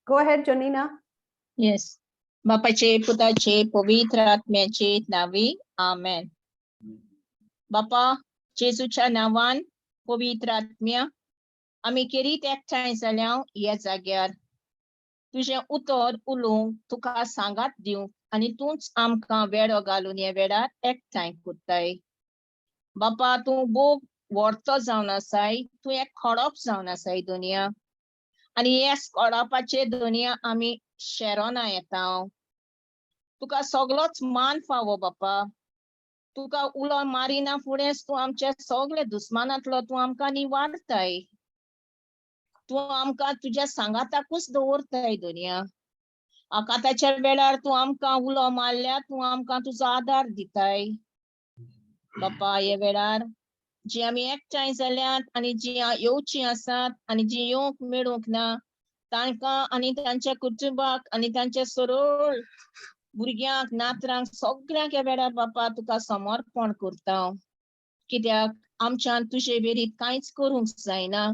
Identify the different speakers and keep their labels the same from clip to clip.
Speaker 1: Go ahead, Jonina.
Speaker 2: Yes. बापाचे, पुताचे, पवित्र आत्म्याचे नावी, आमेन. बापा जेजूच्या नांवान, पवित्र आत्म्या, आमी केरीत एकठांय जाल्या ह्या जाग्यार तुजें उतर उलोवंक, तुका सांगात दिवंक आनी तूंच आमकां वेळो घालून ह्या वेळार एकठांय करताय. बापा, तूं भोग व्हरतो जावन आसाय. तूं एक खडप जावन आसाय दुनिया आनी ह्या कोडापाचे दुनिया आमी शेरोना येता. तुका सगलोच मान फावो बापा. तुका उलो मारिना फुडेंच तूं आमच्या सगळे दुस्मानांतलो तूं आमकां निवारताय. तूं आमकां तुज्या सांगाताकूच दवरताय दुनिया. आकांताच्या वेळार तूं आमकां उलो मारल्यार तूं आमकां तुजो आदार दिताय. बापा, ह्या वेळार जी आमी एकठांय जाल्यात आनी जी येवची आसात आनी जी येवंक मेळूंक ना, तांकां आनी तांच्या कुटुंबाक आनी तांच्या सरळ भुरग्यांक, नातरांक, सगळ्यांक ह्या वेळार बापा तुका समर्पण करता. कित्याक आमच्यान तुजे वेरीत कांयच करूंक जायना,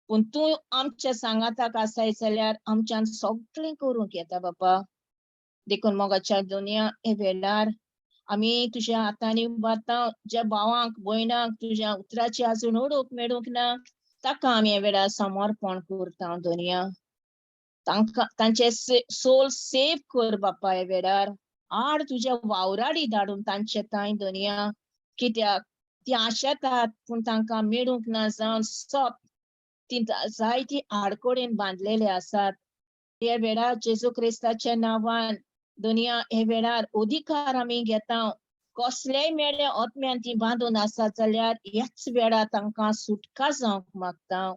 Speaker 2: पूण तूं आमच्या सांगाताक आसाय जाल्यार आमच्यान सगळें करूंक येता बापा. देखून मोगाच्या दुनिया, हे वेळार आमी तुज्या हातांनी उबारता. ज्या भावांक भयणांक तुज्या उतराची अजून ओडूंक मेळूंक ना, ताका आमी ह्या वेळार समर्पण करता दुनिया. तांकां तांचे सोल सेव कर बापा. ह्या वेळार आड तुज्या वावराडी धाडून तांचे तांय दुनिया, कित्याक ती आशेतात पूण तांकां मेळूंक ना जावन सत ती जायती आडकोडेन बांदलेले आसात. ह्या वेळार जेजू क्रिस्ताच्या नांवान दुनिया, हे वेळार अधिकार आमी घेता. कसलेय मेळे आत्म्यान ती बांदून आसात जाल्यार ह्याच वेळार तांकां सुटका जावंक मागता.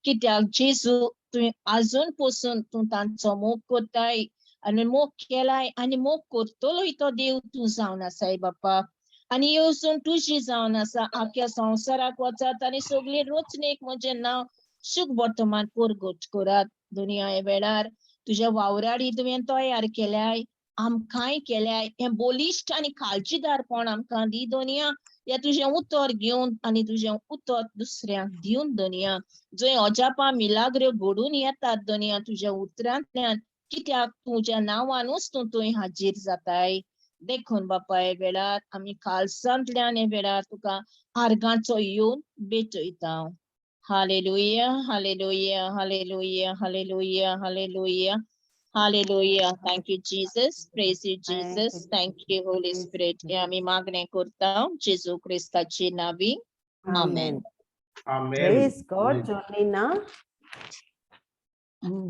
Speaker 2: कित्याक जेजू, तुवें अजून पसून तूं तांचो मोग करताय आनी मोग केलाय आनी मोग करतलोय तो देव तूं जावन आसाय बापा. आनी येवजण तुजी जावन आसा, आख्या संवसाराक वचात आनी सगळी रचणेक म्हजें नांव सुख वर्तमान परगट करात. दुनिया, ह्या वेळार तुज्या वावराडी तुवें तयार केल्याय, आमकांय केल्याय. हें बलिश्ट आनी काळजीदारपण आमकां दी दुनिया, हे तुजें उतर घेवन आनी तुजें उतर दुसऱ्यांक दिवन दुनिया, जंय अजापां मिलाग्रो घडून येतात दुनिया तुज्या उतरांतल्यान, कित्याक तुज्या नांवानूच तूं थंय हाजीर जाताय. देखून बापा, ह्या वेळार आमी कालसांतल्यान ह्या वेळार तुका आर्गांचो येवन भेटयता. Hallelujah, hallelujah, hallelujah, hallelujah, hallelujah, hallelujah. Thank you, Jesus. Praise you, Jesus. Thank you, Holy Spirit. हे आमी मागणें करता जेजू क्रिस्ताची नावी. आमेन.
Speaker 3: Amen.
Speaker 1: Praise God,
Speaker 3: Amen.
Speaker 1: Jonina.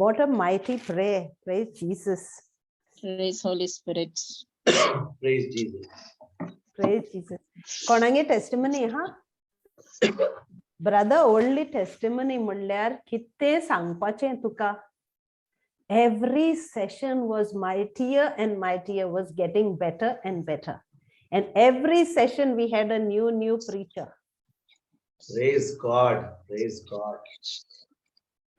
Speaker 1: What a mighty prayer. Praise Jesus.
Speaker 2: Praise Holy Spirit.
Speaker 3: Praise Jesus.
Speaker 1: Praise Jesus. कोणागे testimony हा? Brother, व्हडली testimony म्हणल्यार कितें सांगपाचें तुका. Every session was mightier and mightier, was getting better and better. And every session we had a new preacher.
Speaker 3: Praise God. Praise God.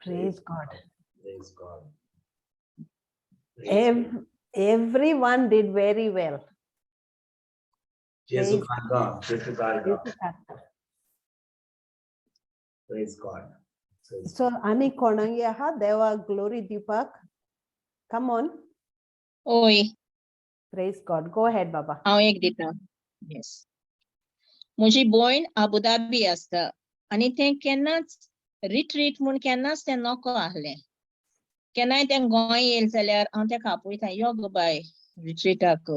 Speaker 1: Praise God.
Speaker 3: Praise God. Praise
Speaker 1: Everyone did very well.
Speaker 3: Jesu
Speaker 1: Praise
Speaker 3: Karga. Jesu Karga.
Speaker 1: Jesu Karga.
Speaker 3: Praise God. Praise
Speaker 1: So, आनी कोणागे आहा देवा glory दिवपाक? Come on.
Speaker 2: ओय.
Speaker 1: Praise God. Go ahead, Baba.
Speaker 2: हांव एक दिता. येस, म्हजी भयण अबुधाबी आसता आनी तें केन्नाच रिट्रीट म्हूण केन्नाच तें नको आहलें. केन्नाय तें गोंय येयलें जाल्यार हांव तेका आपयता, यो गो बाय रिट्रीटाक.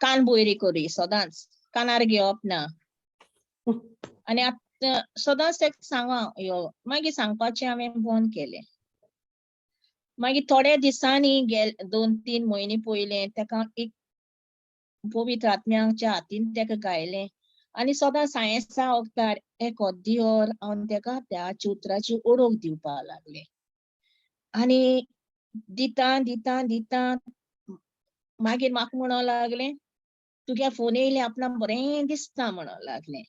Speaker 2: कान बोयरी करी, सदांच कानार घेवप ना. आनी आतां सदांच तेका सांगा यो. मागीर सांगपाचें हांवें बंद केलें. मागीर थोड्या दिसांनी गेल, 2-3 म्हयने पयलें तेका एक पवित्र आत्म्याच्या हातीन तेका गायलें आनी सदां सायन्सा वखदार एक अद्दी वर हांव तेका त्या उतराची ओळख दिवपाक लागलें. आनी दिता दिता दिता मागीर म्हाका म्हणोंक लागलें, तुगे फोन येयले आपणाक बरें दिसता म्हणोंक लागलें.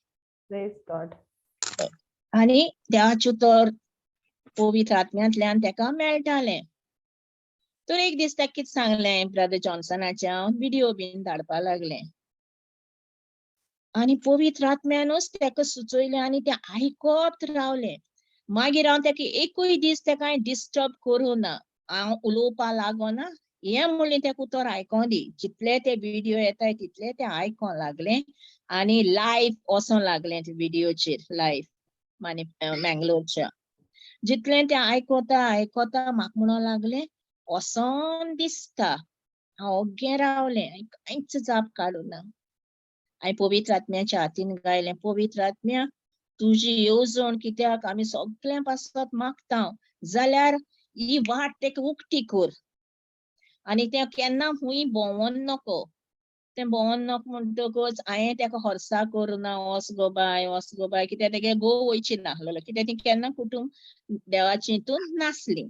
Speaker 1: Praise God.
Speaker 2: आनी देवाचें उतर पवित्र आत्म्यांतल्यान तेका मेळटालें. तर एक दीस ताका कितें सांगलें, ब्रदर जॉन्सनाचे हांव विडियो बीन धाडपा लागलें आनी पवित्र आत्म्यानूच तेका सुचयलें आनी तें आयकत रावलें. मागीर हांव तेका एकूय दीस तेका हांवें डिस्टर्ब करूं ना. हांव उलोवपा लागना हें म्हणलें तेका उतर आयकों दी. जितले ते विडियो येताय तितले ते आयकों लागले आनी लायव्ह वचों लागलें ते विडियोचेर लायव्ह मानी मँगलोरच्या. जितलें तें आयकोता आयकोता म्हाका म्हणों लागलें वचोन दिसता. हांव ओग्गें रावलें, हांवें कांयच जाप काडूं ना. हांवें पवित्र आत्म्याच्या हातीन गायलें, पवित्र आत्म्या तुजी येवजण कित्याक आमी सगळ्यां पासत मागता जाल्यार ही वाट तेका उक्ती कर आनी तें केन्ना खूंय भोंवोन नको. तें भोंवोन नको म्हणटकच हांवें तेका हर्सा करुना, वच गो बाय वच गो बाय, कित्याक तेगे घोव वयची नासलेलो, कित्याक ती केन्ना कुटूंब देवाची हितून नासली.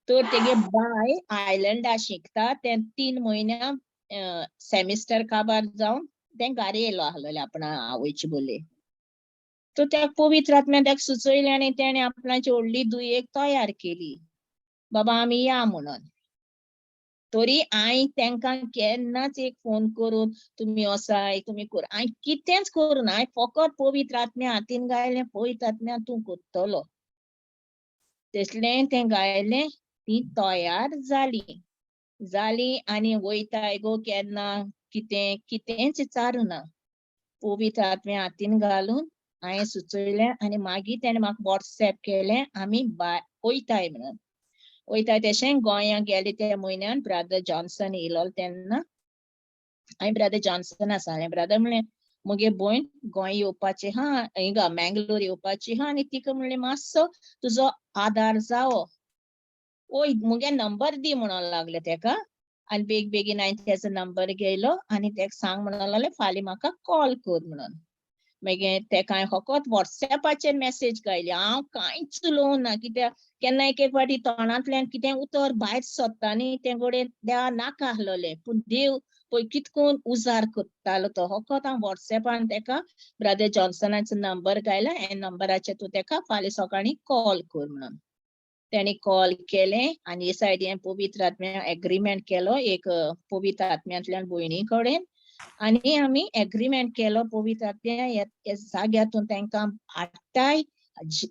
Speaker 2: तर तेगे बाय आयलंडा शिकता, तें 3 म्हयन्या सेमिस्टर काबार जावन तें घारी येयलो आसलेलें आपणा आवयची बोले. तर त्या पवित्र आत्म्यान तेका सुचयलें आनी तेणें आपणाची व्हडली दुयेक तयार केली, बाबा आमी या म्हणून. तरी हांवें तेंकां केन्नाच एक फोन करून तुमी वसाय तुमी कर, हांवें कितेंच करूं ना. हांवें फकत पवित्र आत्म्या हातीन गायलें, पवित्र आत्म्या तूं करतलो. तसलें तें गायलें, ती तयार जाली जाली आनी वयताय गो केन्ना कितें कितेंच विचारूं ना. पवित्र आत्म्या हातीन घालून हांवें सुचयलें आनी मागीर तेणें म्हाका वॉट्सएप केलें आमी बाय वयताय म्हणून. वयताय तशें गोंया गेले त्या म्हयन्यान ब्रदर जॉन्सन येयलो तेन्ना हांवें ब्रदर जॉन्सना सांगलें, ब्रदर म्हणलें मुगे भयण गोंय येवपाची हा, हिंगा मँगलोर येवपाची हा आनी तिका म्हणलें मातसो तुजो आदार जावो, ओय मुगे नंबर दी म्हणून लागले तेका. आनी बेग बेगीन हांवें तेजो नंबर घेयलो आनी तेका सांग म्हणून लागलें फाल्यां म्हाका कॉल कर म्हणून. मागीर तेका हांवें फकत वॉट्सएपाचेर मॅसेज घायली, हांव कांयच उलोवंक ना, कित्याक केन्ना एक एक फावटी तोंडांतल्यान कितें उतर भायर सोदता न्ही तें घडये देवा नाका आसलोलें, पूण देव पळय कितकून उजार करतालो तो. फकत हांव वॉट्सएपान तेका ब्रदर जॉन्सनाचो नंबर घायला, ह्या नंबराचेर तूं तेका फाल्यां सकाळीं कॉल कर म्हणून. तेणी कॉल केलें आनी हे सायडीन पवित्र आत्म्या एग्रीमेंट केलो एक पवित्र आत्म्यांतल्यान भयणी कडेन आनी आमी एग्रीमेंट केलो पवित्र आत्म्या ह्या जाग्यातून तेंकां हाडटाय,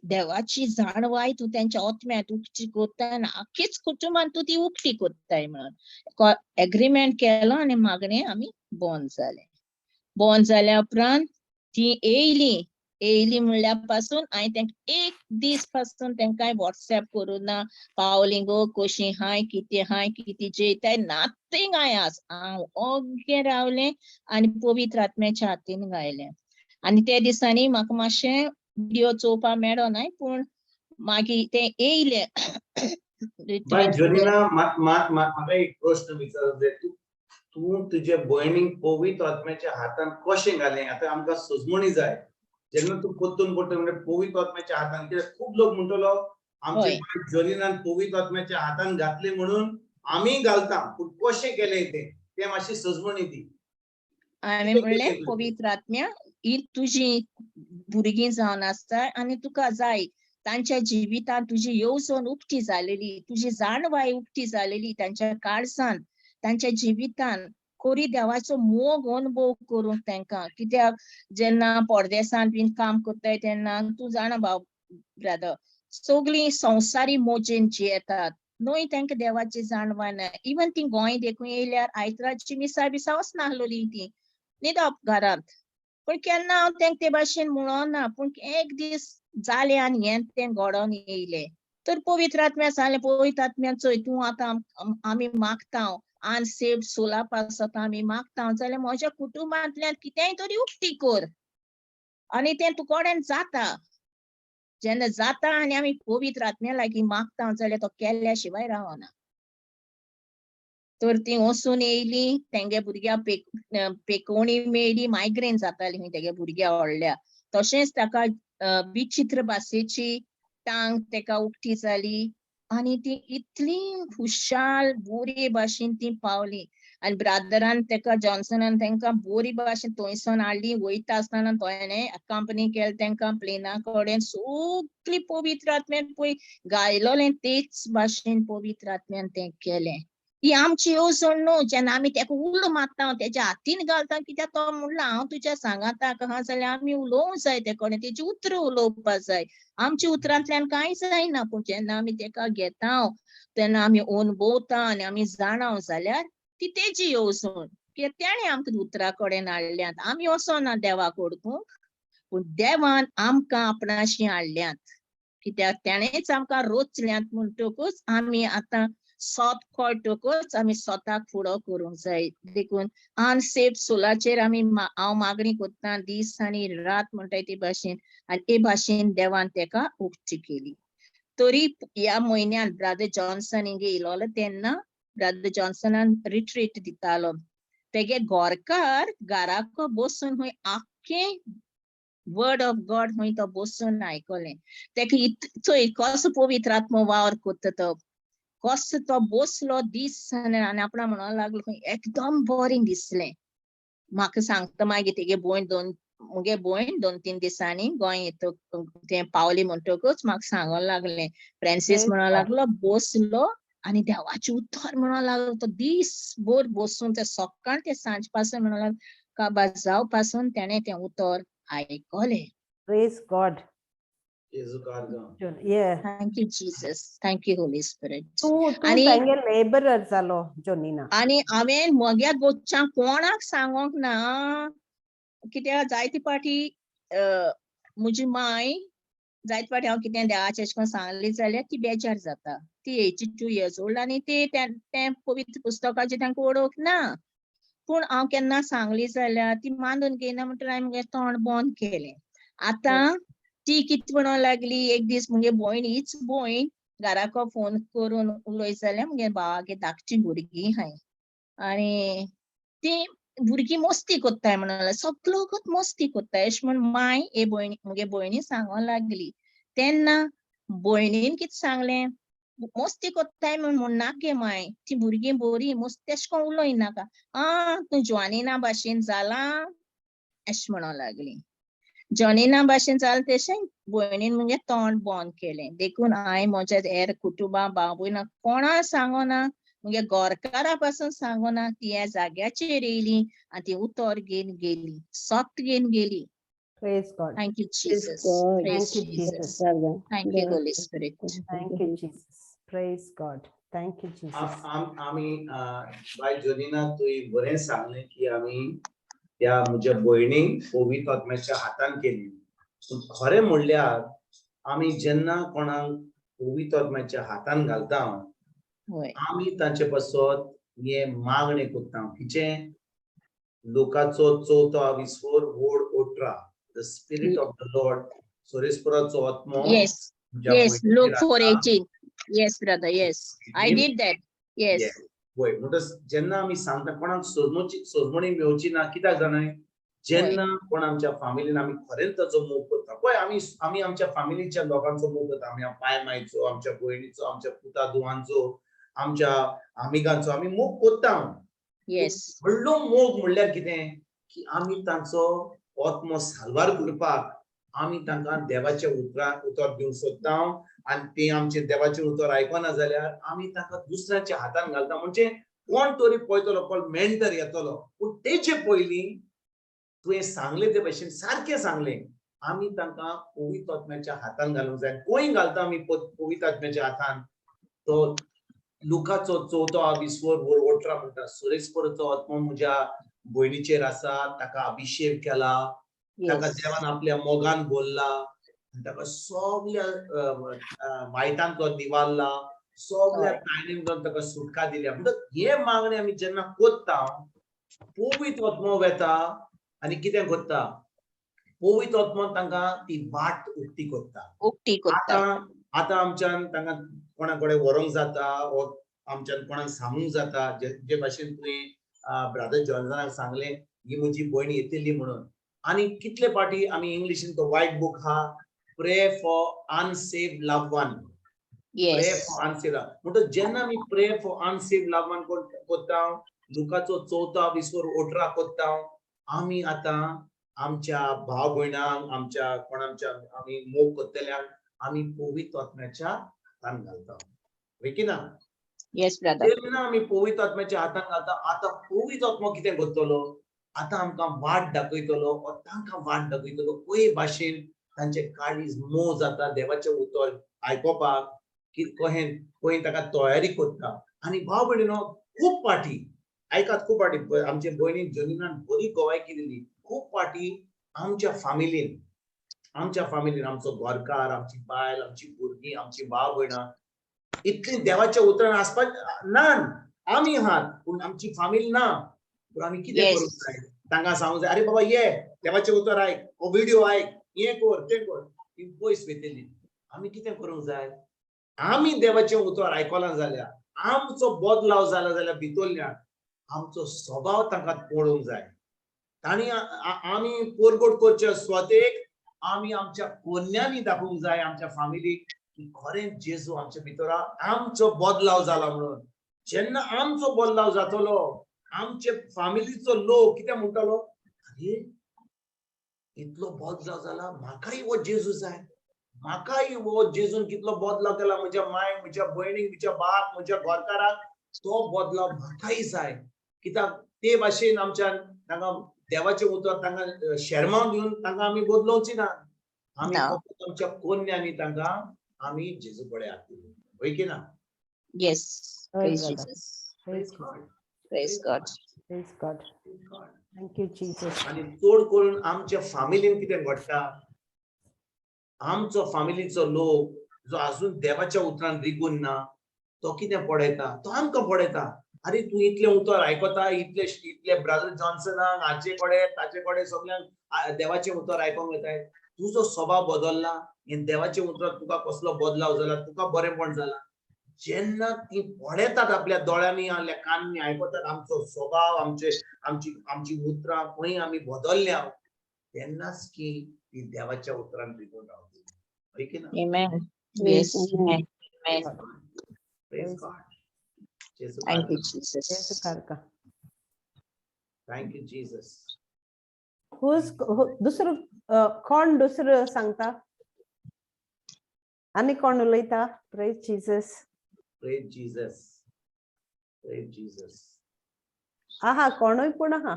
Speaker 2: देवाची जाणवाय तूं तेंच्या आत्म्यांत उक्ती करताय आनी आखीच कुटुंबान तूं ती उक्ती करताय म्हणून एग्रीमेंट केलो आनी मागणें आमी बंद जालें. बंद जाल्या उपरांत ती येयली, येयली म्हणल्या पासून हांवें तेंकां एक दीस पासून तेंकां वॉट्सएप करूं ना, पावली गो कशी हाय कितें हाय कितें जेयताय नथींग हांवें आज. हांव ओग्गें रावलें आनी पवित्र आत्म्याच्या हातीन गायलें. आनी ते दिसांनी म्हाका मातशें विडियो चोवपाक मेळो नाय, पूण मागीर ते येयले.
Speaker 3: बाय जोलिना, म्हाका एक प्रश्न विचारूंक जाय. तूं तुजे भयणीक पवित्र आत्म्याच्या हातान कशें घालें? आतां आमकां सजमणी जाय. जेन्ना तूं परतून परतून म्हणजे पवित्र आत्म्याच्या हातान, कित्याक खूब लोक म्हणटलो आमचे बाय जोलिनान पवित्र आत्म्याच्या हातान घातले म्हणून आमी घालता, पूण कशें केलें तें तें मातशी सजमणी दी.
Speaker 2: हांवें म्हणलें पवित्र आत्म्या ही तुजी भुरगीं जावन आसता आनी तुका जाय तांच्या जिवितांत तुजी येवजण उक्ती जालेली, तुजी जाणवाय उक्ती जालेली तांच्या काळजान, तांच्या जिवितान कोरी देवाचो मोग अनुभव करूंक तांकां. कित्याक जेन्ना परदेसान बीन काम करताय तेन्ना तूं जाणा भाव ब्रदर, सगळीं संवसारी मोजेन जियेतात न्हय, तांकां देवाची जाणवाय ना. इवन ती गोंय देखून येयल्यार आयतराची मिसा बिसा वचनासलोली ती न्हिदप घरांत. पूण केन्ना हांव तांकां ते भाशेन म्हणोना, पूण एक दीस जालें आनी हें तें घडोवन येयलें. तर पवित्र आत्म्या सांगलें, पवित्र आत्म्या चोय तूं आतां आमी मागता अनसेव्ड सोला पासत आमी मागता जाल्यार म्हज्या कुटुंबांतल्यान कितेंय तरी उक्ती कर आनी तें तुकोडेन जाता. जेन्ना जाता आनी आमी पवित्र आत्म्या लागीं मागता जाल्यार तो केल्ल्या शिवाय रावना. तर ती वचून येयली, तेंगे भुरग्या पेकोवणी मेळ्ळी, मायग्रेन जाताली खंय तेगे भुरग्या व्हडल्या. तशेंच ताका विचित्र भाशेची टांग तेका उक्ती जाली आनी ती इतली खुशाल बोरी भाशेन ती पावली. आनी ब्रादरान तेका जॉन्सनान तेंकां बोरी भाशेन थंयसून हाडली. वयता आसतना तेणें कंपनी केली तेंकां प्लेना कडेन सगळी पवित्र आत्म्यान पळय गायलोलें तेच भाशेन पवित्र आत्म्यान तें केलें. ही आमची येवजण न्हू. जेन्ना आमी तेका उलो मारता, तेज्या हातीन घालता, कित्याक तो म्हणला हांव तुज्या सांगाताक आहा, जाल्यार आमी उलोवंक जाय ते कडेन, तेजी उतरां उलोवपा जाय. आमच्या उतरांतल्यान कांय जायना, पूण जेन्ना आमी तेका घेता तेन्ना आमी अणभवता आनी आमी जाणा जाल्यार ती तेजी येवजण, कित्याक तेणें आमकां उतरा कडेन हाडल्यात. आमी वचना देवाक ओडकूंक, पूण देवान आमकां आपणाशी हाडल्यात, कित्याक तेणेच आमकां रोचल्यात. म्हणटकूच आमी आतां सोत कळटकूच आमी स्वताक फुडो करूंक जाय. देखून अनसेव्ड सोलाचेर आमी हांव मागणी करता दीस आनी रात म्हणटाय ते भाशेन, आनी ते भाशेन देवान तेका उक्ती केली. तरी ह्या म्हयन्यान ब्रादर जॉन्सन हिंगा येयलोलो तेन्ना ब्रादर जॉन्सनान रिट्रीट दितालो. तेगे घरकार घराको बसून खंय आख्खें वर्ड ऑफ गॉड खंय तो बसून आयकलें. तेका चोय कसो पवित्र आत्मो वावर करता तो, कसो तो बसलो दीस आनी आपणा म्हणोंक लागलो खंय एकदम बरें दिसलें म्हाका. सांगता मागीर तेगे भयण दोन, मुगे भयण 2-3 दिसांनी गोंय येतक तें पावली म्हणटकूच म्हाका सांगोंक लागलें, फ्रांसीस म्हणोंक लागलो बसलो आनी देवाचें उतर म्हणोंक लागलो. तो दीस भर बसून ते सकाळ ते सांज पासून म्हणोंक लागलो, काबार जाव पासून तेणें तें उतर आयकलें.
Speaker 1: Praise God.
Speaker 3: जेजू कारगांव.
Speaker 1: Yeah.
Speaker 2: Thank you Jesus, thank you Holy Spirit.
Speaker 1: तूं तूं तांगे लेबरर जालो जोनीना.
Speaker 2: आनी हांवें म्हज्या गोच्चांक कोणाक सांगोंक ना, कित्याक जायते पाटी म्हजी माय जायते फावटी हांव कितें देवाचें अशें करून सांगलें जाल्यार ती बेजार जाता. ती 82 इयर्स ओल्ड आनी ती तें पवित्र पुस्तकाचें तांकां वळख ना. पूण हांव केन्ना सांगली जाल्यार ती मानून घेयना, म्हणटकीर हांवें म्हगेलें तोंड बंद केलें. आतां ती कितें म्हणूंक लागली, एक दीस मुगे भयण, हीच भयण घराको फोन करून उलयत जाल्यार मुगे भावागे धाकटी भुरगीं आहाय आनी ती भुरगीं मस्ती कोत्ताय म्हणून, सगलो वगत मस्ती कोत्ताय अशें म्हण माय हे भयणी, मुगे भयणी सांगोंक लागली. तेन्ना भयणीन कितें सांगलें, मस्ती कोत्ताय म्हण म्हणनाक गे माय, ती भुरगीं बरीं, मस्ती अशें करून उलयनाका. आं, तूं जॉनीना भाशेन जालां अशें म्हणूंक लागली. जॉनीना भाशेन जालें तशें भयणीन मुगे तोंड बंद केलें. देखून हांवें म्हज्या हेर कुटुंबा भाव भयणां कोणा सांगोना, मुगे घरकारा पासून सांगोना. ती ह्या जाग्याचेर येयली आनी ती उतर घेवन गेली, सत घेवन गेली.
Speaker 1: Praise God.
Speaker 2: Thank you Jesus.
Speaker 4: God.
Speaker 2: Praise
Speaker 1: Thank you,
Speaker 2: Jesus.
Speaker 1: Jesus.
Speaker 2: Thank you Holy Spirit.
Speaker 1: Thank you, Jesus. Praise God. Thank you, Jesus.
Speaker 3: आमी बाय जोनिना, तुवें बरें सांगलें की आमी त्या म्हज्या भयणीक पवित्र आत्म्याच्या हातान केली. पूण खरें म्हणल्यार आमी जेन्ना कोणाक पवित्र आत्म्याच्या हातान घालता, आमी तांचे पासत हे मागणें करता किचें लोकाचो चवथो आविस्वर वोड 18, the Spirit of the Lord, सोरेस्पराचो आत्मो म्हज्या
Speaker 2: Yes, Luke
Speaker 3: भयणीचेर
Speaker 2: 4
Speaker 3: आसा.
Speaker 2: 18. Yes, brother, yes. I did that. Yes.
Speaker 3: Yes. वय, म्हणटच जेन्ना आमी सांगता कोणाक सोजमोची सोजमणी मेवची ना, कित्याक जाणाय, जेन्ना कोण आमच्या फामिलीन आमी खरेंच ताचो मोग करता पळय, आमी आमी आमच्या फामिलीच्या लोकांचो मोग करता, आमी पाय मायचो, आमच्या भयणीचो, आमच्या पुता धुवांचो, आमच्या आमिगांचो आमी मोग करता. व्हडलो मोग म्हणल्यार कितें की आमी तांचो आत्मो साल्वार करपाक आमी तांकां देवाचें उतरां उतर दिवंक सोदता आनी ते आमचें देवाचें उतर आयकना जाल्यार आमी तांकां दुसऱ्याच्या हातान घालता. म्हणजे कोण तरी पळयतलो, कोण मेंटर येतलो. पूण तेचे पयलीं तुवें सांगलें ते भशेन, सारकें सांगलें, आमी तांकां पवित्र आत्म्याच्या हातान घालूंक जाय. खंय घालता आमी पवित्र आत्म्याच्या हातान? तो लुकाचो चवथो आविस्वर 18 म्हणटा, सुरेस्पराचो आत्मो म्हज्या भयणीचेर आसा, ताका अभिषेक केला, ताका देवान आपल्या मोगान बोलला आनी ताका सगल्या वायटान तो निवारला, सगल्या ताणींतल्यान ताका सुटका दिल्या. म्हणटच हे मागणे आमी जेन्ना कोत्ता, पवित्र आत्मो वेता आनी कितें करता? पवित्र आत्मो तांकां ती वाट उक्ती करता.
Speaker 2: उक्ती करता.
Speaker 3: आतां आतां आमच्यान तांकां कोणा कडेन व्हरूंक जाता वो आमच्यान कोणाक सांगूंक जाता, जे जे भाशेन तुवें ब्रादर जॉन्सनाक सांगलें, ही म्हजी भयण येतली म्हणून. आनी कितले पाटी आमी इंग्लिशीन तो व्हायट बूक आहा, pray for unsaved loved one, pray for unsaved. म्हणटच जेन्ना आमी pray for unsaved loved one कोत्ता, लुकाचो चवथो विस्वर 18 कोत्ता, आमी आतां आमच्या भाव भयणांक, आमच्या कोण आमच्या आमी मोग करतल्यांक आमी पवित्र आत्म्याच्या हातान घालता, की ना?
Speaker 2: Yes brother.
Speaker 3: जेन्ना आमी पवित्र आत्म्याच्या हातान घालता, आतां पवित्र आत्मो कितें करतलो? आतां आमकां वाट दाखयतलो ओ तांकां वाट दाखयतलो खंय भाशेन तांचे काळीज मोव जाता देवाचें उतर आयकोपाक, की कहें खंय ताका तयारी करता. आनी भाव भयणीनो, खूब पाटी आयकात, खूब पाटी आमचे भयणीन जनीनान बरी गवायकी दिली. खूब पाटी आमच्या फामिलीन, आमच्या फामिलीन आमचो घरकार, आमची बायल, आमची भुरगीं, आमची भाव भयणां इतली देवाच्या उतरान आसपाक ना. आमी आहात पूण आमची फामील ना. पूण आमी कितें करूंक जाय? तांकां सांगूंक जाय, अरे बाबा ये, देवाचें उतर आयक, हो विडियो आयक, हें कर तें कर. ती पयस वयतली. आमी कितें करूंक जाय? आमी देवाचें उतर आयकलां जाल्यार, आमचो बदलाव जाला जाल्यार भितरल्यान आमचो स्वभाव तांकां पळोवंक जाय. तांणी आमी पोरगोट करचे स्वतेक आमी आमच्या कोन्यांनी दाखोवंक जाय आमच्या फामिलीक की खरें जेजू आमच्या भितर आमचो बदलाव जाला म्हणून. जेन्ना आमचो बदलाव जातलो, आमचे फामिलीचो लोक कितें म्हणटलो? अरे, इतलो बदलाव जाला, म्हाकाय हो जेजू जाय, म्हाकाय हो जेजून कितलो बदलाव केला म्हज्या मायक, म्हज्या भयणीक, म्हज्या बाक, म्हज्या घरकाराक, तो बदलाव म्हाकाय जाय. कित्याक ते भाशेन आमच्यान तांकां देवाचें उतर तांकां शेरमांव दिवन तांकां आमी बदलोवची ना. आमी फक्त आमच्या कोन्यांनी तांकां आमी जेजू कडेन हाडटली. हय की ना?
Speaker 2: Yes. Praise
Speaker 1: brother.
Speaker 2: Jesus.
Speaker 1: Praise God.
Speaker 2: Praise God.
Speaker 1: Praise God. Thank you Jesus.
Speaker 3: आनी चड करून आमच्या फामिलीन कितें घडटा, आमचो फामिलीचो लोक जो अजून देवाच्या उतरान रिगून ना, तो कितें पळयता? तो आमकां पळयता. अरे, तूं इतलें उतर आयकता, इतले इतले ब्रदर जॉन्सनाक, हाचे कडेन ताचे कडेन सगल्यांक देवाचें उतर आयकोंक वताय, तुजो स्वभाव बदलला? हें देवाचें उतर तुका कसलो बदलाव जाला? तुका बरेंपण जाला? जेन्ना ती पळयतात आपल्या दोळ्यांनी, आपल्या कानांनी आयकतात आमचो स्वभाव, आमचे आमची आमची उतरां खंय आमी बदलल्या, तेन्नाच की ती देवाच्या उतरान रिगून रावतली. हय की ना?
Speaker 2: Amen. Yes. Amen. Amen.
Speaker 3: Praise God. Jesu
Speaker 2: Thank you,
Speaker 3: Karka.
Speaker 1: Jesu
Speaker 2: Jesus.
Speaker 1: Karka.
Speaker 3: Thank you, Jesus.
Speaker 1: Who's दुसरो कोण दुसरो सांगता? आनी कोण उलयता? Praise Jesus.
Speaker 3: Praise Jesus. Praise Jesus.
Speaker 1: आहा, कोणूय पूण आहा.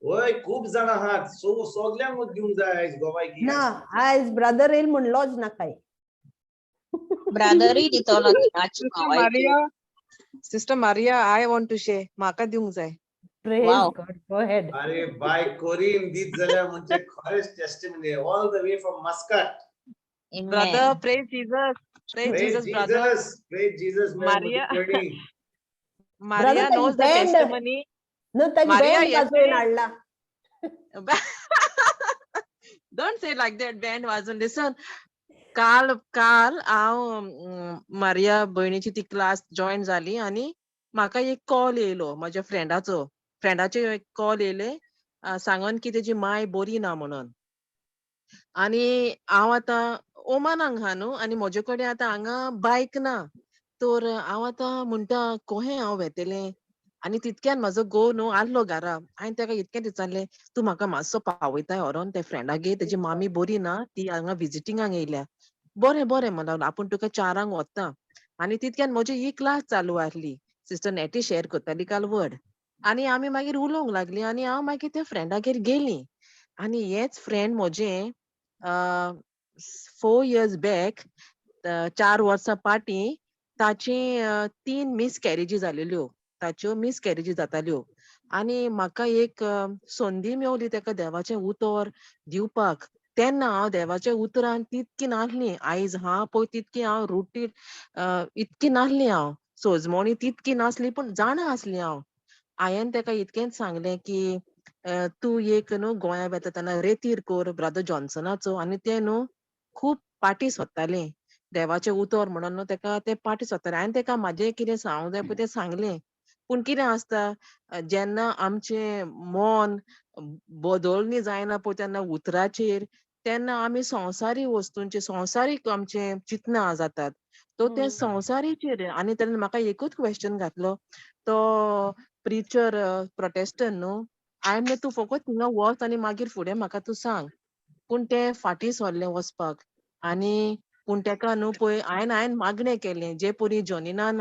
Speaker 3: वय, खूब जाण आहात. सो सगल्यांक दिवंक जाय आयज गोवायकी.
Speaker 1: ना, आयज ब्रदर येयल म्हणलोच ना काय.
Speaker 2: ब्रदरूय दितलो आजची
Speaker 4: Sister
Speaker 2: गवायकी.
Speaker 4: Maria, Sister Maria, I want to share. म्हाका दिवंक जाय.
Speaker 1: Praise
Speaker 2: Wow.
Speaker 1: God. Go ahead.
Speaker 3: अरे बाय, कोरीन दीत जाल्यार म्हणजे खरेंच testimony all the way from Muscat.
Speaker 4: Brother,
Speaker 2: Amen.
Speaker 4: praise Jesus. Praise
Speaker 3: Praise
Speaker 4: Jesus, brother.
Speaker 3: Jesus. Praise Jesus.
Speaker 4: Maria. Maria
Speaker 1: Brother,
Speaker 4: knows the
Speaker 1: band.
Speaker 4: testimony.
Speaker 1: न्हू, ताका
Speaker 4: Maria,
Speaker 1: band वाजोवन
Speaker 4: yesterday-
Speaker 1: हाडला.
Speaker 4: Don't say like that, band वाजून. Listen, काल काल हांव Maria भयणीची ती class join जाली आनी म्हाका एक कॉल येयलो म्हज्या फ्रेंडाचो. फ्रेंडाचे एक कॉल येयले सांगोन की तेजी माय बरी ना म्हणून. आनी हांव आतां ओमानाक आहा न्हू, आनी म्हजे कडेन आतां हांगा बायक ना, तर हांव आतां म्हणटा कोहें हांव वेतलें? आनी तितक्यान म्हाजो घोव न्हू आसलो घरा. हांवें ताका इतकें विचारलें, तूं म्हाका मातसो पावयताय व्हरोन त्या फ्रेंडागेर? तेजी मामी बरी ना, ती हांगा विजिटिंगाक येयल्या. बरें बरें म्हणून, आपूण तुका 4 आंक व्हरता. आनी तितक्यान म्हजी ही क्लास चालू आहली. सिस्टर नेटी शेअर करताली काल वर्ड आनी आमी मागीर उलोवंक लागली आनी हांव मागीर त्या फ्रेंडागेर गेली. आनी हेच फ्रेंड म्हजें 4 इयर्स बॅक, 4 वर्सां फाटीं ताची तीन मिसकॅरेजी जालेल्यो, ताच्यो मिसकॅरेजी जाताल्यो. आनी म्हाका एक संदी मेवली ताका देवाचें उतर दिवपाक. तेन्ना हांव देवाच्या उतरान तितकी नासली आयज हा पळय तितकी हांव रुटीन, इतकी नासली हांव, सोजमणी तितकी नासली, पूण जाणा आसली हांव. हांवें ताका इतकेंच सांगलें की तूं एक न्हू गोंया वेता तेन्ना रेतीर कर ब्रदर जॉन्सनाचो. आनी तें न्हू खूब पाटी सोदतालें देवाचें उतर म्हणून न्हू, ताका तें पाटी सोदतालें. हांवें ताका म्हाजें कितें सांगूंक जाय पळय तें सांगलें. पूण कितें आसता, जेन्ना आमचें मन बदलणी जायना पळय तेन्ना उतराचेर, तेन्ना आमी संवसारी वस्तूंचे, संवसारीक आमचे चिंतनां जातात. तो ते संवसारीचेर. आनी तेन्ना म्हाका एकूच क्वेश्चन घातलो, तो प्रिचर प्रोटेस्टंट न्हू. हांवें म्हणलें, तूं फकत थिंगा वच आनी मागीर फुडें म्हाका तूं सांग. पूण ते फाटीं सरले वचपाक आनी पूण तेका न्हू पळय हांवें हांवें मागणें केलें जे परी जॉनिनान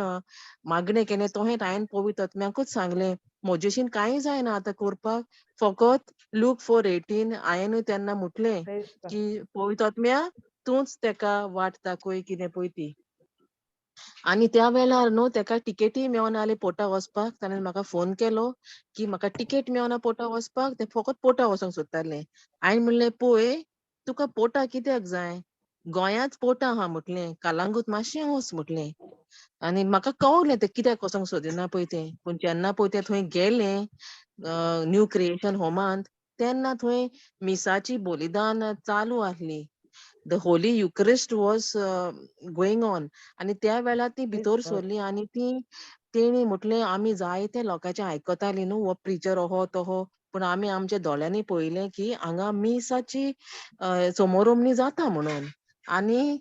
Speaker 4: मागणें केलें तशेंच हांवें पवित्र आत्म्याकूच सांगलें म्हजेशीन कांय जायना आतां करपाक फकत लूक 4:18 हांवेनूय तेन्ना म्हटलें की पवित्र आत्म्या तूंच तेका वाट दाखय कितें पळय ती. आनी त्या वेळार न्हू तेका टिकेटय मेळना जाली पोर्टा वचपाक. ताणें म्हाका फोन केलो की म्हाका टिकेट मेळना पोर्टा वचपाक, तें फकत पोर्टा वचोंक सोदतालें. हांवें म्हणलें पळय तुका पोर्टा कित्याक जाय, गोंयांत पोर्टा आहा म्हटलें, कालांगूत मातशें वच म्हटलें. आनी म्हाका कवलें तें कित्याक वचोंक सोदिना पळय तें. पूण जेन्ना पळय तें थंय गेलें न्यू क्रिएशन होमांत तेन्ना थंय मिसाची बलिदान चालू आहली. The Holy Eucharist was going on. आनी त्या वेळार ती भितर सरली आनी ती तेणी म्हटलें आमी जायते लोकांचें आयकताली न्हू हो प्रिचर oho तोहो, पूण आमी आमच्या दोळ्यांनी पळयलें की हांगा मिसाची सोमोरोमणी जाता म्हणून. आनी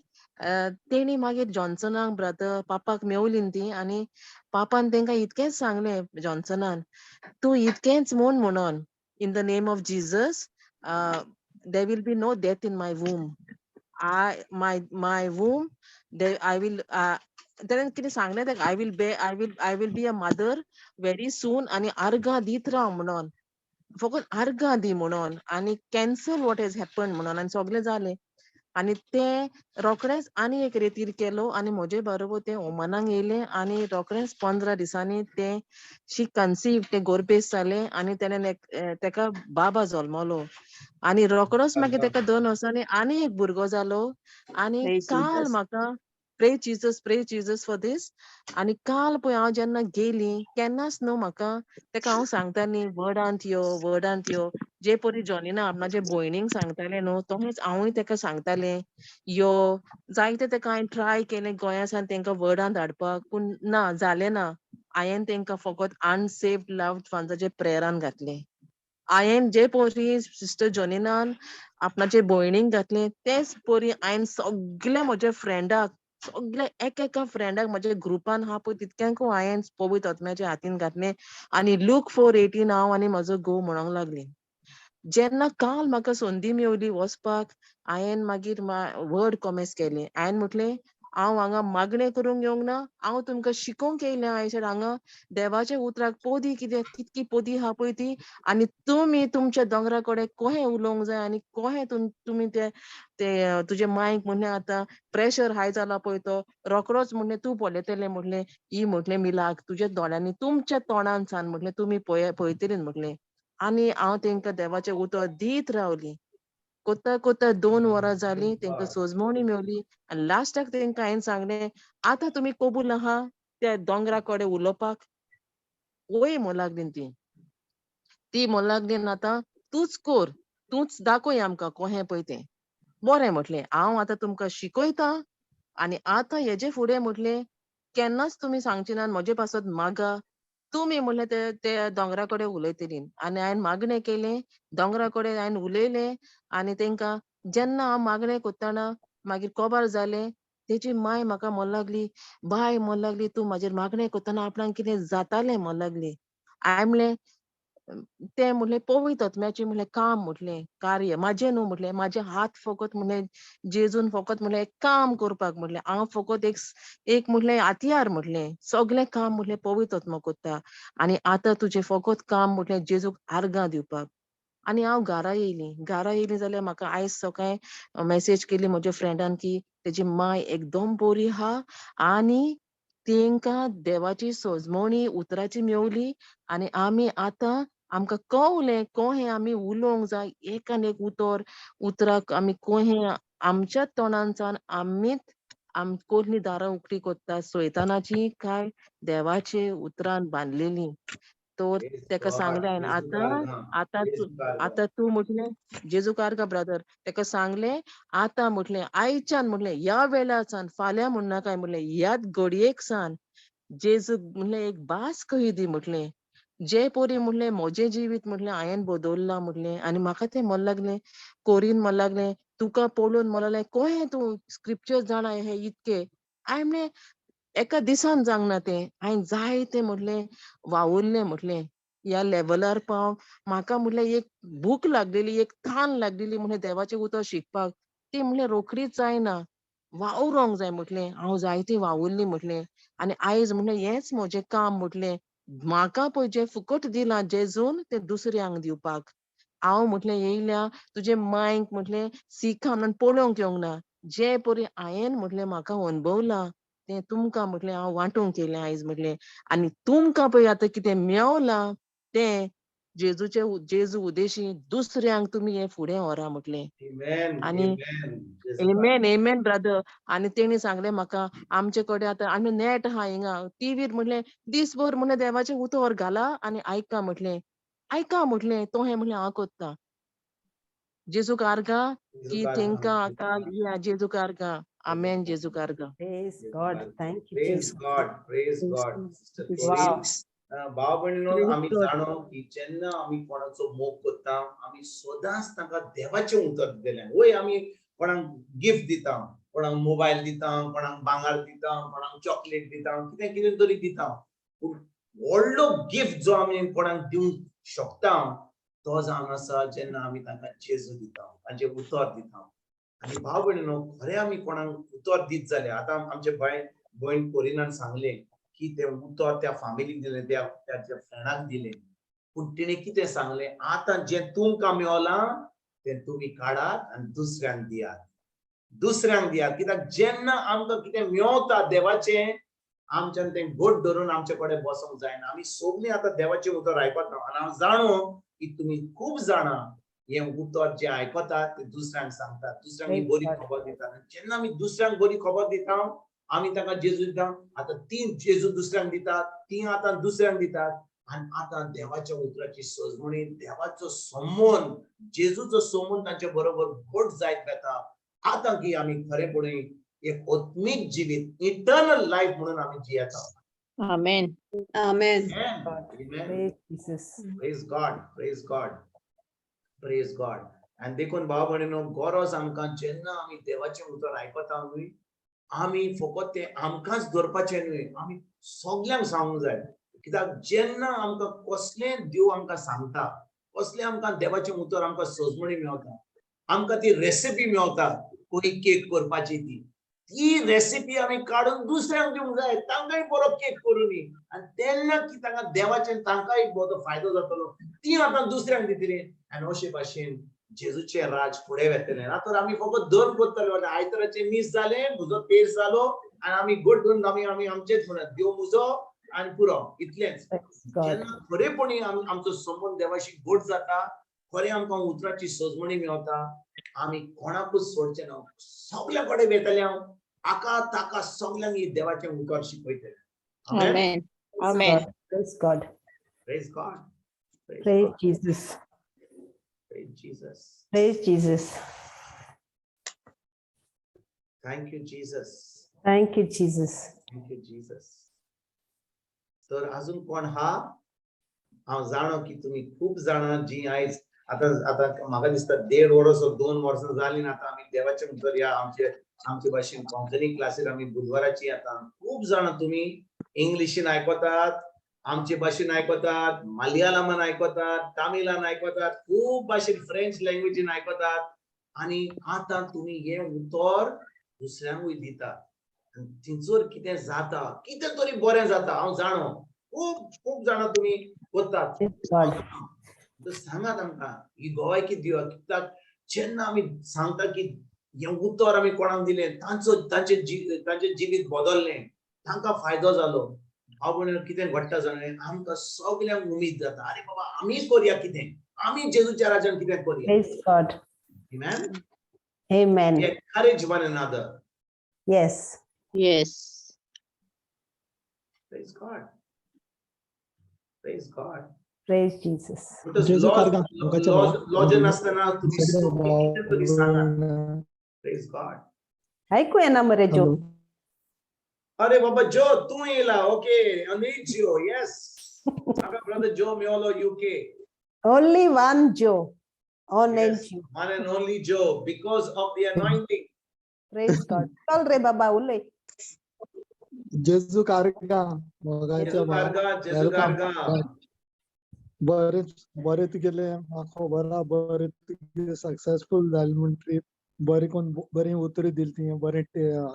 Speaker 4: तेणी मागीर जॉन्सनाक ब्रदर पापाक मेवली ती आनी पापान तेंकां इतकेंच सांगलें जॉन्सनान, तूं इतकेंच म्हूण म्हणून in the name of Jesus there will be no death in my womb. I my womb they I will तेणें कितें सांगलें ताका I will be a mother very soon. आनी आर्गां दीत राव म्हणून, फकत आर्गां दी म्हणून आनी कॅन्सल what has happen म्हणून. आनी सगळें जालें. आनी तें रोखडेंच आनी एक रेतीर केलो आनी म्हजे बरोबर तें ओमानाक येयलें आनी रोखडेंच 15 दिसांनी तें शी कन्सीव, तें गोरबेस जालें आनी तेणें तेका बाबा जल्मलो. आनी रोखडोच मागीर तेका 2 वर्सांनी आनी एक भुरगो जालो. आनी काल म्हाका pray Jesus, pray Jesus for this. आनी काल पळय हांव जेन्ना गेली केन्नाच न्हू म्हाका तेका हांव सांगताली वर्डांत यो, वर्डांत यो. जे परी जॉनिना आपणाचे भयणीक सांगतालें न्हू तशेंच हांवूय तेका सांगतालें यो. जायते तेका हांवें ट्राय केलें गोंया सावन तेंकां वर्डांत हाडपाक, पूण ना जालें ना. हांवें तेंकां फकत अनसेव्ड लव्ड वन्साचे प्रेयरान घातलें. हांवें जे परी सिस्टर जॉनिनान आपणाचे भयणीक घातलें तेच परी हांवें सगळे म्हज्या फ्रेंडाक, सगळे एक एका फ्रेंडाक म्हज्या ग्रुपान आहा पळय तितक्यांकूय हांवें पवित्र आत्म्याच्या हातीन घातलें. आनी लूक 4:18 हांव आनी म्हजो घोव म्हणोंक लागली. जेन्ना काल म्हाका संदी मेवली वचपाक हांवें मागीर वर्ड कॉमेस केलें. हांवें म्हटलें हांव हांगा मागणें करूंक येवंक ना, हांव तुमकां शिकोवंक येयलें. हांवें हांगा देवाच्या उतराक पोदी कितें कितकी पोदी आहा पळय ती, आनी तुमी तुमच्या दोंगरा कडेन कोहें उलोवंक जाय आनी कोहें तुमी ते ते तुजे मायक म्हणलें आतां प्रेशर हाय जाला पळय तो रोखडोच म्हणलें तूं पळयतलें म्हणलें ही म्हटलें मिलाक तुज्या दोळ्यांनी तुमच्या तोंडान सान म्हटलें तुमी पळयतलीं म्हटलें. आनी हांव तेंकां देवाचें उतर दीत रावली. कोता कोता 2 वरां जालीं तेंकां सोजमणी मेवली. आनी लास्टाक तेंकां हांवें सांगलें आतां तुमी कबूल आहा त्या दोंगरा कडेन उलोवपाक? वय म्हूण लागली ती, ती म्हूण लागली आतां तूंच कोर, तूंच दाखय आमकां कोहें पळय तें. बरें म्हटलें हांव आतां तुमकां शिकयतां आनी आतां हेजे फुडें म्हटलें केन्नाच तुमी सांगचे ना म्हजे पासत मागा, तुमी म्हणलें ते ते दोंगरा कडेन उलयतली. आनी हांवें मागणें केलें, दोंगरा कडेन हांवें उलयलें. आनी तेंकां जेन्ना हांव मागणें करतना मागीर कोबार जालें. तेजी माय म्हाका म्हण लागली, बाय म्हण लागली तूं म्हाजेर मागणें करतना आपणाक कितें जातालें म्हण लागली. हांवें म्हणलें तें म्हणलें पवित्र आत्म्याचें म्हणलें काम म्हटलें कार्य म्हाजें न्हू म्हटलें, म्हाजे हात फकत म्हणलें जेजून फकत म्हणलें एक काम करपाक म्हटलें, हांव फकत एक एक म्हटलें हातयार म्हटलें, सगळें काम म्हटलें पवित्र आत्मो करता आनी आतां तुजें फकत काम म्हटलें जेजूक आर्गां दिवपाक. आनी हांव घरा येयली. घरा येयली जाल्यार म्हाका आयज सकाळीं मॅसेज केली म्हज्या फ्रेंडान की तेजी माय एकदम बरी आहा आनी तेंकां देवाची सोजमणी उतराची मेवली आनी आमी आतां आमकां कवलें कोहें आमी उलोवंक जाय, एकान एक उतर उतराक आमी कोहें आमच्या तोंडांच्यान आमीच आम कोहली दारां उकती कोत्ता सैतानाची काय देवाचे उतरान बांदलेली. तर तेका सांगलें हांवें आतां आतां तूं आतां तूं म्हटलें जेजू कारगा ब्रदर तेका सांगलें आतां म्हटलें आयच्यान म्हटलें ह्या वेळासान फाल्यां म्हणनाकाय म्हटलें ह्याच घडयेक सान जेजूक म्हटलें एक भास कही दी म्हटलें, जे पोरी म्हटलें म्हजें जिवीत म्हटलें हांवें बदल्लां म्हटलें. आनी म्हाका तें म्हण लागलें कोरीन म्हण लागलें तुका पळोवन म्हण लागलें कोहें तूं स्क्रिप्चर जाणा हे इतके. हांवें म्हणलें एका दिसान जावंक ना तें, हांवें जायतें म्हटलें वावुरलें म्हटलें ह्या लेवलार पाव म्हाका म्हटलें एक भूक लागलेली, एक तान लागलेली म्हटलें देवाचें उतर शिकपाक, ती म्हटलें रोखडीच जायना. वावरोंक जाय म्हटलें. हांव जायती वावुरली म्हटलें आनी आयज म्हटलें हेंच म्हजें काम म्हटलें. म्हाका पळय जें फुकट दिलां जेजून तें दुसऱ्यांक दिवपाक. हांव म्हटलें येयल्या तुजे मांयक म्हटलें सीखा म्हणून पळोवंक येवंक ना. जे परी हांयेन म्हटलें म्हाका अणभवलां तें तुमकां म्हटलें हांव वांटूंक येयलें आयज म्हटलें. आनी तुमकां पळय आतां कितें मेवलां तें जेजूचे जेजू उदेशी दुसऱ्यांक तुमी हें फुडें व्हरा म्हटलें.
Speaker 3: Amen,
Speaker 4: आनी
Speaker 3: amen. जेजू
Speaker 4: एमेन एमेन ब्रदर. आनी तेणी सांगलें म्हाका आमचे कडेन आतां आमी नेट आहा हिंगा टिवीर म्हटलें दीसभर म्हटलें देवाचें उतर घाला आनी आयका म्हटलें. आयका म्हटलें तो हें म्हटलें हांव कोत्ता. जेजू कारगा की तेंकां आतां या जेजू कारगा. आमेन जेजू कारगा.
Speaker 1: Praise God. Thank you,
Speaker 3: Praise
Speaker 1: Jesus.
Speaker 3: God, praise God. Sister
Speaker 1: Wow.
Speaker 3: भाव भयणीनो
Speaker 4: Praise
Speaker 3: आमी
Speaker 4: God.
Speaker 3: जाणो की जेन्ना आमी कोणाचो मोग करता आमी सदांच तांकां देवाचें उतर दिलें. वय आमी कोणाक गिफ्ट दिता, कोणाक मोबायल दिता, कोणाक भांगर दिता, कोणाक चॉकलेट दिता, कितें कितें तरी दिता. पूण व्हडलो गिफ्ट जो आमी कोणाक दिवंक शकता तो जावन आसा जेन्ना आमी तांकां जेजू दिता, तांचें उतर दिता. आनी भाव भयणीनो खरें आमी कोणाक उतर दीत जाल्यार आतां आमचे भयण कोरिनान सांगलें की तें उतर त्या फामिलीक दिलें, त्या ताच्या फ्रेंडाक दिलें. पूण तिणें कितें सांगलें, आतां जें तुमकां मेवलां तें तुमी काडात आनी दुसऱ्यांक दियात, दुसऱ्यांक दियात. कित्याक जेन्ना आमकां कितें मेवता देवाचें आमच्यान तें घट धरून आमचे कडेन बसोंक जायना. आमी सगळीं आतां देवाचें उतर आयकता आनी हांव जाणो की तुमी खूब जाणां हें उतर जें आयकतात तें दुसऱ्यांक सांगतात, दुसऱ्यांक ही बरी खबर दितात. आनी जेन्ना आमी दुसऱ्यांक बरी खबर दिता आमी तांकां जेजू दिता. आतां ती जेजू दुसऱ्यांक दितात, ती आतां दुसऱ्यांक दितात. आनी आतां देवाच्या उतराची सजमणी, देवाचो संबंद, जेजूचो संबंद तांचे बरोबर घट जायत वता. आतां की आमी खरेपणी एक आत्मीक जिवीत, इटर्नल लायफ म्हणून आमी जियेता.
Speaker 2: Amen.
Speaker 5: Amen.
Speaker 3: Amen.
Speaker 1: Praise Jesus.
Speaker 3: Praise God, praise God, praise God. आनी देखून भाव भयणीनो गरज आमकां जेन्ना आमी देवाचें उतर आयकता न्हय, आमी फकत तें आमकांच दवरपाचें न्हय, आमी सगल्यांक सांगूंक जाय. कित्याक जेन्ना आमकां कसलें देव आमकां सांगता, कसलें आमकां देवाचें उतर आमकां सजमणी मेवता, आमकां ती रेसिपी मेवता कोणी केक करपाची, ती ती रेसिपी आमी काडून दुसऱ्यांक दिवंक जाय, तांकांय बरो केक करूनी. आनी तेन्ना की तांकां देवाचें तांकांय बरो फायदो जातलो, ती आतां दुसऱ्यांक दितली. आनी अशे भाशेन जेजूचें राज फुडें वेतलें. ना तर आमी फकत धर्म करतले, आयताराचें मीस जालें, म्हजो पेज जालो आनी आमी घट धरून आमी आमी आमचेच म्हणत देव म्हजो आनी पुरो, इतलेंच. जेन्ना खरेपणी आमचो संबंद देवाशी घट जाता, खरें आमकां उतराची सजमणी मेवता, आमी कोणाकूच सोडचें ना, सगल्या कडेन वेतले हांव, आका ताका सगल्यांक ही देवाचें उतर शिकयतलें.
Speaker 2: Amen. Amen.
Speaker 1: Praise God.
Speaker 3: Praise God.
Speaker 1: Praise Jesus.
Speaker 3: Praise Jesus.
Speaker 1: Praise Jesus.
Speaker 3: Thank you Jesus.
Speaker 1: Thank you, Jesus.
Speaker 3: Thank you Jesus. तर अजून कोण हा? हांव जाणो की तुमी खूब जाणां जी आयज आतां आतां म्हाका दिसता 1.5 वर्स 2 वर्सां जालीं ना आतां आमी देवाचे उतर ह्या आमचे आमचे भाशेन कोंकणी क्लासीर आमी बुधवाराची आतां खूब जाणां तुमी इंग्लिशीन आयकतात, आमचे भाशेन आयकतात, मलयाळमान आयकतात, तामिळान आयकतात, खूब भाशेन फ्रेंच लँग्वेजीन आयकतात. आनी आतां तुमी हें उतर दुसऱ्यांकूय दितात. थंयसर कितें जाता, कितें तरी बरें जाता, हांव जाणो खूब खूब जाणां तुमी करतात. सांगात आमकां ही गोवायकी दिवप. कित्याक जेन्ना आमी सांगता की हें उतर आमी कोणाक दिलें, तांचो तांचें तांचें जिवीत बदललें, तांकां फायदो जालो. भाव भयणीनो कितें घडटा जाणा, आमकां सगल्यांक उमेद जाता, अरे बाबा आमी करया कितें, आमी जेजूच्या राजान कितें करया.
Speaker 1: Praise God.
Speaker 3: Amen.
Speaker 1: Amen.
Speaker 3: We encourage one another.
Speaker 1: Yes.
Speaker 2: Yes.
Speaker 3: Praise God. Praise God.
Speaker 1: Praise Jesus.
Speaker 3: Because lodge नासतना तुमी कितें तरी सांगा. Praise God.
Speaker 1: आयकू येना मरे जो.
Speaker 3: अरे बाबा जो तूं येयला, ओके, अनिजियो, येस. म्हाका ब्रदर जो मेवलो UK.
Speaker 1: Only one Joe. On
Speaker 3: Yes,
Speaker 1: and
Speaker 3: one and only Joe, because of the anointing.
Speaker 1: Praise God. चल रे बाबा उलय.
Speaker 6: जेजू कारगा मोगाच्या
Speaker 3: जेजू कारगा, जेजू कारगा.
Speaker 6: बरें बरें तुगेलें म्हाका खबर आहा, बरें तुगे सक्सेसफूल जालें म्हूण ट्रीप. बरें कोन्न बरीं उतरां दिली ती, बरें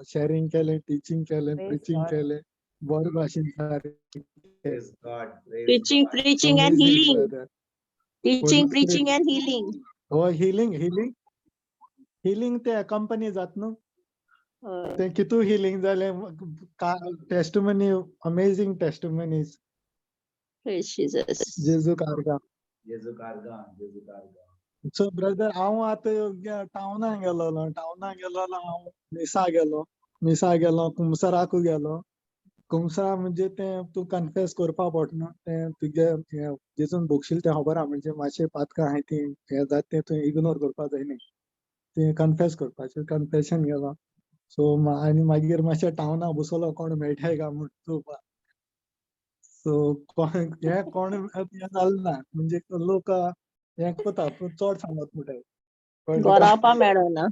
Speaker 6: शॅरींग केलें, टिचींग केलें,
Speaker 1: Praise
Speaker 6: preaching
Speaker 1: God.
Speaker 6: केलें, बरें भाशेन सारकें.
Speaker 3: Praise God, praise
Speaker 2: Preaching,
Speaker 3: God.
Speaker 2: preaching and
Speaker 6: Amazing,
Speaker 2: healing.
Speaker 6: brother.
Speaker 2: Teaching,
Speaker 6: Holy Spirit.
Speaker 2: preaching and healing.
Speaker 6: हो, हिलींग हिलींग हिलींग ते कंपनी जात न्हू.
Speaker 2: हय.
Speaker 6: ते कितू हिलींग जालें, testimony, amazing testimonies.
Speaker 2: Praise Jesus.
Speaker 6: जेजू कारगा.
Speaker 3: जेजू कारगा, जेजू कारगा.
Speaker 6: सो ब्रदर, हांव आतां टावनान गेलोलो, टावनान गेलोलो हांव, मिसा गेलो, मिसा गेलो, कुमसराकू गेलो. कुमसरा म्हणजे तें तूं कन्फेस करपा पडना तें तुगे हें जेजून भोगशील तें खबर आहा, म्हणजे मातशें पातकां आहाय तीं हें जाता तें तुवें इग्नोर करपा जायना, तें कन्फेस करपाचें, कन्फेशन गेलो. सो आनी मागीर मातशें टावना बसलो, कोण मेळटाय काय म्हूण चोवपाक. सो कोण हें कोण हें जालें ना, म्हणजे लोक हें करता पूण चड सांगत म्हणटाय, कळ्ळें तुका?
Speaker 2: गोरावपा मेळना.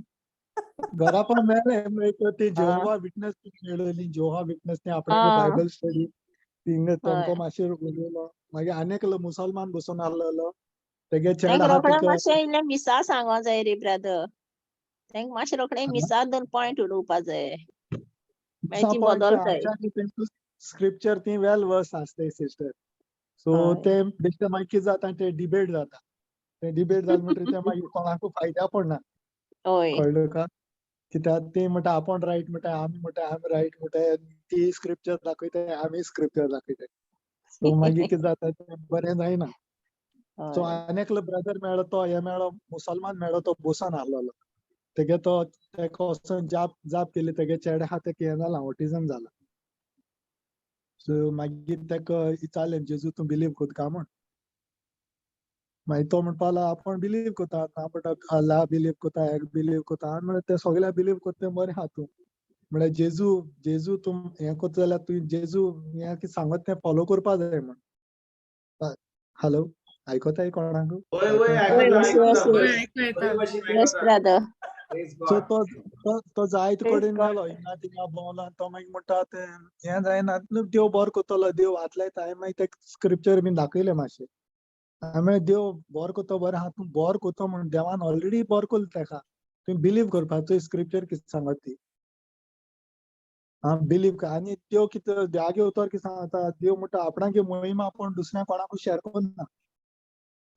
Speaker 6: घरा पण मेळ्ळें, मेळटा ती जेहोवा विटनस मेळ्ळी, जेहोवा विटनस ते आपणागे बायबल स्टडी थिंगा तेमकां मातशें उलयलो. मागीर आनी एकलो मुसलमान बसून आहलोलो, तेगे चेडो
Speaker 2: तांकां
Speaker 6: आहा
Speaker 2: रोखडें
Speaker 6: तेका
Speaker 2: मातशें इल्लें मिसा सांगो जाय रे ब्रदर. तांकां मातशें रोखडें मिसा दोन पॉयंट उडोवपा जाय. मागीर ती बदलताय.
Speaker 6: स्क्रिप्चर ती वेल वर्स आसताय सिस्टर. सो ते बेश्टे मागीर कितें जाता, ते डिबेट जाता, ते डिबेट जाले म्हणटकीर ते मागीर कोणाकूय फायद्या पडना. कळ्ळें तुका? कित्याक ती म्हणटा आपूण रायट म्हणटा, आमी म्हणटा आमी रायट म्हणटा, ती स्क्रिप्चर दाखयताय, आमी स्क्रिप्चर दाखयताय. सो मागीर कितें जाता, तें बरें जायना. सो आनी एकलो ब्रदर मेळ्ळो, तो हे मेळ्ळो, मुसलमान मेळ्ळो, तो बोसान आहलोलो. तेगे तो तेका वचोन जाप जाप केली, तेगे चेडे आहा तेका हें जालां, ऑटिजम जाला. सो मागीर तेका विचारलें, जेजू तूं बिलीव कोत्ता काय म्हूण. मागीर तो म्हणपा लागलो आपूण बिलीव कोता, हांव म्हणटा अल्लाह बिलीव कोता, हेका बिलीव कोता. हांवें म्हणलें तें सगळ्याक बिलीव कोता तें बरें आहा तूं, म्हळ्यार जेजू जेजू तूं हें कोत्ता जाल्यार तुवें जेजू हें कितें सांगत तें फॉलो कोरपा जाय म्हूण. हॅलो, आयकोताय कोणाक?
Speaker 3: वय वय, आयकता.
Speaker 2: Yes, yes,
Speaker 3: आयकता.
Speaker 2: yes.
Speaker 5: आयकू येता.
Speaker 3: बरे भाशेन
Speaker 2: Yes,
Speaker 3: आयकता.
Speaker 2: brother.
Speaker 3: Praise
Speaker 6: so
Speaker 3: God.
Speaker 6: तो तो तो जायते
Speaker 1: Praise
Speaker 6: कडेन
Speaker 1: God.
Speaker 6: गेलो, हिंगा थिंगा भोंवलो, आनी तो मागीर म्हणटा तें हें जायना, देव बरो करतलो, देव हात लायता. हांवें मागीर तेका स्क्रिप्चर बीन दाखयलें मातशें. हांवें म्हळें देव बरो करता, बरें आहा, तूं बरो करता म्हूण देवान ऑलरेडी बरो केलो तेका, तुवें बिलीव करपा, तुवें स्क्रिप्चर कितें सांगता ती. आं, बिलीव कर. आनी देव कितें देवागे उतर कितें सांगता, देव म्हणटा आपणागे महिमा आपूण दुसऱ्या कोणाकूय शेअर करना.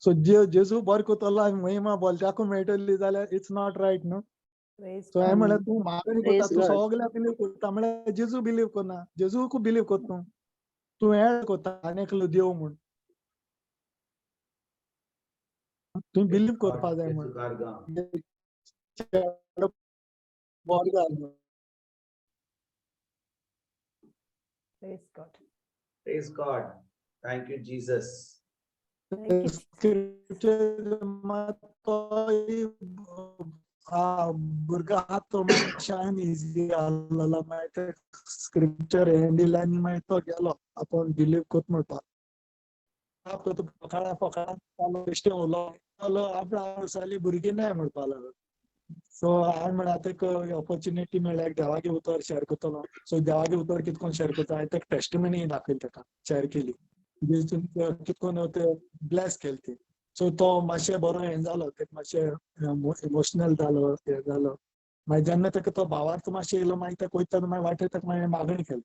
Speaker 6: सो जेजू बरो करतलो आनी महिमा भलत्याकूय मेळटली जाल्यार it's not right न्हू.
Speaker 1: Praise
Speaker 6: सो हांवें
Speaker 1: God.
Speaker 6: म्हणलें तूं मागणी करता,
Speaker 2: Praise
Speaker 6: तूं
Speaker 2: God.
Speaker 6: सगळ्या बिलीव करता, म्हळ्यार जेजू बिलीव करना, जेजूकू बिलीव करता तूं, तूं एड करता आनी एकलो देव म्हूण, तुवें बिलीव करपा जाय
Speaker 3: जेजू
Speaker 6: म्हूण.
Speaker 3: कारगा.
Speaker 6: बरो जालो.
Speaker 1: Praise God.
Speaker 3: Praise God. Thank you, Jesus.
Speaker 1: Thank you.
Speaker 6: Scripture मात तोय भुरगो आहा तो मातशें अनइजी आहलोलो, मागीर ते स्क्रिप्चर हें दिलें आनी मागीर तो गेलो, आपूण बिलीव कोत म्हणपाक. फकाणां फकाणां बेश्टें उलोवलो, आपणा साली भुरगीं नाय म्हणपाक लागलो. सो हांवें म्हळ्यार आतां एक ऑपॉर्च्युनिटी मेळ्ळ्या, देवागे उतर शेअर करतलो. सो देवागे उतर कितकोन शेअर करता, हांवें तेका टेस्टिमनी दाखयली, तेका शेअर केली, कितकोन ते ब्लेस केली ती. सो तो मातशें बरो हें जालो, तेका मातशें इमोशनल जालो, हें जालो. मागीर जेन्ना तेका तो भावार्थ मातशें येयलो, मागीर तेका वयता मागीर वाटेर तेका मागीर मागणी केली.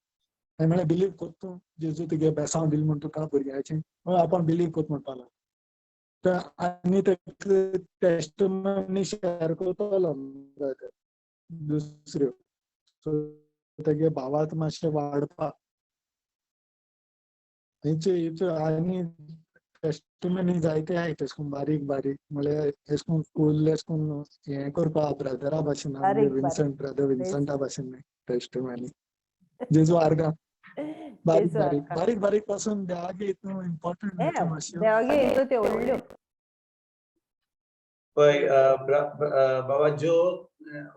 Speaker 6: हांवें म्हळें बिलीव कोत तूं, जेजू तुगे बेसांव दिलें म्हूण तुका भुरग्याचें, हय आपूण बिलीव कोत म्हणपाक लागलो. तर आनी ते टेस्टिमनी शेअर करतलो दुसऱ्यो, सो तेगे भावार्थ मातशें वाडपाक हेचे आनी टेस्टिमनी जायते आहाय तेश कोन बारीक बारीक, म्हळ्यार एश कोन फूल एश कोन हें करपा ब्रदरा भाशेन,
Speaker 1: बारीक बारीक.
Speaker 6: विन्संट ब्रदर विन्संटा भाशेन न्ही टेस्टिमनी, जेजू आर्गां बारीक
Speaker 1: जेजू
Speaker 6: बारीक
Speaker 1: आर्गां.
Speaker 6: बारीक बारीक पासून देवागे हितून इम्पॉर्टंट
Speaker 1: हे,
Speaker 6: मातशें.
Speaker 1: देवागे हितून त्यो व्हडल्यो.
Speaker 3: पळय, बाबा जो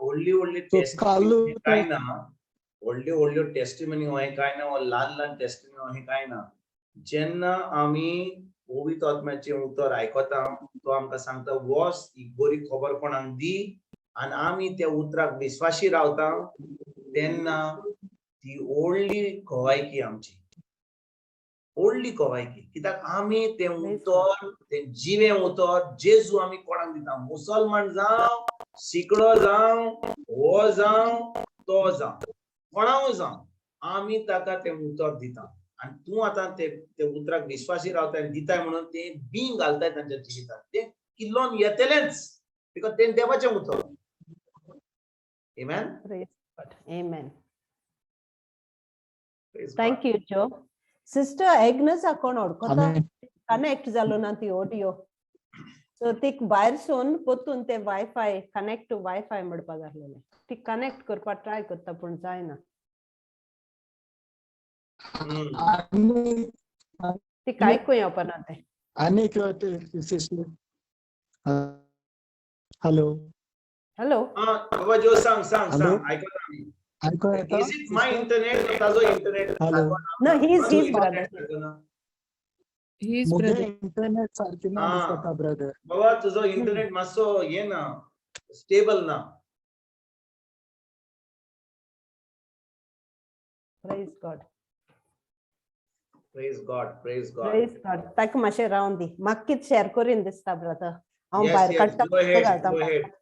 Speaker 3: व्हडली व्हडली
Speaker 6: So, कालू
Speaker 3: टेस्टिमनी काय ना, व्हडल्यो व्हडल्यो टेस्टिमनी अहें काय ना, वा ल्हान ल्हान टेस्टिमनी अहें काय ना. जेन्ना आमी पवित्र आत्म्याचें उतर आयकता, तो आमकां सांगता वच ही बरी खबर कोणाक दी, आनी आमी त्या उतराक विस्वाशी रावता, तेन्ना ती व्हडली गवायकी आमची, व्हडली गवायकी. कित्याक आमी तें उतर, तें जिवें उतर जेजू आमी कोणाक दिता, मुसलमान जावं सिकडो जावं, हो जावं, तो जावं, कोणाव जावं, आमी ताका तें उतर दिता आनी तूं आतां ते ते उतराक विश्वासी रावताय आनी दिताय म्हणून ते बीं घालताय तांच्या जिवितांत, तें किल्लोन येतलेंच, because तें देवाचें उतर. Amen?
Speaker 1: Praise God. Amen.
Speaker 3: Praise God.
Speaker 1: Thank you, Joe. Sister Agnes कोण ओळखता?
Speaker 6: Amen.
Speaker 1: Connect जालो ना ती ऑडियो, सो तीक भायर सून परतून ते वायफाय कनेक्ट टू वायफाय म्हणपाक जालेलें. ती कनेक्ट करपाक ट्राय करता पूण जायना.
Speaker 6: आनी
Speaker 1: ती आयकूं येवपाना तें.
Speaker 6: आनीक सिस्टर, हॅलो.
Speaker 1: हॅलो.
Speaker 3: हा बाबा जो, सांग सांग.
Speaker 6: Hello?
Speaker 3: सांग, आयकता आमी.
Speaker 6: आयको येता?
Speaker 3: Is it my internet or ताजो internet?
Speaker 6: Hello.
Speaker 1: No, he's brother.
Speaker 4: His
Speaker 6: मुगे
Speaker 4: brother.
Speaker 6: Internet सारकी ना दिसता ब्रदर.
Speaker 3: बाबा, तुझो इंटरनेट मातसो हे ना, स्टेबल ना.
Speaker 1: Praise God.
Speaker 3: Praise God, praise God.
Speaker 1: Praise God. ताका मातशें रावन दी, म्हाका कितें शेअर करीन दिसता ब्रदर, हांव भायर काडटा, घालता.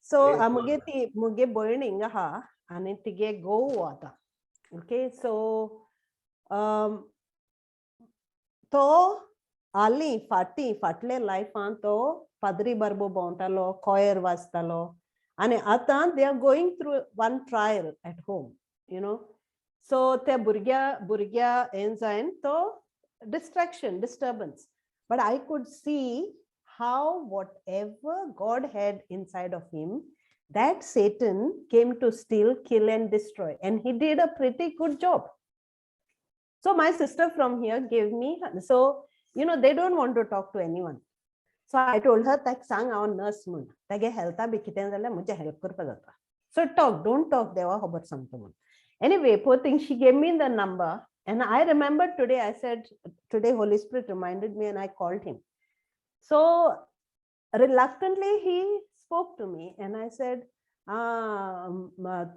Speaker 1: सो मुगे ती मुगे भयण हिंगा आहा आनी तिगे घोव आतां, ओके, सो तो हालीं फाटीं फाटले लायफान तो पाद्री बारबो भोंवतालो, कॉयर वाजतालो आनी आतां they are going through one trial at home. So त्या भुरग्या भुरग्या हें जायन तो distraction, disturbance. But I could see how whatever God had inside of him, that Satan came to steal, kill, and destroy. And he did a pretty good job. So my sister from here gave me, so, they don't want to talk to anyone. So I told her, ताका सांग हांव nurse म्हूण, तागे हेल्था बी कितें जाल्यार म्हजें help करपा जाता. So talk, don't talk, देवा खबर सांगता म्हूण. Anyway, poor thing, she gave me the number. And I remember today, I said, today Holy Spirit reminded me and I called him. So reluctantly, he spoke to me and I said,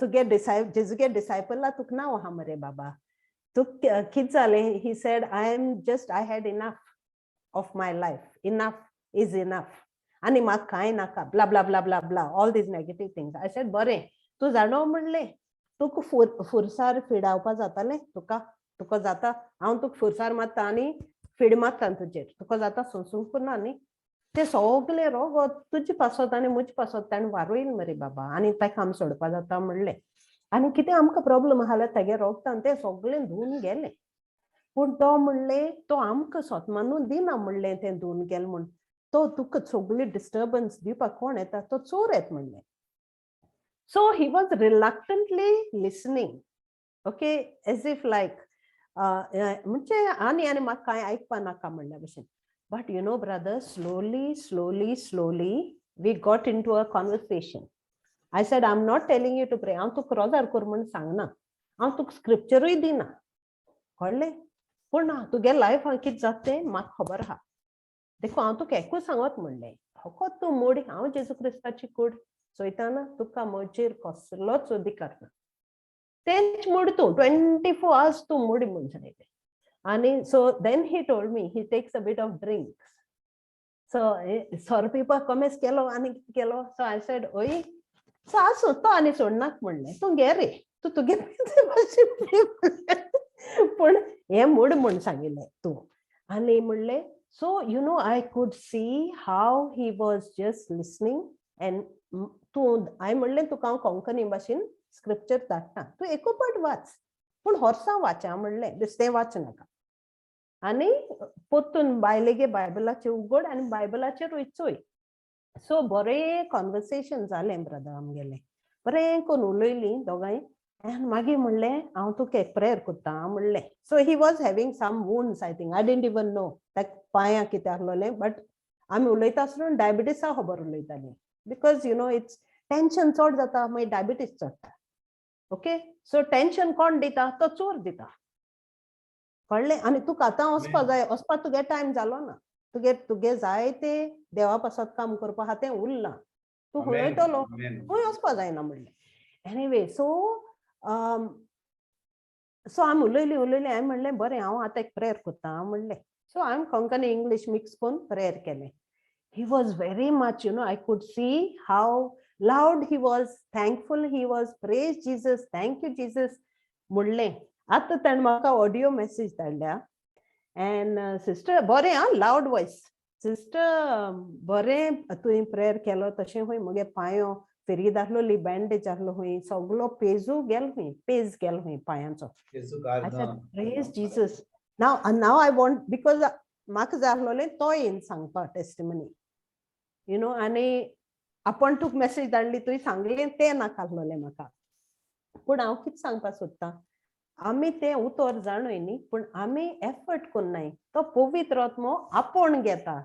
Speaker 1: तुगे जेजुगे disciple तुक नांव आहा मरे बाबा, तुक कित जालें? He said, I am just, I had enough of my life. Enough is enough. आनी म्हाका कांय नाका, blah, blah, blah, blah, blah, all these negative things. I said, बरें, तूं जाणो म्हणलें, तुका फुरसार फिडावपा जातालें तुका, तुका जाता, हांव तुका फुरसार मारता आनी फीड मारता तुजेर, तुका जाता सोंसूंक ना न्ही ते सगळे रोगत तुजे पासत आनी म्हजे पासत ताणें वारोयल मरे बाबा, आनी ताका आमी सोडपा जाता म्हणलें. आनी कितें आमकां प्रॉब्लम आहा जाल्यार तेगे रोगतान तें सगळें धुवन गेलें. पूण तो म्हणलें, तो आमकां सोतमानून दिना म्हणलें, तें धुवन गेलें म्हूण. तो तुका सगळी डिस्टर्बन्स दिवपाक कोण येता? तो चोर येता म्हणलें. So he was reluctantly listening, okay, as if like म्हणजे आनी आनी म्हाका कांय आयकपा नाका म्हणल्या भशेन. But brother, slowly, slowly, slowly we got into a conversation. I said, I am not telling you to pray, हांव तुका रोजार कर म्हूण सांगना, हांव तुका स्क्रिप्चरूय दिना, कळ्ळें? पूण ना तुगे लायफान कितें जाता तें म्हाका खबर आहा, देखून हांव तुका एकूच सांगत म्हणलें, फकत तूं मोड, हांव जेजू क्रिस्ताची कूड चोयतना तुका म्हजेर कसलोच अधिकार ना, तेंच मोड तूं 24 आवर्स तूं मोडी म्हूण सांगलें. आनी so then he told me he takes a bit of drinks. So सोरो पिवपाक कॉमेस केलो आनी कितें केलो. सो I said, ओय, सो आसूं, तो आनी सोडनाक म्हणलें, तूं घे रे, तूं तुगे मातशें, पूण हें मोड म्हूण सांगिल्लें तूं. आनी म्हणलें, so I could see how he was just listening and तूं, हांवें म्हणलें, तुका हांव कोंकणी भाशेन स्क्रिप्चर धाडटा, तूं एकोपट वाच, पूण होर्सां वाच आं म्हणलें, बेश्टें वाच नाका. आनी परतून बायलेगे बायबलाचेर उगड आनी बायबलाचेर चोय. सो बरें कॉन्वर्सेशन जालें ब्रदर आमगेलें, बरें करून उलयलीं दोगांय. आनी मागीर म्हणलें, हांव तुका एक प्रेयर करता म्हणलें. So he was having some wounds, I think, I didn't even know ताका पांयां कितें आसलोलें, बट आमी उलयता आसतना डायबिटीसा खबर उलयतालीं, because it's tension चड जाता मागीर डायबिटीस चडटा. ओके, सो टेंशन कोण दिता? तो चोर दिता, कळ्ळें? आनी तुका आतां वचपा जाय, वचपा तुगे टायम जालो ना, तुगे तुगे जाय ते देवा पासत काम करपा आहा तें उरलां, तूं खंय वयतलो, खंय वचपा जायना म्हणलें. एनिवे, सो सो आमी उलयलीं उलयलीं, हांवें म्हणलें, बरें, हांव आतां एक प्रेयर करता म्हणलें. सो हांवें कोंकणी इंग्लीश मिक्स करून प्रेयर केलें. He was very much, I could see how Loud he was, thankful he was, praise Jesus, thank you Jesus म्हणलें. आतां ताणें म्हाका ऑडियो मॅसेज धाडल्या एंड सिस्टर बरें आं, लावड वॉयस, सिस्टर बरें तुवें प्रेयर केलो तशें खंय म्हगे पांयो फेरी दाखलोली, बँडेज आहलो खंय, सगलो पेजू गेल खंय, पेज गेल खंय पांयांचो. I said, praise Jesus. Now I want, because म्हाका जाय आसलोलें तो येवन सांगपा टेस्टिमनी, you know, आनी आपण तुका मेसेज धाडली, तुवें सांगलें तें नाका आसलोलें म्हाका. पूण हांव कितें सांगपाक सोदतां, आमी तें उतर जाणूय न्ही, पूण आमी एफर्ट कोन्नाय. तो पवित्र आत्मो आपोवन घेता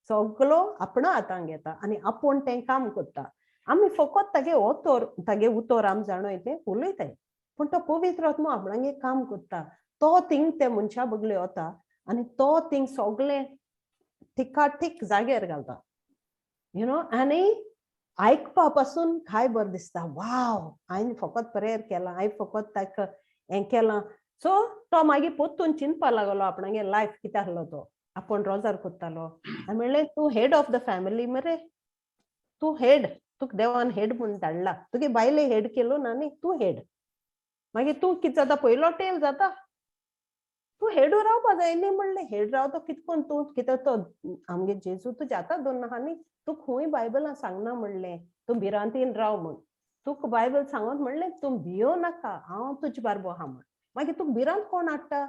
Speaker 1: सगलो, आपणा हातान घेता आनी आपूण तें काम करता. आमी फकत तागे ओतोर, तागे उतर आमी जाणोय तें उलयताय, पूण तो पवित्र आत्मो आपणागे काम करता. तो थिंग ते मनशा बगले वता आनी तो थिंग सगलें ठिका ठीक जाग्यार घालता, you know. आनी आयकपा पासून काय बरें दिसता, वाव, हांवें फकत प्रेयर केलां, हांवें फकत ताका हें केलां. सो तो मागीर परतून चिंतपा लागलो आपणागे लायफ कितें आसलो तो, आपूण रोजार करतालो. हांवें म्हणलें, तूं हेड ऑफ the family मरे, तूं हेड, तुका देवान हेड म्हूण धाडला. तुगे बायले हेड केलो ना न्ही, तूं हेड. मागीर तूं कितें जाता, पयलो टेल जाता. तूं हेडू रावपा जाय न्ही म्हणलें. हेड रावता कितें कोन्न तूं? कित्याक तो आमगे जेजू तुज्या हाताक दवरना आहा न्ही. तूं खंय बायबलान सांगना म्हणलें तूं भिरांतीन राव म्हूण. तुका बायबल सांगत म्हणलें, तूं भियो नाका, हांव तुजे बारबो आहा म्हण. मागीर तुका भिरांत कोण हाडटा?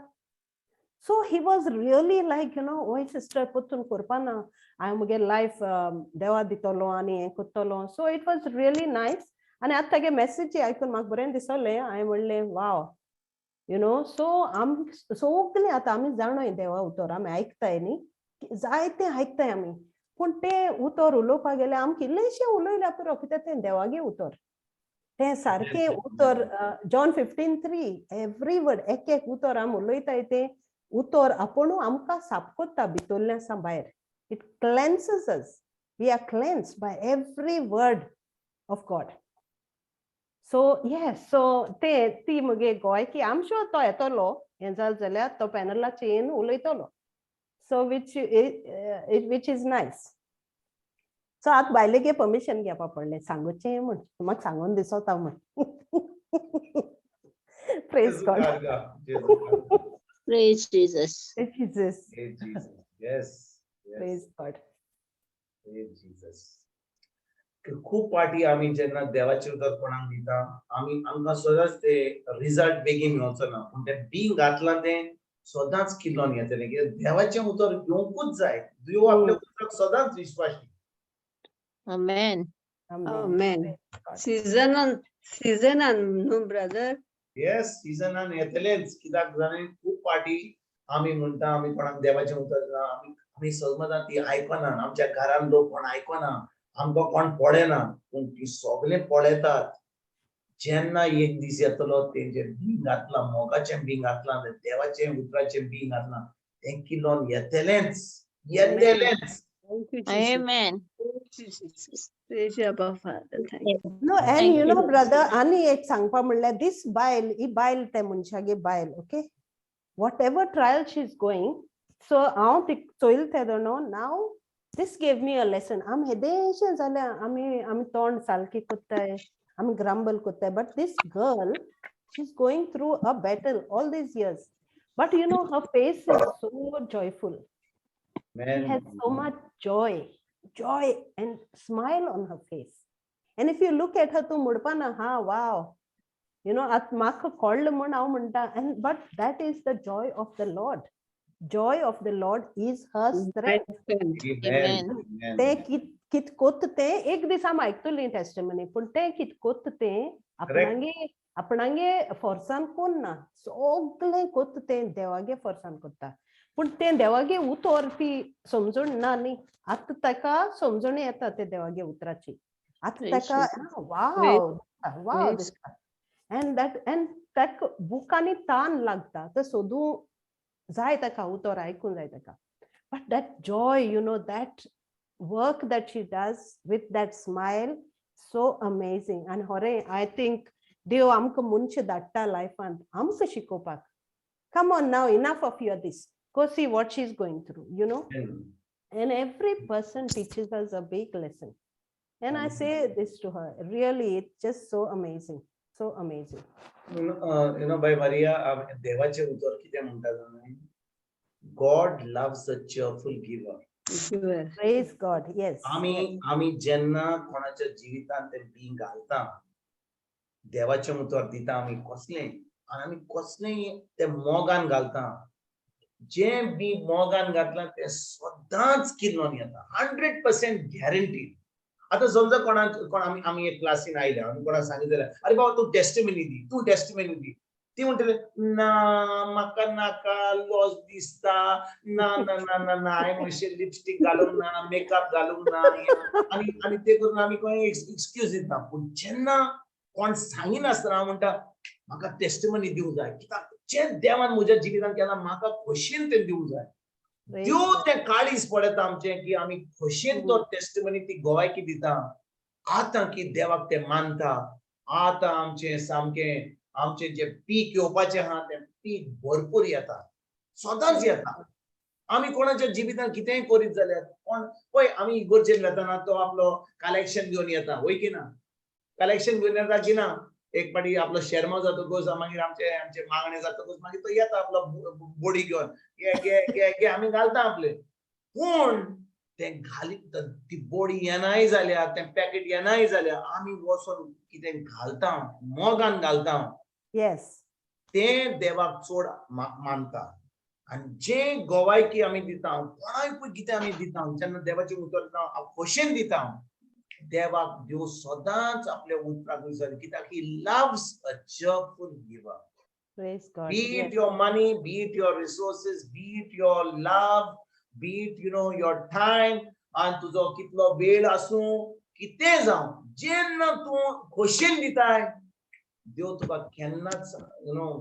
Speaker 1: So he was really like, ओय सिस्टर, परतून करपा ना हांवें, म्हगे लायफ देवा दितलो आनी हें करतलो. So it was really nice. आनी आतां तागे मॅसेज आयकून म्हाका बरें दिसलें. हांवें म्हणलें, वाव, you know. सो आम सगळीं आतां आमी जाणोय देवा उतर आमी आयकताय न्ही, जायतें आयकताय आमी, पूण तें उतर उलोवपाक गेल्यार आमकां इल्लेंशें उलयल्यार पुरो, कित्याक तें देवागे उतर, तें सारकें उतर. John 15:3, every word, एक एक उतर आमी उलयताय, तें उतर आपुणू आमकां साप करता भितरल्यान सा भायर. It cleanses us. We are cleansed by every word of God. So yes, so ते ती मुगे गोंय की आम शुअर तो येतलो, हें जालें जाल्यार तो पॅनलाचेर येवन उलयतलो. So which is nice. So आतां बायलेगे परमिशन घेवपा पडलें सांगुचें म्हूण, म्हाका सांगून दिसता म्हूण. Praise God.
Speaker 2: Praise Jesus.
Speaker 1: Jesus.
Speaker 3: Praise Jesus. Yes.
Speaker 1: Praise God.
Speaker 3: Praise Jesus. खूब पाटी आमी जेन्ना देवाचे उतर कोणाक दिता, आमी आमकां सदांच ते रिजल्ट बेगीन मेवचो ना, पूण तें बीं घातलां तें सदांच किल्लोन येतलें, कित्याक देवाचें उतर घेवंकूच जाय. देव आपल्या उतराक सदांच विश्वासी.
Speaker 2: Amen.
Speaker 1: Amen.
Speaker 5: Amen. सिजनान सिजनान न्हू ब्रदर?
Speaker 3: येस, सिजनान येतलेंच. कित्याक जाणें, खूब पाटी आमी म्हणटा, आमी कोणाक देवाचें उतर दिता, आमी समजा ती आयकना, आमच्या घरान लोक कोण आयकना, आमकां कोण पळयना, पूण ती सगळे पळयतात. जेन्ना एक दीस येतलो, तेंचे बीं घातलां, मोगाचें बीं घातलां, देवाचें उतराचें बीं घातलां, तें किल्लोन येतलेंच, येतलेंच.
Speaker 5: Thank you, Jesus.
Speaker 2: Amen.
Speaker 5: Jesus. Praise you, Abba Father. Thank you.
Speaker 1: No, and
Speaker 2: Thank
Speaker 1: you know,
Speaker 2: you.
Speaker 1: brother, आनी एक सांगपा म्हणल्यार, this बायल, ही बायल, ते मनशागे बायल, okay, whatever trial she is going, so हांव ती Choyal तेदोना. Now this gave me a lesson. आमी हेदेशें जाल्यार आमी तोंड सारकी कोत्ताय, आमी ग्रांबल कोत्ताय, but this girl, she is going through a battle all these years, but her face is so joyful.
Speaker 3: Man.
Speaker 1: Has so much joy, joy and smile on her face. And if you look at her, तूं म्हणपा हा, वाव, you know, आतां म्हाका कळ्ळें म्हूण हांव म्हणटा. And but that is the joy of the Lord. Joy of the Lord is her strength.
Speaker 3: Amen. Amen.
Speaker 1: तें कित कित कोत्ता तें एक दीस आमी आयकतलीं टेस्टिमनी, पूण तें कित कोत्ता तें आपणागे फोर्सान कोन्ना, सगळें कोत्ता तें देवागे फोर्सान कोत्ता. पूण तें देवागे उतर ती समजून ना न्ही. आतां ताका समजणी येता ते देवागे उतराची. आतां ताका वाव वाव दिसता. एंड that and ताका बुकांनी तान लागता, ते सोदूं जाय ताका, उतर आयकूंक जाय ताका. But that joy, that work that she does with that smile, so amazing. And खरें, I think देव आमकां मनशां धाडटा लायफांत आमकां शिकोवपाक, come on now, enough of your this, go see what she is going through. And every person teaches us a big lesson. And I say this to her, really, it's just so amazing, so amazing.
Speaker 3: You know, बाय Maria, देवाचें उतर कितें म्हणटा जाणा? God loves a cheerful giver.
Speaker 5: Giver.
Speaker 1: Praise God, yes.
Speaker 3: आमी आमी जेन्ना कोणाच्या जिवितांत तें बीं घालता, देवाचें उतर दिता आमी कसलें, आनी आमी कसलेंय तें मोगान घालता, जें बी मोगान घातलां तें सदांच किल्लोन येता, 100% गॅरंटी. आतां समजा कोणाक कोण आमी आमी एक क्लासीन आयल्या आनी कोणाक सांगितलें जाल्यार, अरे बाबा, तूं टेस्टिमनी दी, तूं टेस्टिमनी दी, ती म्हणटली, ना, म्हाका नाका, लॉज दिसता, ना ना ना ना ना, हांवें मातशें लिपस्टीक घालूंक ना, मेकअप घालूंक ना, आनी आनी ते करून आमी कोण एक्सक्यूज दिता. पूण जेन्ना कोण सांगिनासतना हांव म्हणटा, म्हाका टेस्टिमनी दिवंक जाय, कित्याक जें देवान म्हज्या जिवितांत केलां म्हाका खोशयेन तें दिवंक जाय.
Speaker 1: Praise
Speaker 3: त्यो
Speaker 1: God.
Speaker 3: तें काळीज पळयता आमचें की आमी खोशयेन तो टेस्टिमनी, ती गोवायकी दिता. आतां की देवाक तें मानता, आतां आमचें सामकें आमचें जें पीक येवपाचें आहा तें पीक भरपूर येता, सदांच येता. आमी कोणाच्या जिवितांत कितेंय करीत जाल्यार, कोण पळय, आमी इगर्जेन वेतना तो आपलो कलेक्शन घेवन येता, वय की ना? कलेक्शन घेवन येता की ना? एक फावटी आपलो शेरमांव जातकूच, मागीर आमचे आमचे मागणे जातकूच मागीर तो येता आपलो बोडी घेवन, घे घे घे घे, आमी घालता आपले. पूण तें घाली ती बोडी येनाय जाल्यार, तें पॅकेट येनाय जाल्यार, आमी वचोन कितें घालता, मोगान घालता, तें देवाक चड मानता. आनी जें गोवायकी आमी दिता, कोणाकूय कितें आमी दिता, जेन्ना देवाचें उतर दिता, हांव खोशयेन दिता, देवाक देव सदांच आपल्या उतराक विसर, कित्याक he loves a cheerful giver.
Speaker 1: Praise God.
Speaker 3: Be it your money, be it your resources, be it your love, be it your time, आनी तुजो कितलो वेळ आसूं, कितें जावं, जेन्ना तूं खोशयेन दिताय, देव तुका केन्नाच you know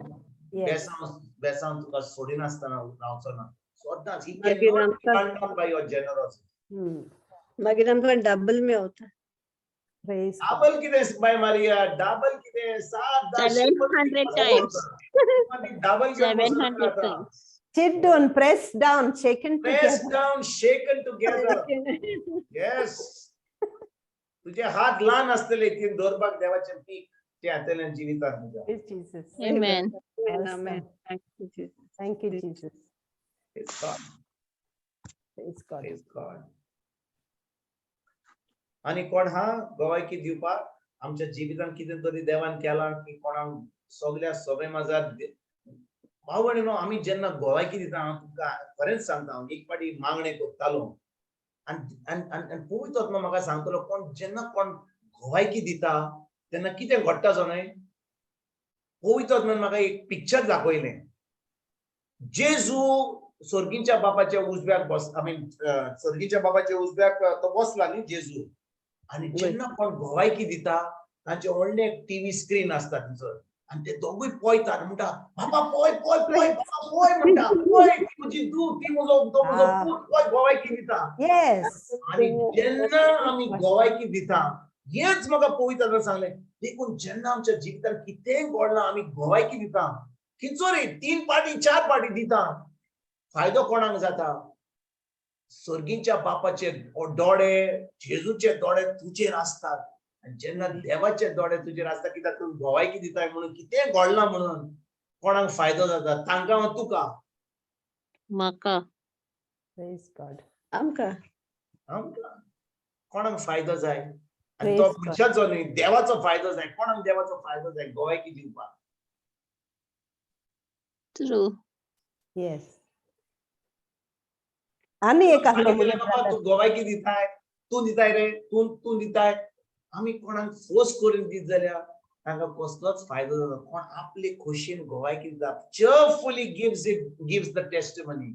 Speaker 3: बेसांव बेसांव तुका सोडिनासतना रावचो ना, सदांच ही
Speaker 5: मागीर आमकां
Speaker 3: बाय your generosity.
Speaker 5: मागीर आमकां डबल मेवता.
Speaker 1: Praise God.
Speaker 3: Double कितें बाय मारिया, डबल कितें, सात धा
Speaker 2: 700 times.
Speaker 3: Double.
Speaker 2: 700 times.
Speaker 1: Chiddun, pressed down, shaken
Speaker 3: Pressed
Speaker 1: together.
Speaker 3: Down, shaken together. Yes. तुझे हात ल्हान आसतले ती दवरपाक देवाचें पीक तें येतलें जिवितांत तुज्या.
Speaker 1: Praise Jesus.
Speaker 2: Amen.
Speaker 5: Amen,
Speaker 1: Awesome.
Speaker 5: amen. Thank you, Jesus.
Speaker 1: Thank you, Jesus.
Speaker 3: Praise God.
Speaker 1: Praise God.
Speaker 3: Praise God. आनी कोण हा गोवायकी दिवपाक, आमच्या जिवितांत कितें तरी देवान केलां की कोणाक सगल्या सभे माजार? भाव भयणीनो, आमी जेन्ना गोवायकी दिता, हांव तुमकां खरेंच सांगता, हांव एक फावटी मागणें करतालो आनी आनी आनी पवित्र आत्मा म्हाका सांगतलो, कोण जेन्ना कोण गोवायकी दिता तेन्ना कितें घडटा जाणा? पवित्र आत्म्यान म्हाका एक पिक्चर दाखयलें. जेजू सर्गीच्या बापाच्या उजव्याक बस, I mean, सर्गीच्या बापाच्या उजव्याक तो बसला न्ही जेजू. आनी जेन्ना कोण गोवायकी दिता, तांचे व्हडलें एक टीव्ही स्क्रीन आसता थंयसर आनी ते दोगूय पळयतात, म्हणटा, बाबा पळय, पळय, पळय, बाबा पळय, म्हणटा, पळय, ती म्हजी धूव, ती म्हजो तो म्हजो पूत, पळय गोवायकी दिता. आनी जेन्ना आमी गोवायकी दिता, हेच म्हाका पवित्र आत्म्यान सांगलें, देखून जेन्ना आमच्या जिवितांत कितेंय घडलां, आमी गोवायकी दिता, कितचो तीन पाटी चार पाटी दिता, फायदो कोणाक जाता? सर्गीच्या बापाचे दोळे, जेजूचे दोळे तुजेर आसतात. आनी जेन्ना देवाचे दोळे तुजेर आसता, कित्याक तूं गोवायकी दिताय म्हणून, कितें घडलां म्हणून, कोणाक फायदो जाता, तांकां वा तुका?
Speaker 2: म्हाका.
Speaker 1: Praise God.
Speaker 5: आमकां.
Speaker 3: आमकां. कोणाक फायदो जाय? आनी तो
Speaker 1: Praise God.
Speaker 3: मनशाचो न्ही, देवाचो फायदो जाय. कोणाक देवाचो फायदो जाय गोवायकी दिवपाक?
Speaker 2: True.
Speaker 1: Yes. आनी एक आसलो
Speaker 3: आनी
Speaker 1: म्हगे
Speaker 3: बाबा
Speaker 1: brother.
Speaker 3: तूं गोवायकी दिताय, तूं दिताय रे, तूं तूं दिताय. आमी कोणाक फोर्स करून दीत जाल्यार तांकां कसलोच फायदो जाता. कोण आपले खोशयेन गोवायकी दिता, cheerfully gives it, gives the testimony,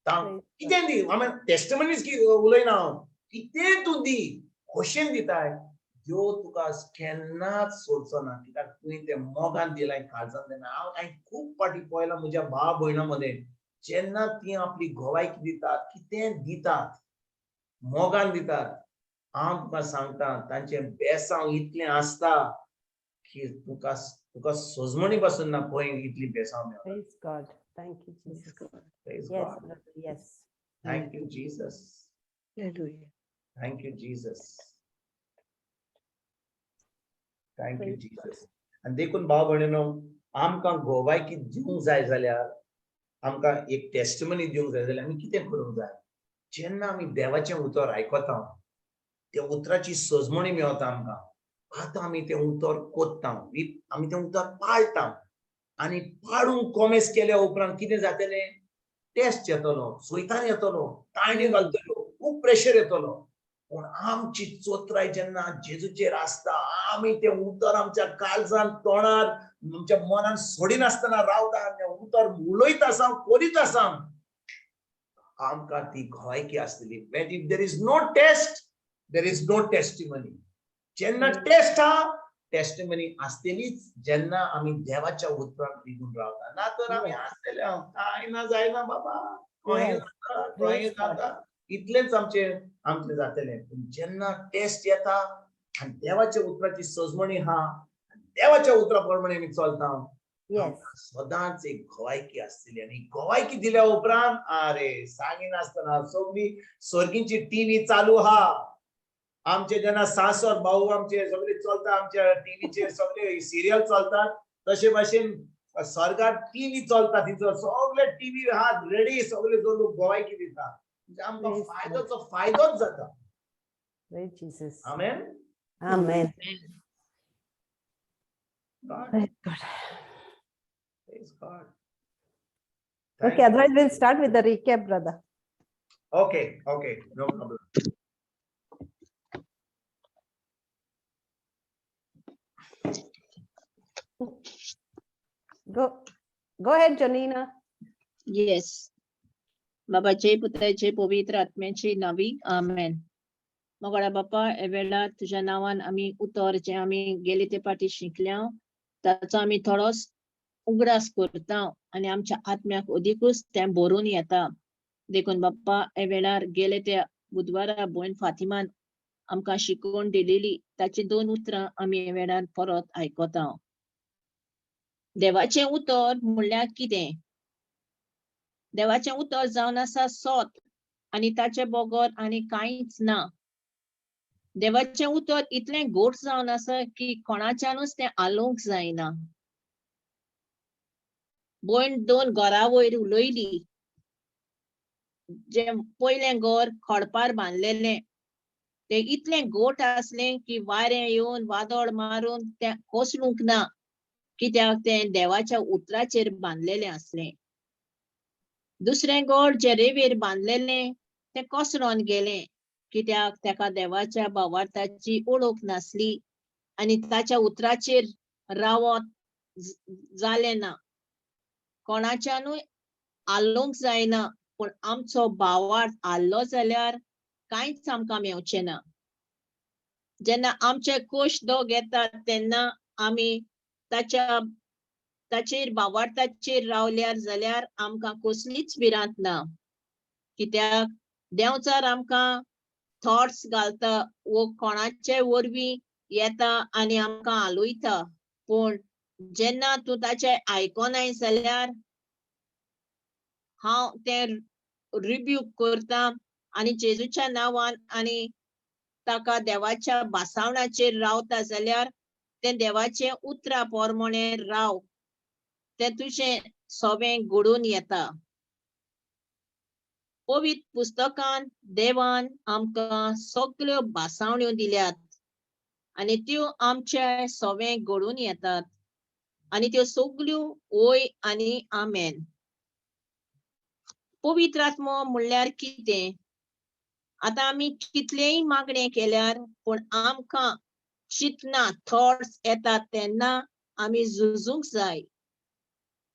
Speaker 3: कितें दी, आमी टेस्टिमनीज उलयना हांव, कितें तूं दी, खोशयेन दिताय, देव तुका केन्नाच सोडचो ना, कित्याक तुवें तें मोगान दिलां, काळजान दिलां. हांव हांवें खूब फावटी पळयलां म्हज्या भाव भयणां मदें, जेन्ना ती आपली गोवायकी दितात, कितें दितात, मोगान दितात, हांव तुका सांगता, तांचें बेसांव इतलें आसता की तुका तुका सोजमणी पासून ना खंय इतली बेसांव मेळना.
Speaker 1: Praise God. Thank you,
Speaker 5: Praise
Speaker 1: Jesus.
Speaker 5: God.
Speaker 3: Praise
Speaker 1: Yes,
Speaker 3: God.
Speaker 1: brother, yes.
Speaker 3: Thank you, Jesus.
Speaker 5: Hallelujah.
Speaker 3: Thank you, Jesus. Thank you Jesus. आनी देखून भाव भयणीनो, आमकां गोवायकी दिवंक जाय जाल्यार, आमकां एक टेस्टमनी दिवंक जाय जाल्यार आमी कितें करूंक जाय? जेन्ना आमी देवाचें उतर आयकता, त्या उतराची सजमणी मेळता आमकां. आतां आमी तें उतर कोत्ता, आमी तें उतर पाळटा आनी पाळूंक कोमेस केल्या उपरांत कितें जातलें? टेस्ट येतलो, सोयतान येतलो, ताळणी घालतलो, खूब प्रेशर येतलो. पूण आमची चोत्राय जेन्ना जेजूचेर आसता, आमी तें उतर आमच्या काळजान, तोंडार, आमच्या मनान सोडिनासतना रावता आनी तें उतर उलयत आसा, करीत आसा, आमकां ती गोवायकी आसतली. When if there is no test, there is no testimony. जेन्ना टेस्ट हा, टेस्टिमनी आसतलीच, जेन्ना आमी देवाच्या उतरान रिगून रावता. ना तर आमी आसतले, कांय ना जायना बाबा, खंय जाता, खंय जाता, इतलेंच आमचे आमचें जातलें. पूण जेन्ना टेस्ट येता आनी देवाच्या उतराची सजमणी हा, देवाच्या उतरा प्रमाणे आमी चलता, सदांच एक गोवायकी आसतली. आनी गोवायकी दिल्या उपरांत आरे सांगिनासतना सगळी सर्गींची टीव्ही चालू हा. आमचे जेन्ना सासर भाऊ आमचे सगळे चलता, आमच्या टीव्हीचेर सगळे सिरियल चलतात, तशे भाशेन स्वर्गात टीव्ही चलता, थिंयसर सगळे टीव्ही हा रेडी, सगळे जो लोक गोवायकी दिता, म्हणजे आमकां फायदोचो फायदोच जाता. आमेन.
Speaker 1: आमेन.
Speaker 3: God. Praise God.
Speaker 1: Okay, otherwise we'll start with the recap, brother.
Speaker 3: Okay, okay, no problem.
Speaker 1: Go ahead, Janina.
Speaker 2: Yes. बाबाचे, पुताचे, पवित्र आत्म्याचे नावी, आमेन. मोगाळा बापा, हे वेळार तुज्या नांवान आमी उतर जें आमी गेले ते पाटी शिकल्या ताचो आमी थोडोच उगडास करता आनी आमच्या आत्म्याक अदिकूच तें भरून येता. देखून बाप्पा, हे वेळार गेले त्या बुधवारा भयण फातिमान आमकां शिकोवन दिलेली ताची दोन उतरां आमी हे वेळार परत आयकता. देवाचें उतर म्हणल्यार कितें? देवाचें उतर जावन आसा सोत आनी ताचे बगर आनी कांयच ना. देवाचें उतर इतलें गोड जावन आसा की कोणाच्यानूच तें आलोवंक जायना. भयण दोन घरा वयर उलयली. जें पयलें घर खडपार बांदलेलें तें इतलें गोट आसलें की वारें येवन वादळ मारून तें कोसळूंक ना, कित्याक तें देवाच्या उतराचेर बांदलेलें आसलें. दुसरें घर जें रेवेर बांदलेलें तें कोसळोन गेलें, कित्याक तेका देवाच्या भावार्थाची ओळख नासली आनी ताच्या उतराचेर रावत जालें ना. कोणाच्यानूय आलोवंक जायना, पूण आमचो भावार्थ आल्लो जाल्यार कांयच आमकां मेवचें ना. जेन्ना आमचे कोश दोग येतात तेन्ना आमी ताचेर भावार्थाचेर रावल्यार जाल्यार आमकां कसलीच भिरांत ना, कित्याक देंवचार आमकां थॉट्स घालता वो कोणाचे वरवीं येता आनी आमकां आलोयता. पूण जेन्ना तूं ताचें आयकोनाय जाल्यार हांव तें रिब्यूक करता आनी जेजूच्या नांवान आनी ताका देवाच्या भासावणाचेर रावता जाल्यार तें देवाचें उतरा प्रमाणे राव, तें तुजें सोबें घडून येता. पवित्र पुस्तकान देवान आमकां सगल्यो भासावण्यो दिल्यात आनी त्यो आमचे सोबें घडून येतात आनी त्यो सगल्यो वय आनी आमेन. पवित्र आत्मो म्हणल्यार कितें? आतां आमी कितलेय मागणें केल्यार पूण आमकां चिंतना थॉट्स येतात तेन्ना आमी झुजूंक जाय.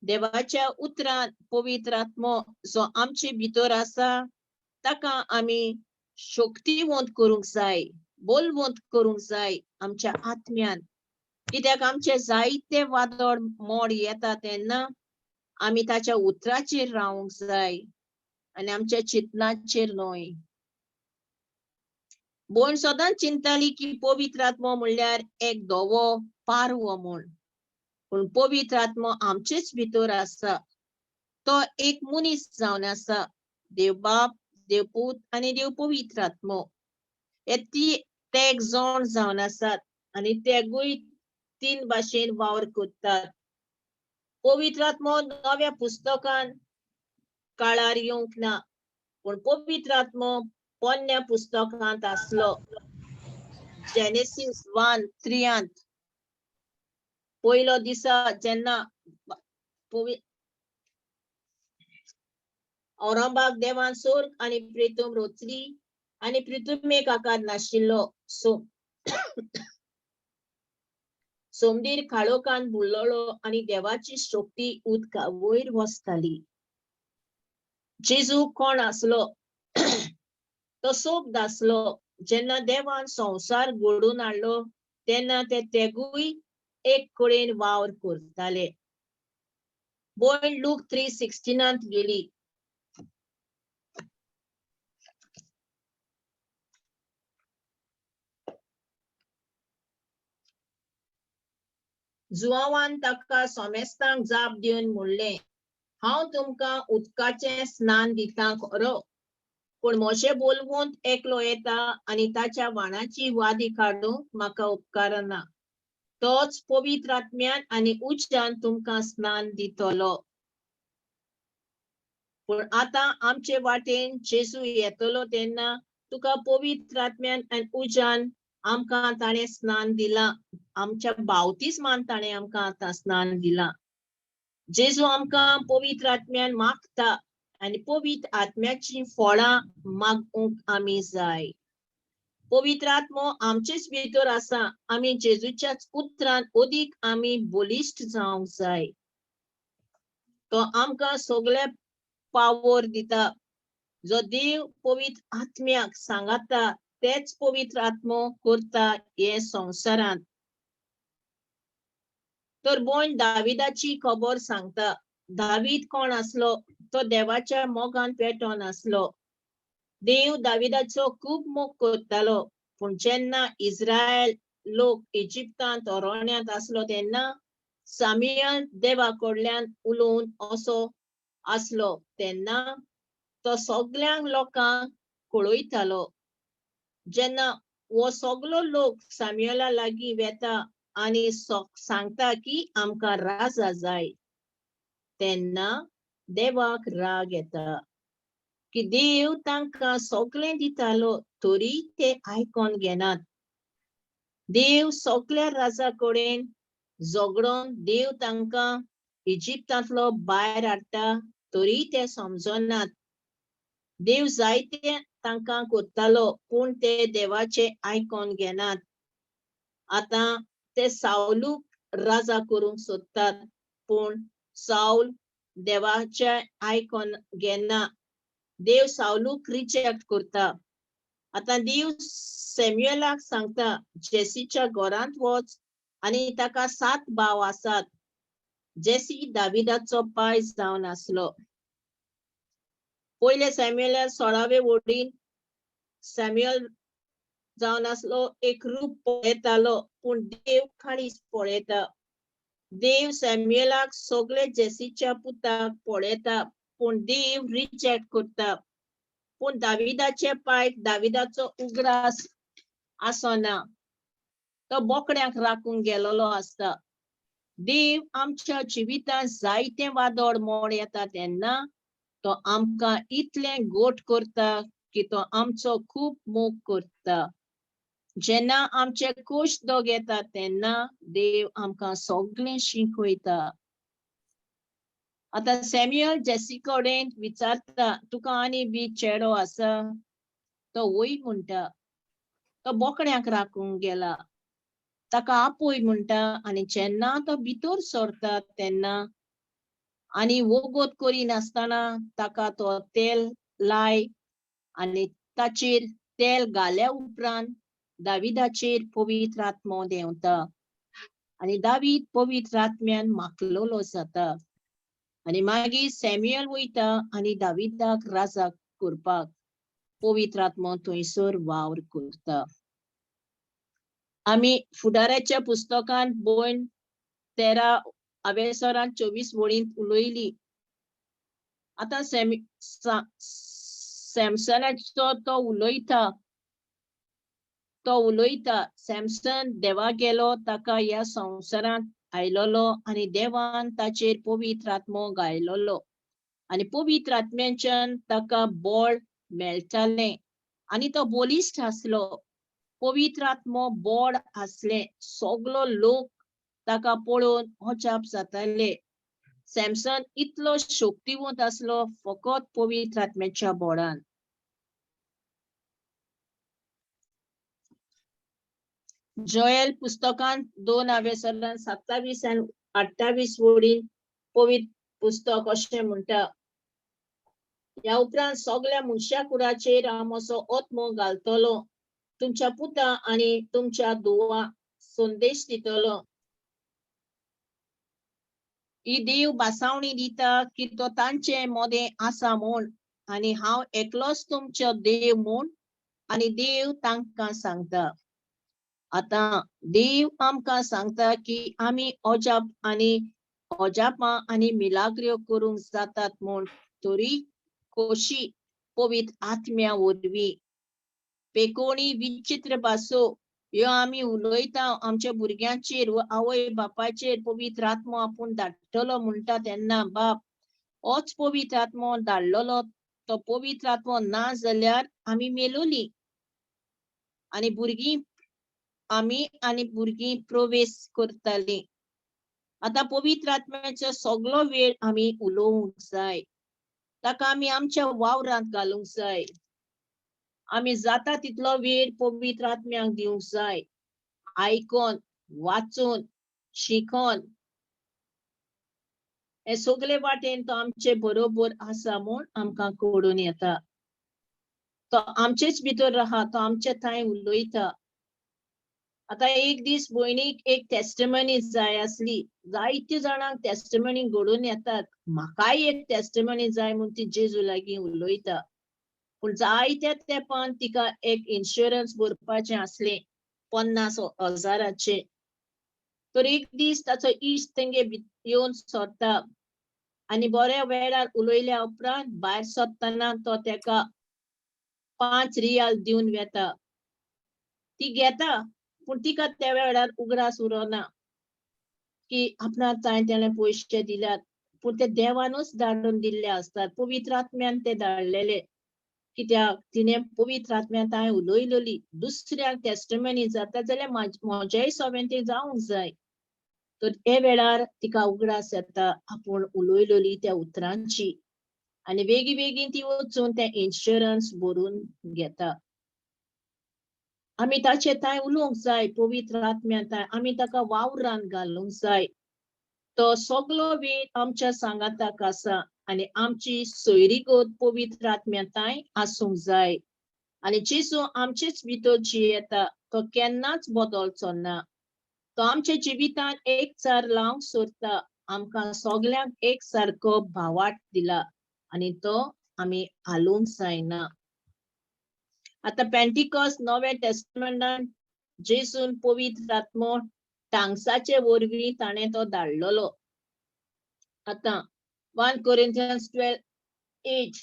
Speaker 2: देवाच्या उतरान पवित्र आत्मो जो आमचे भितर आसा ताका आमी शक्तिवंत करूंक जाय, बलवंत करूंक जाय आमच्या आत्म्यान, कित्याक आमचे जायते वादळ मोड येता तेन्ना आमी ताच्या उतराचेर रावंक जाय आनी आमच्या चिंतनाचेर न्हय. भयण सदांच चिंताली की पवित्र आत्मो म्हणल्यार एक धवो पारवो म्हूण, पूण पवित्र आत्मो आमचेच भितर आसा. तो एक मनीस जावन आसा. देव बाप, देव पूत आनी देव पवित्र आत्मो हे ते एक जण जावन आसात आनी तेगूय तीन भाशेन वावर करतात. पवित्र आत्मो नव्या पुस्तकान काळार येवंक ना, पूण पवित्र आत्मो पोन्न्या पुस्तकांत आसलो. जेनेसीस 1:3 पयलो दिसा जेन्ना औरंगाबाद देवान स्वर्ग आनी प्रितम रोचली आनी प्रितुमेक आकार नाशिल्लो. सोमदीर काळोखान बुडलेलो आनी देवाची शक्ती उदका वयर वसताली. जेजू कोण आसलो? तो सोब आसलो. जेन्ना देवान संवसार घडोवन हाडलो तेन्ना ते तेगूय एक कडेन वावर करताले. भयण लूक 3:16 गेली. जुवावान ताका सोमेस्तांक जाप दिवन म्हणलें, हांव तुमकां उदकाचें स्नान दितां खरो, पूण म्हजें बोलवंत एकलो येता आनी ताच्या वाणाची वादी काडूंक म्हाका उपकारना. तोच पवित्र आत्म्यान आनी उज्यान तुमकां स्नान दितलो. पूण आतां आमचे वाटेन जेजू येतलो तेन्ना तुका पवित्र आत्म्यान आनी उज्यान आमकां ताणें स्नान दिलां. आमच्या बावतिस्मान ताणें आमकां आतां स्नान दिलां. जेजू आमकां पवित्र आत्म्यान मागता आनी पवित्र आत्म्याची फळां मागूंक आमी जाय. पवित्र आत्मो आमचेच भितर आसा. आमी जेजूच्याच उतरान अदीक आमी बलिश्ट जावंक जाय. तो आमकां सगळे पावर दिता. जो देव पवित्र आत्म्याक सांगाता तेच पवित्र आत्मो करता हे संवसारांत. तर भयण दाविदाची खबर सांगता. दावीद कोण आसलो? तो देवाच्या मोगान पेटोन आसलो. देव दाविदाचो खूब मोग करतालो. पूण जेन्ना इस्रायल लोक इजिप्तांत अरण्यांत आसलो तेन्ना सामुएल देवा कडल्यान उलोवन असो आसलो तेन्ना तो सगळ्यांक लोकांक कळयतालो. जेन्ना हो सगलो लोक सामुएला लागीं वेता आनी सांगता की आमकां राजा जाय, तेन्ना देवाक राग येता की देव तांकां सगळें दितालो तरी ते आयकोन घेनात. देव सगळ्या राजा कडेन झगडोन देव तांकां इजिप्तांतलो भायर हाडटा तरी ते समजनात. देव जायते तांकां करतालो पूण ते देवाचे आयकोन घेनात. आतां ते सावलूक राजा करूंक सोदतात पूण सावल देवाचे आयकोन घेना. देव सावलूक रिजेक्ट करता. आतां देव सॅम्युएलाक सांगता, जेसीच्या घरांत वच आनी ताका 7 भाव आसात. जेसी दाविदाचो पाय जावन आसलो. पयले सॅम्युएला 16वे वडीन सॅम्युएल जावन आसलो. एक रूप पळयतालो पूण देव काळीज पळयता. देव सॅम्युएलाक सगळे जेसीच्या पुताक पळयता पूण देव रिजेक्ट करता. पूण दाविदाचे पायक दाविदाचो उगडास आसना. तो बोकड्यांक राखूंक गेलेलो आसता. देव आमच्या जिवितांत जायते वादळ मोड येता तेन्ना तो आमकां इतलें गोट करता की तो आमचो खूब मोग करता. जेन्ना आमचे कोश दोग येता तेन्ना देव आमकां सगळें शिकयता. आतां सॅम्युएल जेसी कडेन विचारता, तुका आनी बी चेडो आसा? तो वय म्हणटा. तो बोकड्यांक राखूंक गेला. ताका आपोय म्हणटा. आनी जेन्ना तो भितर सरता तेन्ना आनी वोगोत करिनासतना ताका तो तेल लाय आनी ताचेर तेल घाल्या उपरांत दाविदाचेर पवित्र आत्मो देंवता आनी दावीद पवित्र आत्म्यान माखलेलो जाता. आनी मागीर सॅम्युएल वयता आनी दाविदाक राजा करपाक पवित्र आत्मो थंयसर वावर करता. आमी फुडाराच्या पुस्तकांत भयण 13 अवेसरान 24 वळींत उलयली. आतां सॅमसनाचो तो उलयता. तो उलयता, सॅमसन देवा गेलो ताका ह्या संवसारांत आयलोलो आनी देवान ताचेर पवित्र आत्मो गायलोलो आनी पवित्र आत्म्याच्यान ताका बळ मेळटालें आनी तो बलिश्ट आसलो. पवित्र आत्मो बळ आसलें, सगलो लोक ताका पळोवन अजाप जाताले. सॅमसन इतलो शक्तिवंत आसलो फकत पवित्र आत्म्याच्या बळान. जोएल पुस्तकान 2 आवेसरान 27 आनी 28 वडीन पवित्र पुस्तक अशें म्हणटा, ह्या उपरांत सगळ्या मनशा कुडाचेर हांव म्हजो आत्मो घालतलो, तुमच्या पुता आनी तुमच्या धुवा संदेश दितलो. ही देव भासावणी दिता की तो तांचे मदें आसा म्हूण आनी हांव एकलोच तुमचो देव म्हूण, आनी देव तांकां सांगता. आतां देव आमकां सांगता की आमी अजाप आनी अजापां आनी मिलाग्र्यो करूंक जातात म्हूण, तरी खोशी पवित्र आत्म्या वरवीं. पेकोणी विचित्र भासो ह्यो आमी उलयता आमच्या भुरग्यांचेर व आवय बापायचेर पवित्र आत्मो आपूण धाडटलो म्हणटा तेन्ना बाप होच पवित्र आत्मो धाडलेलो, तो पवित्र आत्मो ना जाल्यार आमी मेलोली आनी भुरगीं आमी आनी भुरगीं प्रवेश करतालीं. आतां पवित्र आत्म्याचो सगलो वेळ आमी उलोवंक जाय, ताका आमी आमच्या वावरांत घालूंक जाय. आमी जाता तितलो वेळ पवित्र आत्म्याक दिवंक जाय, आयकोन, वाचून, शिकोन, हे सगळे वाटेन तो आमचे बरोबर आसा म्हूण आमकां कळून येता. तो आमचेच भितर आहा, तो आमचे थंय उलयता. आतां एक दीस भयणीक एक टेस्टिमनी जाय आसली, जायत्या जाणांक टेस्टिमनी घडून येतात, म्हाकाय एक टेस्टिमनी जाय म्हूण ती जेजू लागीं उलयता. पूण जायत्या तेंपान तिका एक इन्शुरन्स भरपाचें आसलें 50,000. तर एक दीस ताचो इश्ट तेंगे येवन सरता आनी बऱ्या वेळार उलयल्या उपरांत भायर सरतना तो तेका 5 रियाल दिवन वेता. ती घेता, पूण तिका त्या वेळार उगडास उरना की आपणाक ताणें तेणें पयशे दिल्यात, पूण ते देवानूच धाडून दिल्ले आसतात, पवित्र आत्म्यान ते धाडलेले. कित्याक तिणें पवित्र आत्म्यान ताणें उलयलेली. दुसऱ्यांक टेस्टिमनी जाता जाल्यार म्हज्याय सोबेन ती जावंक जाय. तर ते वेळार तिका उगडास येता आपूण उलयलेली त्या उतरांची आनी बेगी बेगीन ती वचून तें इन्शुरन्स भरून घेता. आमी ताचे थंय उलोवंक जाय, पवित्र आत्म्या थंय आमी ताका वावरान घालूंक जाय. तो सगलो वेळ आमच्या सांगाताक आसा आनी आमची सोयरीगत पवित्र आत्म्या थंय आसूंक जाय. आनी जेजू आमचेच भितर जियेता, तो केन्नाच बदलचो ना. तो आमच्या जिवितांत एकचार लावंक सोदता, आमकां सगल्यांक एक सारको भावाट दिला आनी तो आमी हालूंक जायना. आतां पेंटिकॉस नव्या टेस्टमेंटान जेजून पवित्र आत्मो टांगसाचे वरवीं ताणें तो धाडलेलो. आतां 1 Corinthians 12:8.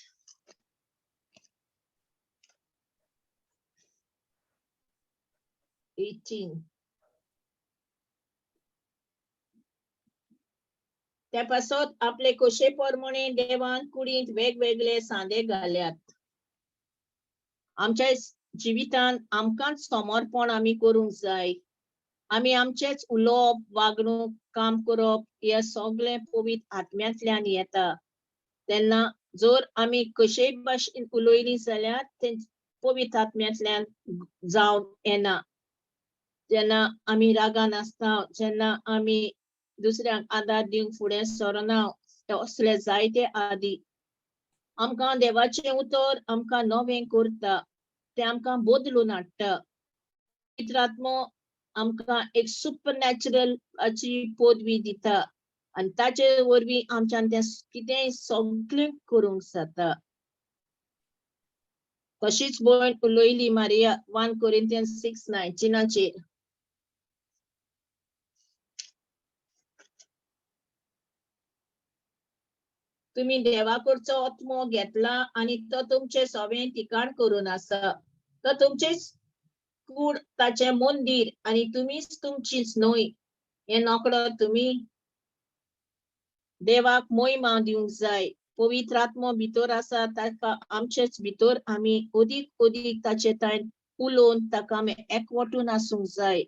Speaker 2: त्या पासत आपले खोशे प्रमाणे देवान कुडींत वेगवेगळे सांदे घाल्यात. आमच्या जिवितान आमकांच समर्पण आमी करूंक जाय. आमी आमचेच उलोवप, वागणूक, काम करप हे सगळें पवित्र आत्म्यांतल्यान येता. तेन्ना जर आमी कशेय भाशेन उलयली जाल्यार तें पवित्र आत्म्यांतल्यान जावन येना. जेन्ना आमी रागान आसता, जेन्ना आमी दुसऱ्यांक आदार दिवंक फुडें सरना, असले जायते आदी आमकां देवाचें उतर आमकां नवें करता, तें आमकां बदलून हाडटा. पवित्र आत्मो आमकां एक सुपर नॅचरल अची पदवी दिता आनी ताचे वरवीं आमच्यान तें कितेंय सगळें करूंक जाता. तशीच भयण उलयली मारिया 1 Corinthians 6:19. तुमी देवाकडचो आत्मो घेतला आनी तो तुमचे सवें ठिकाण करून आसा, तो तुमचेच कूड ताचें मंदीर आनी तुमीच तुमचीच न्हय हें नोकळो तुमी. देवाक मोहिमा दिवंक जाय. पवित्र आत्मो भितर आसा ताका आमचेच भितर आमी अदीक अदीक ताचे तायन उलोवन ताका आमी एकवटून आसूंक जाय.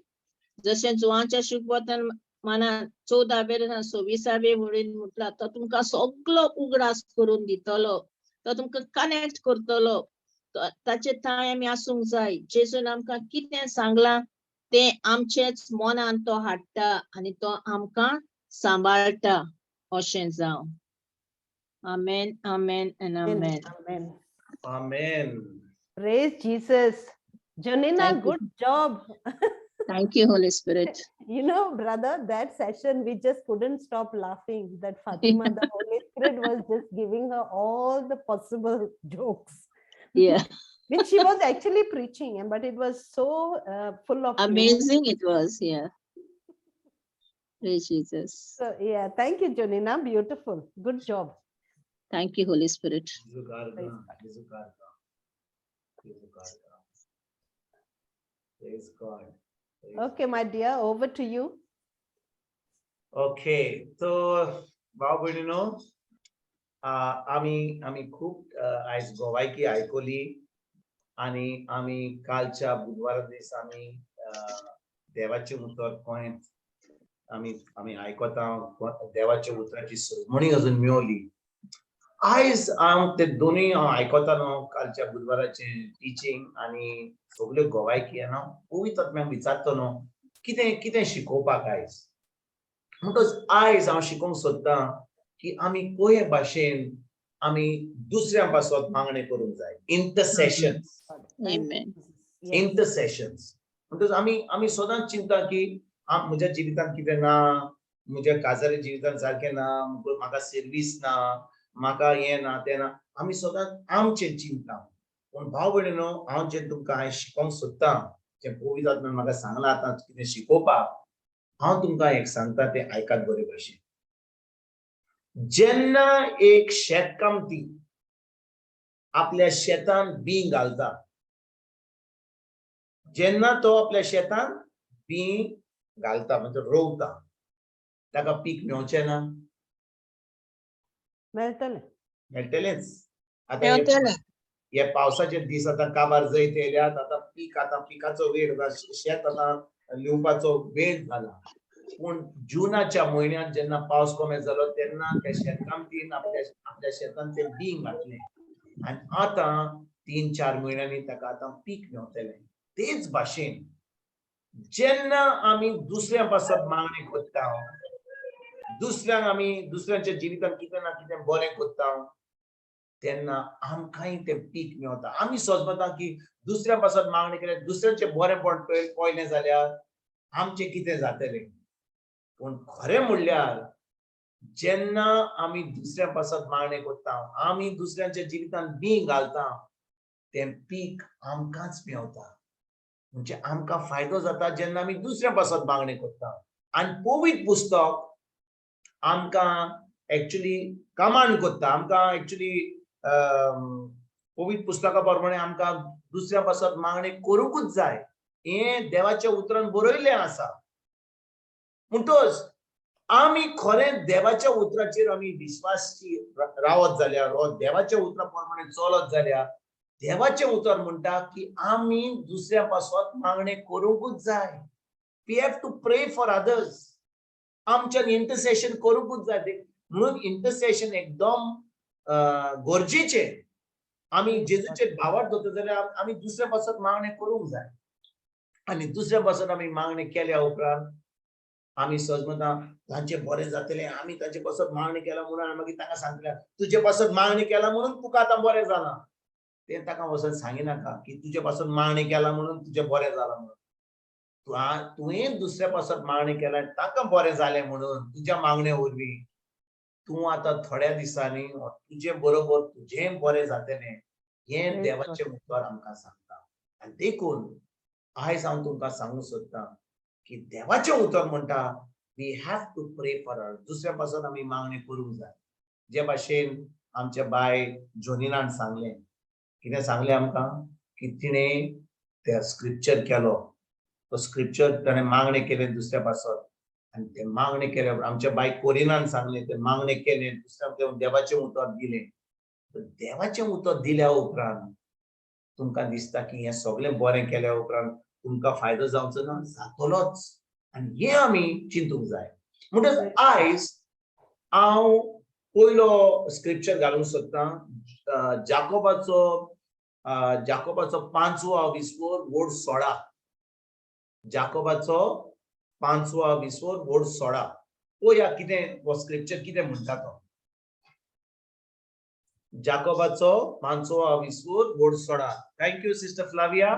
Speaker 2: जशें जुवांच्या शिकवतान मानान 14व्या 26व्या वळीन म्हटलां, तो तुमकां सगलो उगडास करून दितलो, तो तुमकां कनेक्ट करतलो. ताचे थांय आमी आसूंक जाय. जेजून आमकां कितें सांगलां तें आमचेच मनान तो हाडटा आनी तो आमकां सांबाळटा. अशें जावं. आमेन, आमेन आनी आमेन.
Speaker 1: Amen.
Speaker 3: Amen.
Speaker 1: Praise Jesus. Janina,
Speaker 2: Thank you.
Speaker 1: Good job.
Speaker 2: Thank you, Holy Spirit.
Speaker 1: You know, brother, that session, we just couldn't stop laughing. That Fatima, the Holy Spirit was just giving her all the possible jokes. Which she was actually preaching, but it was so full of humor.
Speaker 2: Amazing it was, yeah. Praise Jesus.
Speaker 1: So, yeah, thank you, Janina. Beautiful. Good job.
Speaker 2: Thank you, Holy Spirit.
Speaker 1: Praise God.
Speaker 3: Praise God. Praise
Speaker 1: Okay, my dear, over to you.
Speaker 3: Okay, so भाव भयणीनो, आमी आमी खूब आयज गोवायकी आयकली आनी आमी कालच्या बुधवारा दीस आमी देवाचें उतर गोंयांत आमी आमी आयकता, देवाच्या उतराची सजमणी अजून मेवली. आयज हांव ते दोनूय हांव आयकतालो, कालच्या बुधवाराचें टिचींग आनी सगल्यो गोवायकी, आनी हांव पवित्र आत्म्याक विचारतलो कितें कितें शिकोवपाक आयज. म्हणटच आयज हांव शिकोवंक सोदतां की आमी कोहे भाशेन आमी दुसऱ्या पासत मागणें करूंक जाय. इंटरसेशन.
Speaker 2: Amen.
Speaker 3: इंटरसेशन्स म्हणटच आमी आमी सदांच चिंता की म्हज्या जिवितांत कितें ना, म्हज्या काजारी जिवितांत सारकें ना, म्हाका सर्वीस ना, म्हाका हें ना तें ना, आमी सदांच आमचें चिंता. पूण भाव भयणीनो, हांव जें तुमकां आयज शिकोवंक सोदतां, जें पवित्र आत्म्यान म्हाका सांगलां आतां कितें शिकोवपाक, हांव तुमकां एक सांगता तें आयकात बरे भाशेन. जेन्ना एक शेतकामती आपल्या शेतान बीं घालता, जेन्ना तो आपल्या शेतान बीं घालता म्हणजे रोवता, ताका पीक मेवचें ना?
Speaker 1: मेळटलें.
Speaker 3: मेळटलेंच. आतां
Speaker 2: मेळटलें.
Speaker 3: हे पावसाचे दीस आतां काबार जैत येयल्यात, आतां पीक, आतां पिकाचो वेळ, शेत आतां लिवपाचो वेळ जाला. पूण जुनाच्या म्हयन्यांत जेन्ना पावस कमी जालो तेन्ना त्या शेतकामतीन आपल्या आपल्या शेतान तें बीं घातलें आनी आतां 3-4 म्हयन्यांनी ताका आतां पीक मेवतलें. तेच भाशेन जेन्ना आमी दुसऱ्या पासत मागणी करता, दुसऱ्यांक आमी दुसऱ्यांच्या जिवितांत कितें ना कितें बरें करता, तेन्ना आमकांय तें पीक मेवता. आमी सोजमता की दुसऱ्या पासत मागणी केल्यार, दुसऱ्यांचें बरेंपण पळयलें जाल्यार आमचें कितें जातलें. पूण खरें म्हणल्यार जेन्ना आमी दुसऱ्या पासत मागणी करता, आमी दुसऱ्यांच्या जिवितांत बीं घालता, तें पीक आमकांच मेवता. म्हणजे आमकां फायदो जाता जेन्ना आमी दुसऱ्या पासत मागणी करता. आनी पवित्र पुस्तक आमकां एक्चुली कमांड करता, आमकां एक्चुली पवित्र पुस्तका प्रमाणे आमकां दुसऱ्या पासत मागणी करूंकूच जाय, हें देवाच्या उतरान बरयल्लें आसा. म्हणटच आमी खरें देवाच्या उतराचेर आमी विश्वासी रावत जाल्यार, वा देवाच्या उतरा प्रमाणे चलत जाल्यार, देवाचें उतर म्हणटा की आमी दुसऱ्या पासत मागणें करूंकूच जाय. We have to pray for others. आमच्यान इंटरसेशन करूंकूच जाय. म्हणून इंटरसेशन एकदम गरजेचें. आमी जेजूचेर भावार्थ दवरता जाल्यार आमी दुसऱ्या पासत मागणें करूंक जाय. आनी दुसऱ्या पासत आमी मागणें केल्या उपरांत आमी सजमता तांचें बरें जातलें, आमी तांचे पासत मागणें केलां म्हणून, आनी मागीर तांकां सांगतले तुजे पासत मागणें केलां म्हणून तुका आतां बरें जालां. तें ताका वचून सांगिनाका की तुजे पासत मागणें केलां म्हणून तुजें बरें जालां म्हणून. तुवें दुसऱ्या पासत मागणें केलां तांकां बरें जालें म्हणून तुज्या मागणे वरवीं तूं आतां थोड्या दिसांनी तुजे बरोबर तुजें बरें जातलें, हें देवाचें उतर आमकां सांगता. आनी देखून आयज हांव तुमकां सांगूंक सोदतां की देवाचें उतर म्हणटा we have to pray for our. दुसऱ्या पासून आमी मागणी करूंक जाय. जे भाशेन आमच्या बाय जोनिनान सांगलें, कितें सांगलें आमकां की तिणें त्या स्क्रिप्चर केलो, तो स्क्रिप्चर ताणें मागणें केलें दुसऱ्या पासत आनी तें मागणें केल्या आमच्या बाय कोरिनान सांगलें, तें मागणें केलें, दुसऱ्या देवाचें उतर दिलें. देवाचें उतर दिल्या उपरांत तुमकां दिसता की हें सगळें बरें केल्या उपरांत तुमकां फायदो जावचो ना? जातलोच. आनी हें आमी चिंतूंक जाय. म्हणटच आयज हांव पयलो स्क्रिप्चर घालूंक सोदतां, जाकोबाचो 5वो विस्वोर वोड 16. जाकोबाचो 5वो विस्वोर वोड 16. पळोवया कितें हो स्क्रिप्चर कितें म्हणटा तो. जाकोबाचो 5वो विस्वोर वोड 16. Thank you sister Flavia.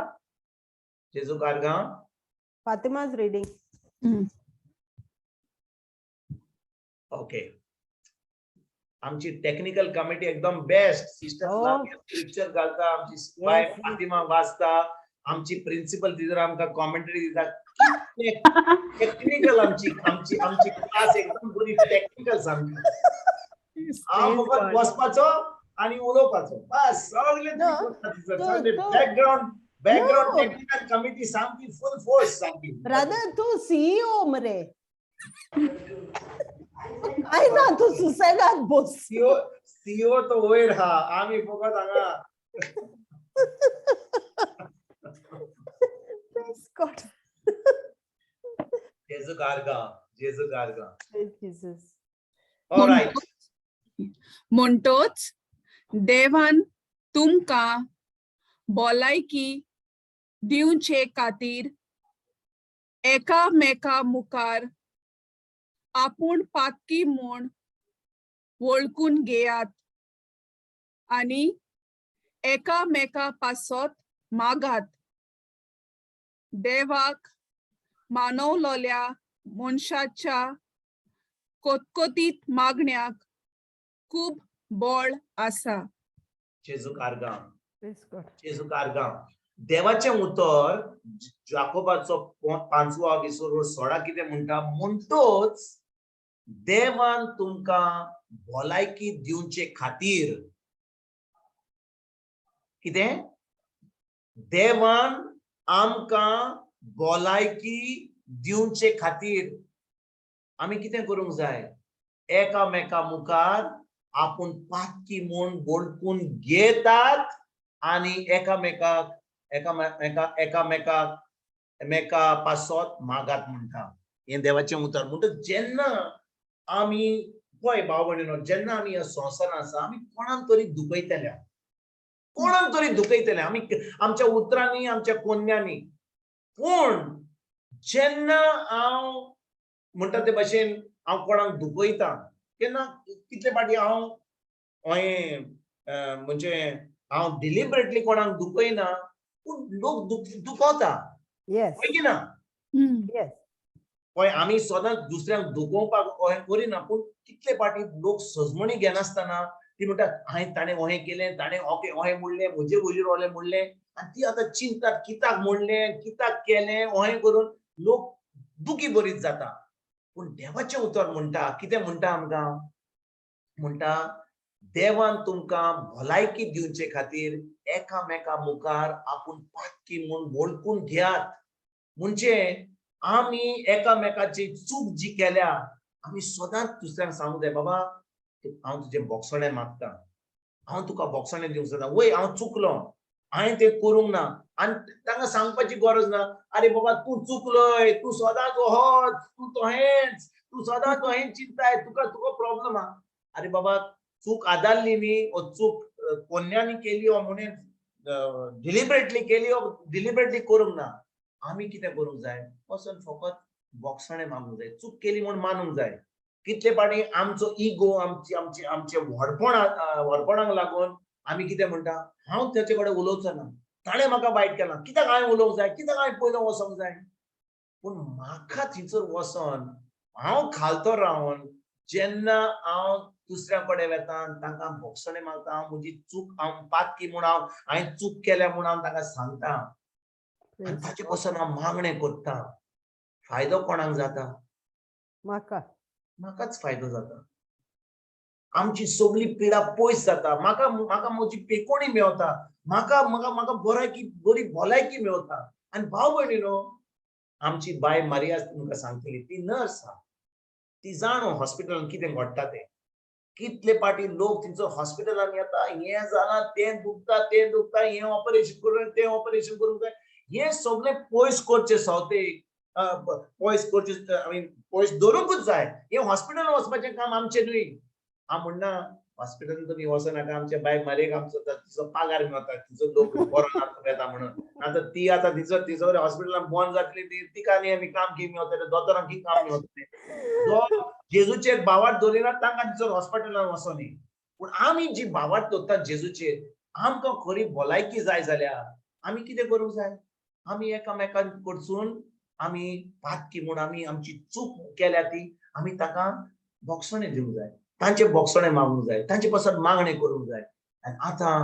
Speaker 3: जेजू कारगां.
Speaker 1: Fatima's reading.
Speaker 3: Okay, आमची टेक्निकल कमिटी एकदम बेस्ट. सिस्टर फ्लाविया स्क्रिप्चर घालता, आमची बाय फातिमा वाचता, आमची प्रिन्सिपल टिचर आमकां कॉमेंट्री दिता. टेक्निकल आमची आमची आमची क्लास एकदम बरी टेक्निकल सामकी. हांव फकत बसपाचो आनी उलोवपाचो, बस सगळे. बॅकग्राउंड टेक्निकल कमिटी सामकी फुल फोर्स सामकी.
Speaker 1: ब्रदर, तूं सीईओ मरे. काय ना, तूं सुसेगाद बोस.
Speaker 3: सीओ सीओ तो वयर हा, आमी फकत हांगा.
Speaker 1: Praise God.
Speaker 3: जेजू कारगा, जेजू कारगा.
Speaker 1: Praise Jesus.
Speaker 3: Alright.
Speaker 7: म्हणटोच देवान तुमकां भलायकी दिवचे खातीर एकामेका मुखार आपूण पातकी म्हूण वळखून घेयात आनी एकामेका पासत मागात. देवाक मानवलोल्या मनशाच्या कोतकोतीत मागण्याक खूब बळ आसा.
Speaker 3: जेजू कारगा.
Speaker 1: Praise God.
Speaker 3: जेजू कारगा. देवाचें उतर जाकोबाचो 5वो विसोर 16 कितें म्हणटा? म्हणटोच देवान तुमकां भलायकी दिवचे खातीर कितें? देवान आमकां भलायकी दिवचे खातीर आमी कितें करूंक जाय? एकामेका मुखार आपूण पातकी म्हूण वळखून घेतात आनी एकामेकाक एकामेका एकामेकाक एमेका पासत मागात म्हणटा हें देवाचें उतर. म्हणटच जेन्ना आमी पळय भाव भयणीनो, जेन्ना आमी ह्या संवसारांत आसा, आमी कोणाक तरी दुखयतल्या, कोणाक तरी दुखयतले आमी आमच्या उतरांनी, आमच्या कोन्यांनी. पूण जेन्ना हांव म्हणटा ते भशेन हांव कोणाक दुखयता तेन्ना कितले फावटी हांव हें म्हणजे हांव डिलिबरेटली कोणाक दुखयना, पूण लोक दुखवता. हय की ना?
Speaker 1: Yes.
Speaker 3: पळय, आमी सदांच दुसऱ्यांक दुखोवपाक अहें करिना, पूण कितले फावटी लोक सजमणी घेनासतना ती म्हणटात, हांवें ताणें अहें केलें, ताणें ओके अहें म्हणलें, म्हजे वजीर ओलें म्हणलें, आनी ती आतां चिंतात कित्याक म्हणलें, कित्याक केलें. अहें करून लोक दुखी बरीच जाता. पूण देवाचें उतर म्हणटा, कितें म्हणटा आमकां? म्हणटा, देवान तुमकां भलायकी दिवचे खातीर एकामेका मुखार आपूण पातकी म्हूण वळखून घेयात. म्हणजे आमी एकामेकाची चूक जी केल्या, आमी सदांच दुसऱ्यांक सांगूंक जाय, बाबा, हांव तुजें बोगसणें मागता, हांव तुका बोगसणें दिवंक जाता, वय हांव चुकलो, हांवें तें करूंक ना. आनी तांकां सांगपाची गरज ना, आरे बाबा तूं चुकलोय, तूं सदांच ओहोच, तूं तोहेंच, तूं सदांच तोहेंच चिंताय, तुका तुका प्रॉब्लम आहा. आरे बाबा, चूक आदारली न्ही, ओ चूक कोन्यांनी केली ओ म्हणून डिलिबरेटली केली ओ डिलिबरेटली करूंक ना. आमी कितें करूंक जाय? वचोन फकत बोगसणें मागूंक जाय, चूक केली म्हूण मानूंक जाय. कितले फावटी आमचो इगो, आमची आमची आमचे व्हडपणाक लागून आमी कितें म्हणटा, हांव तेचे कडेन उलोवचो ना, ताणें म्हाका वायट केलां, कित्याक हांवें उलोवंक जाय, कित्याक हांवें पयलो वचोंक जाय? पूण म्हाका थंयसर वचोन हांव खालतो रावन जेन्ना हांव दुसऱ्या कडेन वता, तांकां बोगसणें मागता, हांव म्हजी चूक, हांव पातकी म्हूण, हांव हांवें चूक केल्या म्हूण हांव तांकां सांगता आनी ताचे पसून हांव मागणें करता, फायदो कोणाक जाता?
Speaker 1: म्हाका.
Speaker 3: म्हाकाच फायदो जाता. आमची सगळी पिडा पयस जाता. म्हाका म्हाका म्हजी पेकोणी मेवता, म्हाका म्हाका म्हाका बरायकी बरी भलायकी मेवता. आनी भाव भयणीनो, आमची बाय मारिया तुमकां सांगतली, ती नर्स आहा, ती जाणो हॉस्पिटलान कितें घडटा तें. कितले पाटी लोक थंयसर हॉस्पिटलान येता, हें जालां तें दुखता तें दुखता, हें ऑपरेशन करूंक तें ऑपरेशन करूंक जाय. हें सगळें पयस करचें सवते, पयस करचें, I mean पयस दवरूंकूच जाय. हें हॉस्पिटलान वचपाचें काम आमचें न्हय. हांव म्हणना हॉस्पिटलान तुमी वचनाका, आमच्या बाय मारयेक आमचो तिचो पागार मेवता, तिचो लोक बरो ना येता म्हणून. आतां ती आतां तिचो तिचो हॉस्पिटलान बंद जातली, ती तिका आनी काम की मेवतलें, दोतोरांक की काम मेवतलें. जो जेजूचेर भावार्थ दवरिना तांकां तिचो हॉस्पिटलान वचोनी. पूण आमी जी भावार्थ दवरता जेजूचेर, आमकां खरी भलायकी जाय जाल्यार आमी कितें करूंक जाय? आमी एकामेकां कडसून आमी पातकी म्हूण आमी आमची चूक केल्या ती आमी ताका बोगसणें दिवंक जाय, तांचे बोगसणें मागूंक जाय, तांचे पासत मागणें करूंक जाय. आनी आतां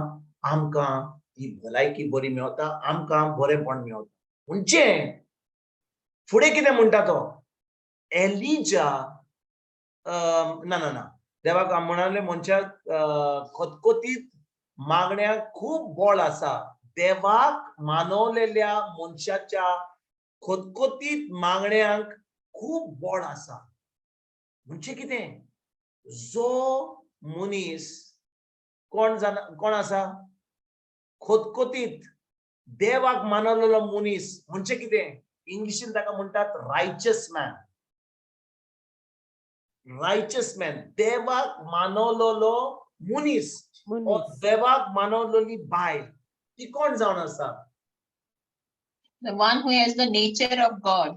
Speaker 3: आमकां ती भलायकी बरी मेवता, आमकां बरेंपण मेवता. म्हणजे फुडें कितें म्हणटा तो एलिजा, ना ना ना देवाक म्हणाले मनशाक खतखतीत मागण्याक खूब बळ आसा. देवाक मानवलेल्या मनशाच्या खतखतीत मागण्यांक खूब बळ आसा. म्हणजे कितें? जो मनीस कोण जाणा कोण आसा खतखतीत देवाक मानवलेलो मनीस, म्हणजे कितें? इंग्लिशीन ताका म्हणटात रायचस मॅन. रायचस मॅन, देवाक मानवलेलो मनीस, देवाक मानवलेली बायल, ती कोण जावन आसा?
Speaker 2: The one who has the nature of God.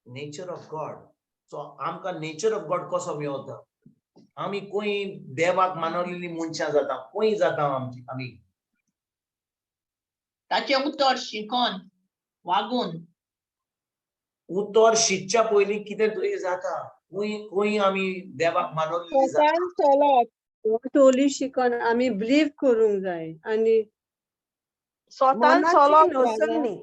Speaker 3: Nature of God. So आमकां नेचर ऑफ गॉड कसो मेवता? आमी खंय देवाक मानवलेली मनशां जाता, खंय जाता आमची आमी?
Speaker 2: ताचें उतर शिकोन वागून.
Speaker 3: उतर शिकच्या पयलीं कितें तरी जाता. खंय खंय आमी देवाक मानवलेली जाता?
Speaker 8: स्वतान चलप.
Speaker 5: टोली शिकोन आमी बिलीव करूंक जाय आनी
Speaker 8: स्वतान
Speaker 1: मनाची
Speaker 8: चलप.
Speaker 1: नवसणी.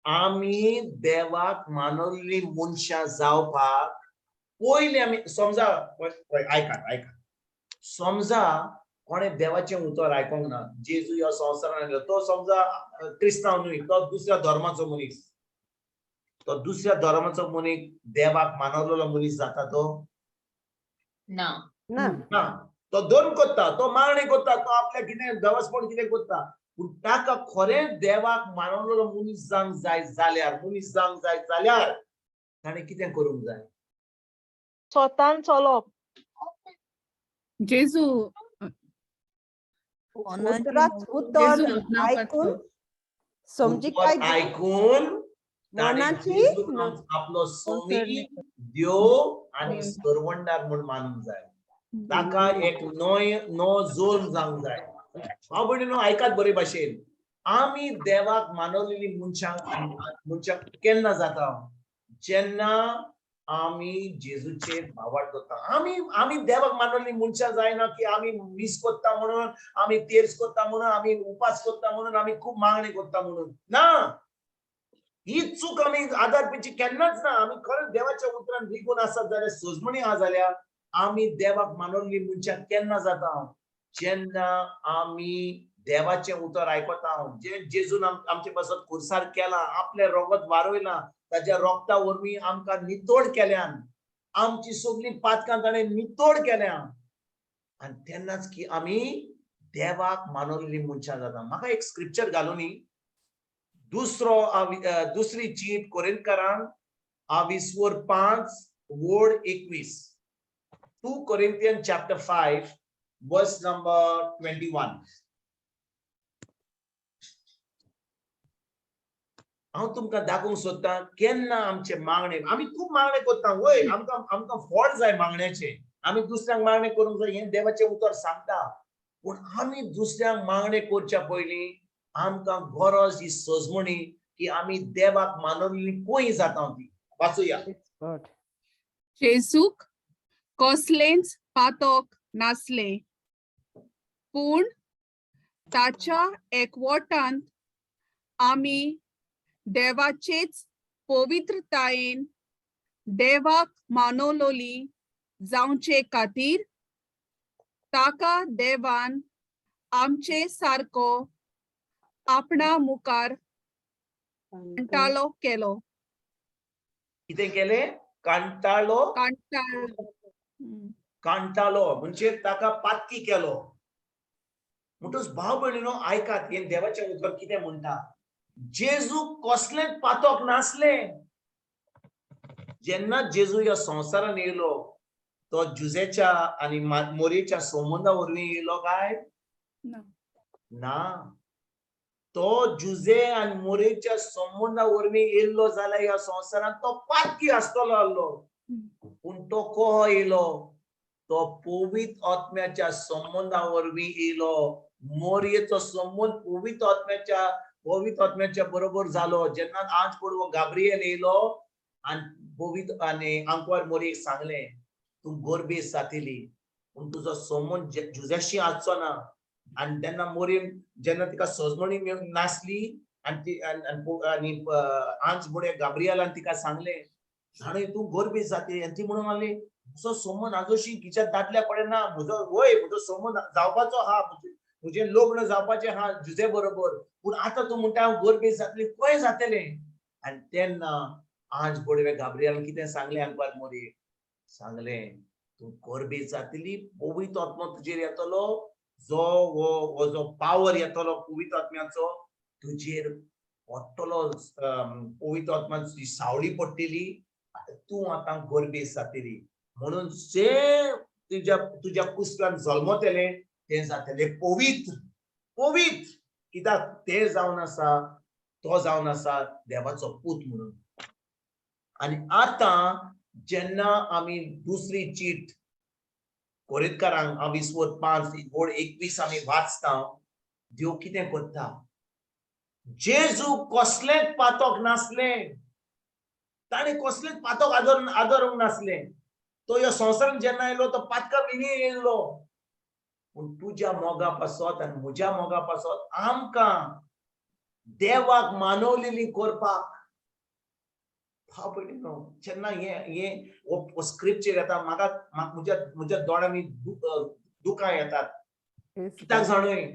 Speaker 3: आमी देवाक मानवल्ली मनशां जावपाक पयलीं आमी समजा, आयकात आयकात, समजा कोणें देवाचें उतर आयकोंक ना, जेजू ह्या संवसारान आयलो, तो समजा क्रिस्तांव न्हय, तो दुसऱ्या धर्माचो मनीस, तो दुसऱ्या धर्माचो मनीस देवाक मानवलेलो मनीस जाता तो?
Speaker 2: ना.
Speaker 1: ना.
Speaker 3: ना. तो धर्म करता, तो मागणी करता, तो आपल्या कितें देवस्पण कितें करता, पूण ताका खरें देवाक मानवलेलो मनीस जावंक जाय जाल्यार, मनीस जावंक जाय जाल्यार ताणें कितें करूंक जाय?
Speaker 8: स्वतान चलप.
Speaker 7: जेजू
Speaker 1: उतराच उतर आयकून समजिकाय
Speaker 3: आयकून
Speaker 1: मनाची
Speaker 3: आपलो स्वामी देव आनी सरवंडार म्हूण मानूंक जाय. ताका एक नय नो जोल जावंक जाय. भाव भयणीनो आयकात बरे भाशेन, आमी देवाक मानवलेली मनशां मनशां केन्ना जाता? जेन्ना आमी जेजूचेर भावार्थ दवरता. आमी आमी देवाक मानवल्ली मनशां जायना की आमी मीस करता म्हणून, आमी तेर्स करता म्हणून, आमी उपास करता म्हणून, आमी खूब मागणी करता म्हणून ना. ही चूक आमी आदार पिची केन्नाच ना. आमी खरेंच देवाच्या उतरान रिगून आसत जाल्यार, सजमणी आहा जाल्यार आमी देवाक मानवल्ली मनशां केन्ना जाता? जेन्ना आमी देवाचें उतर आयकता, जे जेजून आमचे पासत खुर्सार केलां, आपलें रगत वारयलां, ताच्या रोगता वरवीं आमकां नितोड केल्यान, आमची सगळीं पातकां ताणें नितोड केल्या, आनी तेन्नाच की आमी देवाक मानवल्ली मनशां जाता. म्हाका एक स्क्रिप्चर घालुनी, दुसरो दुसरी चीट कोरिंतकारांक आविस्वर 5 वड 21, 2 Corinthian chapter 5 verse number 21. हांव तुमकां दाखोवंक सोदतां केन्ना आमचे मागणे, आमी खूब मागणे करता वय, आमकां आमकां फळ जाय मागण्याचें, आमी दुसऱ्यांक मागणे करूंक जाय हें देवाचें उतर सांगता. पूण आमी दुसऱ्यांक मागणे करच्या पयलीं आमकां गरज ही सजमणी की आमी देवाक मानवल्ली खंय जाता ती. वाचुया.
Speaker 7: जेजूक कसलेंच पातक नासलें, पूण ताच्या एकवटांत आमी देवाचेच पवित्रतायेन देवाक मानवलोली जावचे खातीर ताका देवान आमचे सारको आपणा मुखार कंटाळो केलो.
Speaker 3: कितें केलें? कांटाळो.
Speaker 7: कांटाळो.
Speaker 3: कांटालो म्हणजे ताका पातकी केलो. म्हणटच भाव भयणीनो, आयकात हें देवाचें उतर कितें म्हणटा. जेजू कसलेंच पातक नासलें. जेन्ना जेजू ह्या संवसारान येयलो तो जुजेच्या आनी मोरयेच्या संबंदा वरवीं येयलो काय
Speaker 7: ना.
Speaker 3: ना? तो जुजे आनी मोरयेच्या संबंदा वरवीं येयल्लो जाल्यार ह्या संवसारान तो पातकी आसतलो आहलो. पूण तो कोहो येयलो? तो पवित्र आत्म्याच्या संबंदा वरवीं येयलो. मोरयेचो संबंद पवित्र आत्म्याच्या बरोबर जालो. जेन्ना आज पडवो गाब्रियल येयलो आनी पवित्र आनी आंकवार मोरयेक सांगलें, तूं गोरबेस जातली पूण तुजो संबंद जुजेशी आसचो ना. आनी तेन्ना मोरयेन जेन्ना तिका सजमणी नासली आनी ती आनी आंज बुडे गाब्रियलान तिका सांगलें, जाणूय तूं गोरबेस जातली. आनी ती म्हणून लागली, म्हजो संबंद आजोशी तिच्या दादल्या कडेन ना, म्हजो वय म्हजो संबंद जावपाचो आहा, म्हजें लग्न जावपाचें आहा जुजे बरोबर, पूण आतां तूं म्हणटा हांव गोरबेस जातली, खंय जातलें? आनी तेन्ना आंज बोडवे गाब्रियलान कितें सांगलें आंकवार मोरयेक? सांगलें, तूं गोरबेस जातली, पवित्र आत्मो तुजेर येतलो, जो हो जो पावर येतलो पवित्र आत्म्याचो तुजेर पडटलो, पवित्र आत्म्याची सावळी पडटली, तूं आतां गोरबेस जातली. म्हणून जे तुज्या कुसलान जल्मतलें तें जातलें पवित्र. पवित्र कित्याक तें जावन आसा, तो जावन आसा देवाचो पूत म्हणून. आनी आतां जेन्ना आमी दुसरी चीट कोरितकारांक आमी 5 ओळ 21 आमी वाचता, देव कितें करता? जेजू कसलेंच पातक नासलें, ताणें कसलेंच पातक आदरूंक नासलें. तो ह्या संवसारान जेन्ना येयलो तो पातका विणी येयलो, पूण तुज्या मोगा पासत आनी म्हज्या मोगा पासत आमकां देवाक मानवलेली करपाक. भाव भयणीनो, जेन्ना हे हो स्क्रिप्चर येता म्हाका म्हज्या दोळ्यांनी दुकां येतात. कित्याक जाणूय?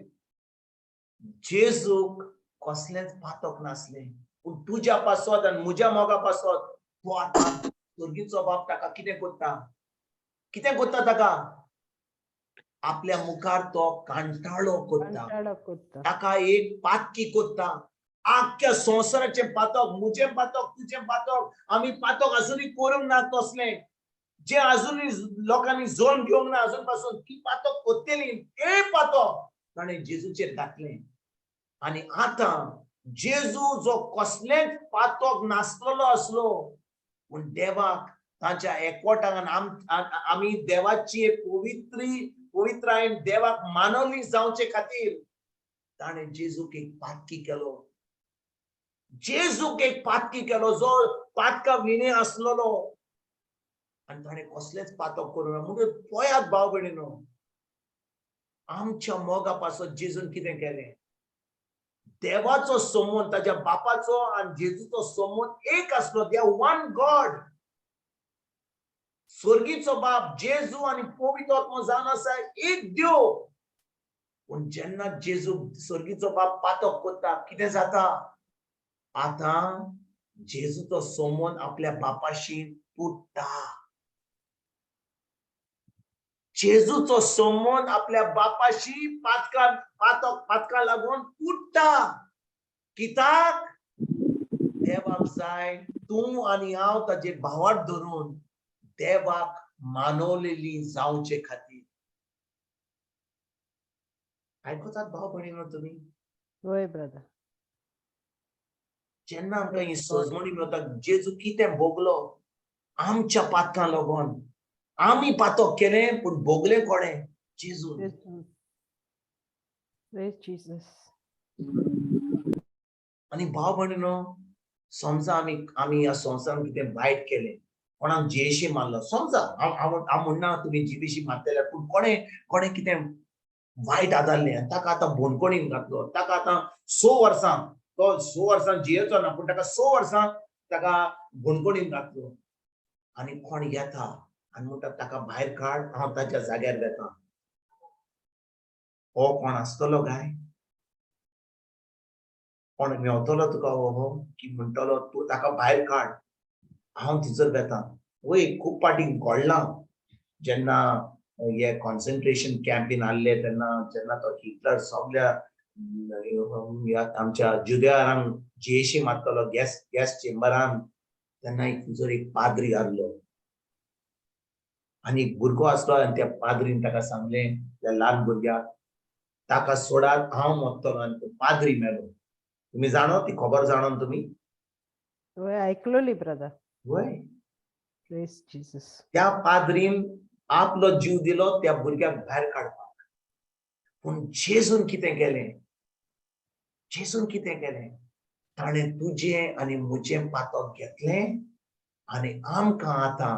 Speaker 3: जेजूक कसलेंच पातक नासलें, पूण तुज्या पासत आनी म्हज्या मोगा पासत तो आतां स्वर्गीचो बाप ताका कितें करता? कितें करता ताका? आपल्या मुखार तो कांटाळो करता, ताका एक पातकी करता. आख्ख्या संवसाराचें पातक, म्हजें पातक, तुजें पातक, आमी पातक अजुनूय करूंक ना तसलें, जे अजुनूय लोकांनी जोन घेवंक ना अजून पासून ती पातक करतली, तें पातक ताणें जेजूचेर घातलें. आनी आतां जेजू जो कसलेंच पातक नासलेलो आसलो, पूण देवाक ताच्या एकवटान आमी देवाची पवित्रायेन देवाक मानवली जावचे खातीर ताणें जेजूक एक पातकी केलो. जेजूक एक पातकी केलो जो पातका विणे आसलेलो, आनी ताणें कसलेंच पातक करूं ना. म्हणून पळयात भाव भयणीनो, आमच्या मोगा पासत जेजून कितें केलें? देवाचो संबंद, ताच्या बापाचो आनी जेजूचो संबंद एक आसलो. They are one God. स्वर्गीचो बाप जेजू आनी पवित्र आत्मो जावन आसा एक देव. पूण जेन्ना जेजू स्वर्गीचो बाप पातक करता कितें जाता? आतां जेजूचो संबंद आपल्या बापाशी तुट्टा. जेजूचो संबंद आपल्या बापाशी पातका लागून तुट्टा. कित्याक? देवाक जाय तूं आनी हांव ताजे भावाट धरून देवाक मानवलेली जावचे खातीर. आयकतात भाव भयणीनो तुमी?
Speaker 1: वय ब्रदर.
Speaker 3: जेन्ना आमकां ही सजमणी मेळटा, जेजू कितें भोगलो आमच्या पातकां लागून. आमी पातक केलें पूण भोगलें कोणें? जेजू. आनी भाव भयणीनो, समजा आमी ह्या संवसारान कितें वायट केलें, कोणाक जियेशी मारलो, समजा हांव म्हणना तुमी जिवेशी मारतले, पूण कोणें कितें वायट आदारलें आनी ताका आतां बोणकोणीन घातलो, ताका आतां 6 वर्सां, तो 6 वर्सां जियेचो ना पूण ताका 6 वर्सां ताका बोणकोणीन घातलो. आनी कोण येता आनी म्हणटा ताका भायर काड, हांव ताच्या जाग्यार वेता. हो कोण आसतलो काय? कोण मेवतलो तुका हो की म्हणटलो तूं ताका भायर काड, हांव थंयसर वेता. वय खूब फावटी घडलां, जेन्ना हे कॉन्सन्ट्रेशन कॅम्पीन आहले तेन्ना, जेन्ना तो हिटलर सगल्या आमच्या जुद्यारांक जेशी मारतलो गॅस चेंबरान, तेन्ना एक थंयसर एक पाद्री आहलो आनी एक भुरगो आसलो आनी त्या पाद्रीन ताका सांगलें, त्या ल्हान भुरग्याक, ताका सोडात, हांव मरतलो. आनी तो पाद्री मेलो. तुमी जाणो ती खबर जाणो तुमी?
Speaker 1: वय, आयकलोली ब्रदर.
Speaker 3: वय.
Speaker 1: Praise Jesus.
Speaker 3: त्या पाद्रीन आपलो जीव दिलो त्या भुरग्याक भायर काडपाक. पूण जेजून कितें केलें? जेजून कितें केलें? ताणें तुजें आनी म्हजें पातक घेतलें आनी आमकां आतां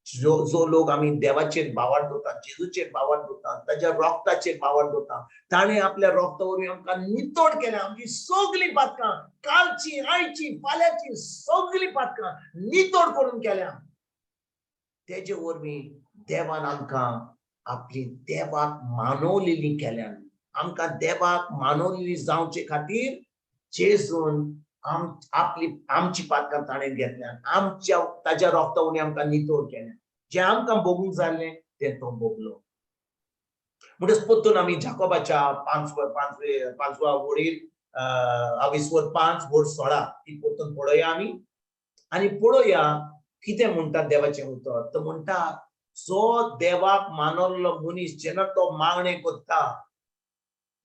Speaker 3: जो जो लोक आमी देवाचेर भावार्थ दवरता, जेजूचेर भावार्थ दवरता, ताच्या रोगताचेर भावार्थ दवरता, ताणें आपल्या रोगता वरवीं आमकां नितळ केलें. आमची सगळीं पातकां, कालची, आयची, फाल्यांची सगळीं पातकां नितळ करून केल्या. तेजे वरवीं देवान आमकां आपली देवाक मानवलेली केल्यान. आमकां देवाक मानवलेली जावचे खातीर जेजून आपली आमची पातकां ताणें घेतल्या, आमच्या ताच्या रोगता वरवीं आमकां नितळ केल्या. जें आमकां भोगूंक जाल्लें तें तो भोगलो. म्हणटच परतून आमी जाकोबाच्या पांचव्या वडील अविस्वर 5 वड 16 ती परतून पळोवया आमी आनी पळोवया कितें म्हणटा देवाचें उतर. तो म्हणटा जो देवाक मानवल्लो मनीस जेन्ना तो मागणें करता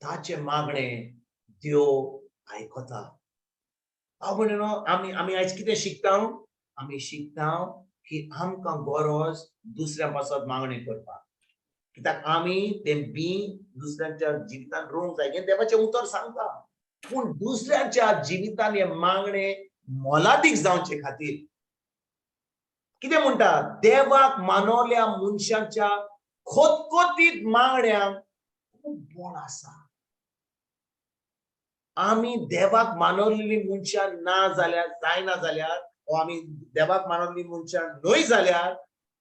Speaker 3: ताचें मागणें देव आयकता. हांव म्हणून आमी आमी आयज कितें शिकता? आमी शिकता की आमकां गरज दुसऱ्या पासत मागणें करपाक, कित्याक आमी तें बी दुसऱ्यांच्या जिवितान रोवंक जाय. हें देवाचें उतर सांगता. पूण दुसऱ्यांच्या जिवितान हें मागणें मोलादीक जावचे खातीर कितें म्हणटा? देवाक मानवल्या मनशाच्या खोतखोतीत मागण्यांक खूब बळ आसा. आमी देवाक मानवलेली मनशां ना जाल्यार, जायना जाल्यार, ओ आमी देवाक मानवल्ली मनशां न्हय जाल्यार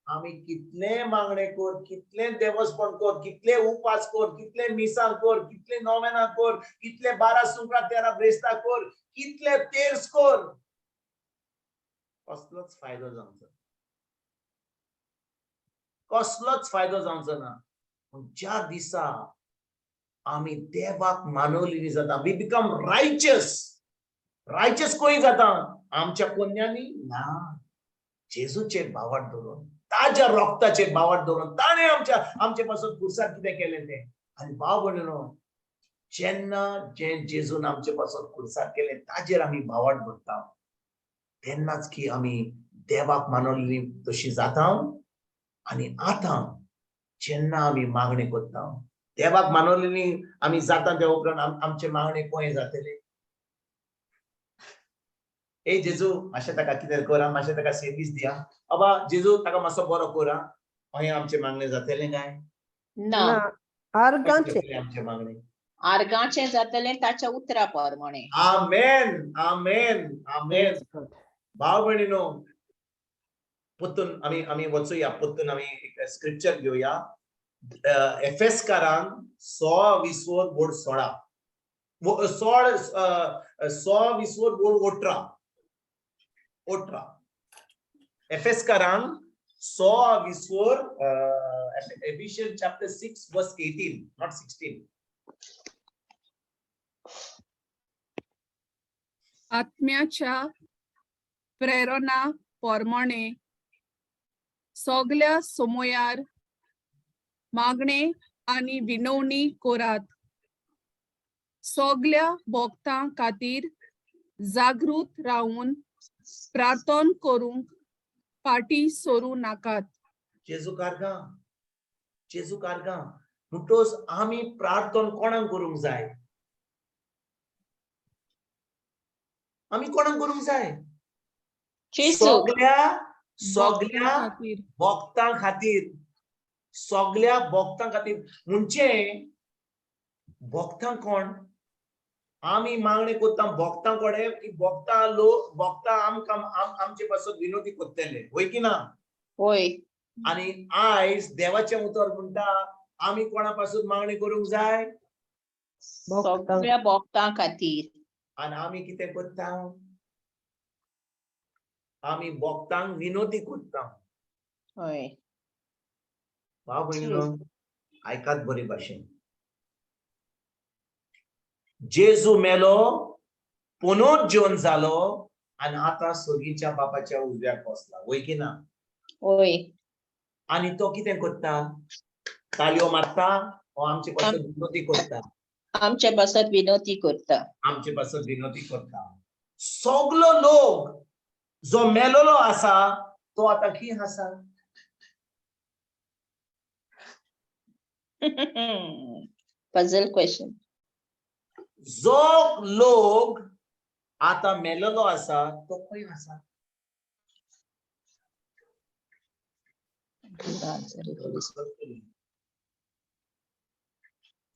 Speaker 3: आमी कितले मागणे कर, कितले देवस्पण कर, कितले उपास कर, कितले मिसां कर, कितले नोवेनां कर, कितले 12 सुंकरा 13 ब्रेस्तां कर, कितले तेर्स कर, कसलोच फायदो जावचो, कसलोच फायदो जावचो ना. पूण ज्या दिसा आमी देवाक मानवलेली जाता, we become रायचस. रायचस खंय जाता? आमच्या पुण्यांनी ना, जेजूचेर भावार्थ दवरून, ताज्या रोगताचेर भावार्थ दवरून, ताणें आमच्या आमचे पासून खुर्सार कितें केलें तें. आनी भाव भयणीनो, जेन्ना जें जेजून आमचे पासून खुर्सार केलें ताजेर आमी भावार्थ दवरता तेन्नाच की आमी देवाक मानवलेली तशी जाता. आनी आतां जेन्ना आमी मागणी करता देवाक मानवलेली आमी जाता, त्या उपरांत आमचे मागणे खंय जातले? ए जेजू मातशें ताका कितें कर, मातशें ताका सर्वीस दिया, बाबा जेजू ताका मातसो बरो कर, अहें आमचें मागणें जातलें काय
Speaker 2: ना.
Speaker 1: आर्गांचें
Speaker 3: आमचें मागणें
Speaker 2: आर्गांचें जातलें ताच्या उतरा प्रमाणे.
Speaker 3: आमेन, आमेन, आमेन. भाव भयणीनो, परतून आमी आमी वचुया, परतून आमी एक स्क्रिप्चर घेवया. एफेसकारांक 16 वड 16 16 वड 18 18. एफेसकारांक 16, Ephesians chapter 6 verse 18, not 16.
Speaker 7: आत्म्याच्या प्रेरणा प्रमाणे सगल्या समयार मागणे आनी विनवणी करात. सगल्या भक्तां खातीर जागृत रावून प्रार्थन करूंक फाटीं सरूं नाकात.
Speaker 3: जेजू कारगां, जेजू कारगां. म्हणटोच आमी प्रार्थन कोणाक करूंक जाय? आमी कोणाक करूंक जाय? सगल्या सगल्या भक्तां खातीर, सगल्या भक्तां खातीर. म्हणजे भक्तां कोण? आमी मागणें करता भक्तां कडेन की भक्तां लोक भक्तां आमकां आमचे पासून विनोदी करतले, वय की ना?
Speaker 2: वय.
Speaker 3: आनी आयज देवाचें उतर म्हणटा आमी कोणा पासून मागणी करूंक जाय?
Speaker 2: सगळ्या भोक्तां खातीर.
Speaker 3: आनी आमी कितें करता? आमी भोक्तांक विनोदी करता.
Speaker 2: हय.
Speaker 3: भाव भयणीनो, आयकात बरे भाशेन. जेजू मेलो, पुनर्जीवन जालो आनी आतां सर्गीच्या बापाच्या उजव्याक बसला, वय की ना?
Speaker 2: हय.
Speaker 3: आनी तो कितें करता? तालयो मारता ओ आमचे पासून विनोदी करता?
Speaker 2: आमचे पासत विनोदी करता.
Speaker 3: आमचे पासून विनोदी करता. सगलो लोक जो मेलोलो आसा तो आतां खंय आसा?
Speaker 2: Puzzle question.
Speaker 3: जो लोक आतां मेलोलो आसा तो खंय आसा?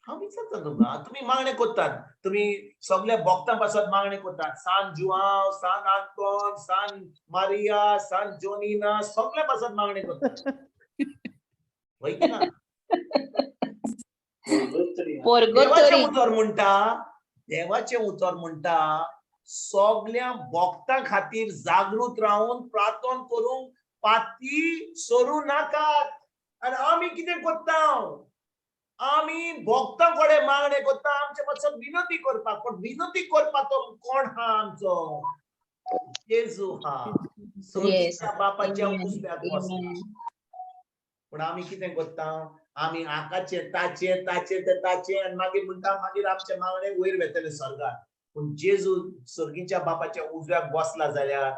Speaker 3: हांव विचारता तुमकां, तुमी मागणें करतात, तुमी सगल्या भक्तां पासत मागणें करतात, सान जुआंव, सान आंतोन, सान मारिया, सान जोनिना, सगल्या पासत मागणें करतात, वय की ना? देवाचें उतर म्हणटा, देवाचें उतर म्हणटा सगल्या भक्तां खातीर जागृत रावन प्रार्थना करूंक पाती सरू नाकात. आनी आमी कितें करता? आमी भक्तां कडेन मागणें करता आमचे पासून विनोदी करपाक. पूण विनोदी करपाक तो कोण हा? आमचो जेजू हा, सर्गीच्या बापाच्या उजव्याक बसला. पूण आमी कितें करता? आमी आकाचे ताचे ताचे ते ताचे आनी मागीर म्हणटा मागीर आमचे मागणें वयर वेतले स्वर्गार. पूण जेजू सर्गीच्या बापाच्या उजव्याक बसला जाल्यार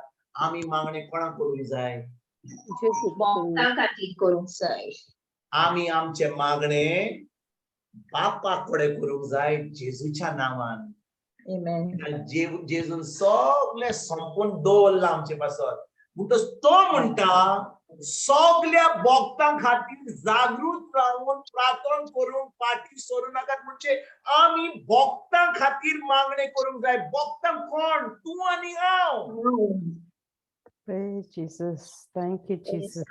Speaker 3: आमी मागणें कोणाक करूंक जाय?
Speaker 2: भक्तां खातीर करूंक जाय.
Speaker 3: आमी आमचे मागणें बापा कडेन करूंक जाय जेजूच्या नांवान. जेजून सगळें संपून दवरलां आमचे पासत. म्हणटच तो म्हणटा सगल्या भक्तां खातीर जागृत रावन प्रार्थना करूंक फाटीं सरूं नाकात. म्हणजे आमी भक्तां खातीर मागणें करूंक जाय. भक्तां कोण? तूं आनी हांव.
Speaker 1: Praise Jesus. Thank you, Jesus.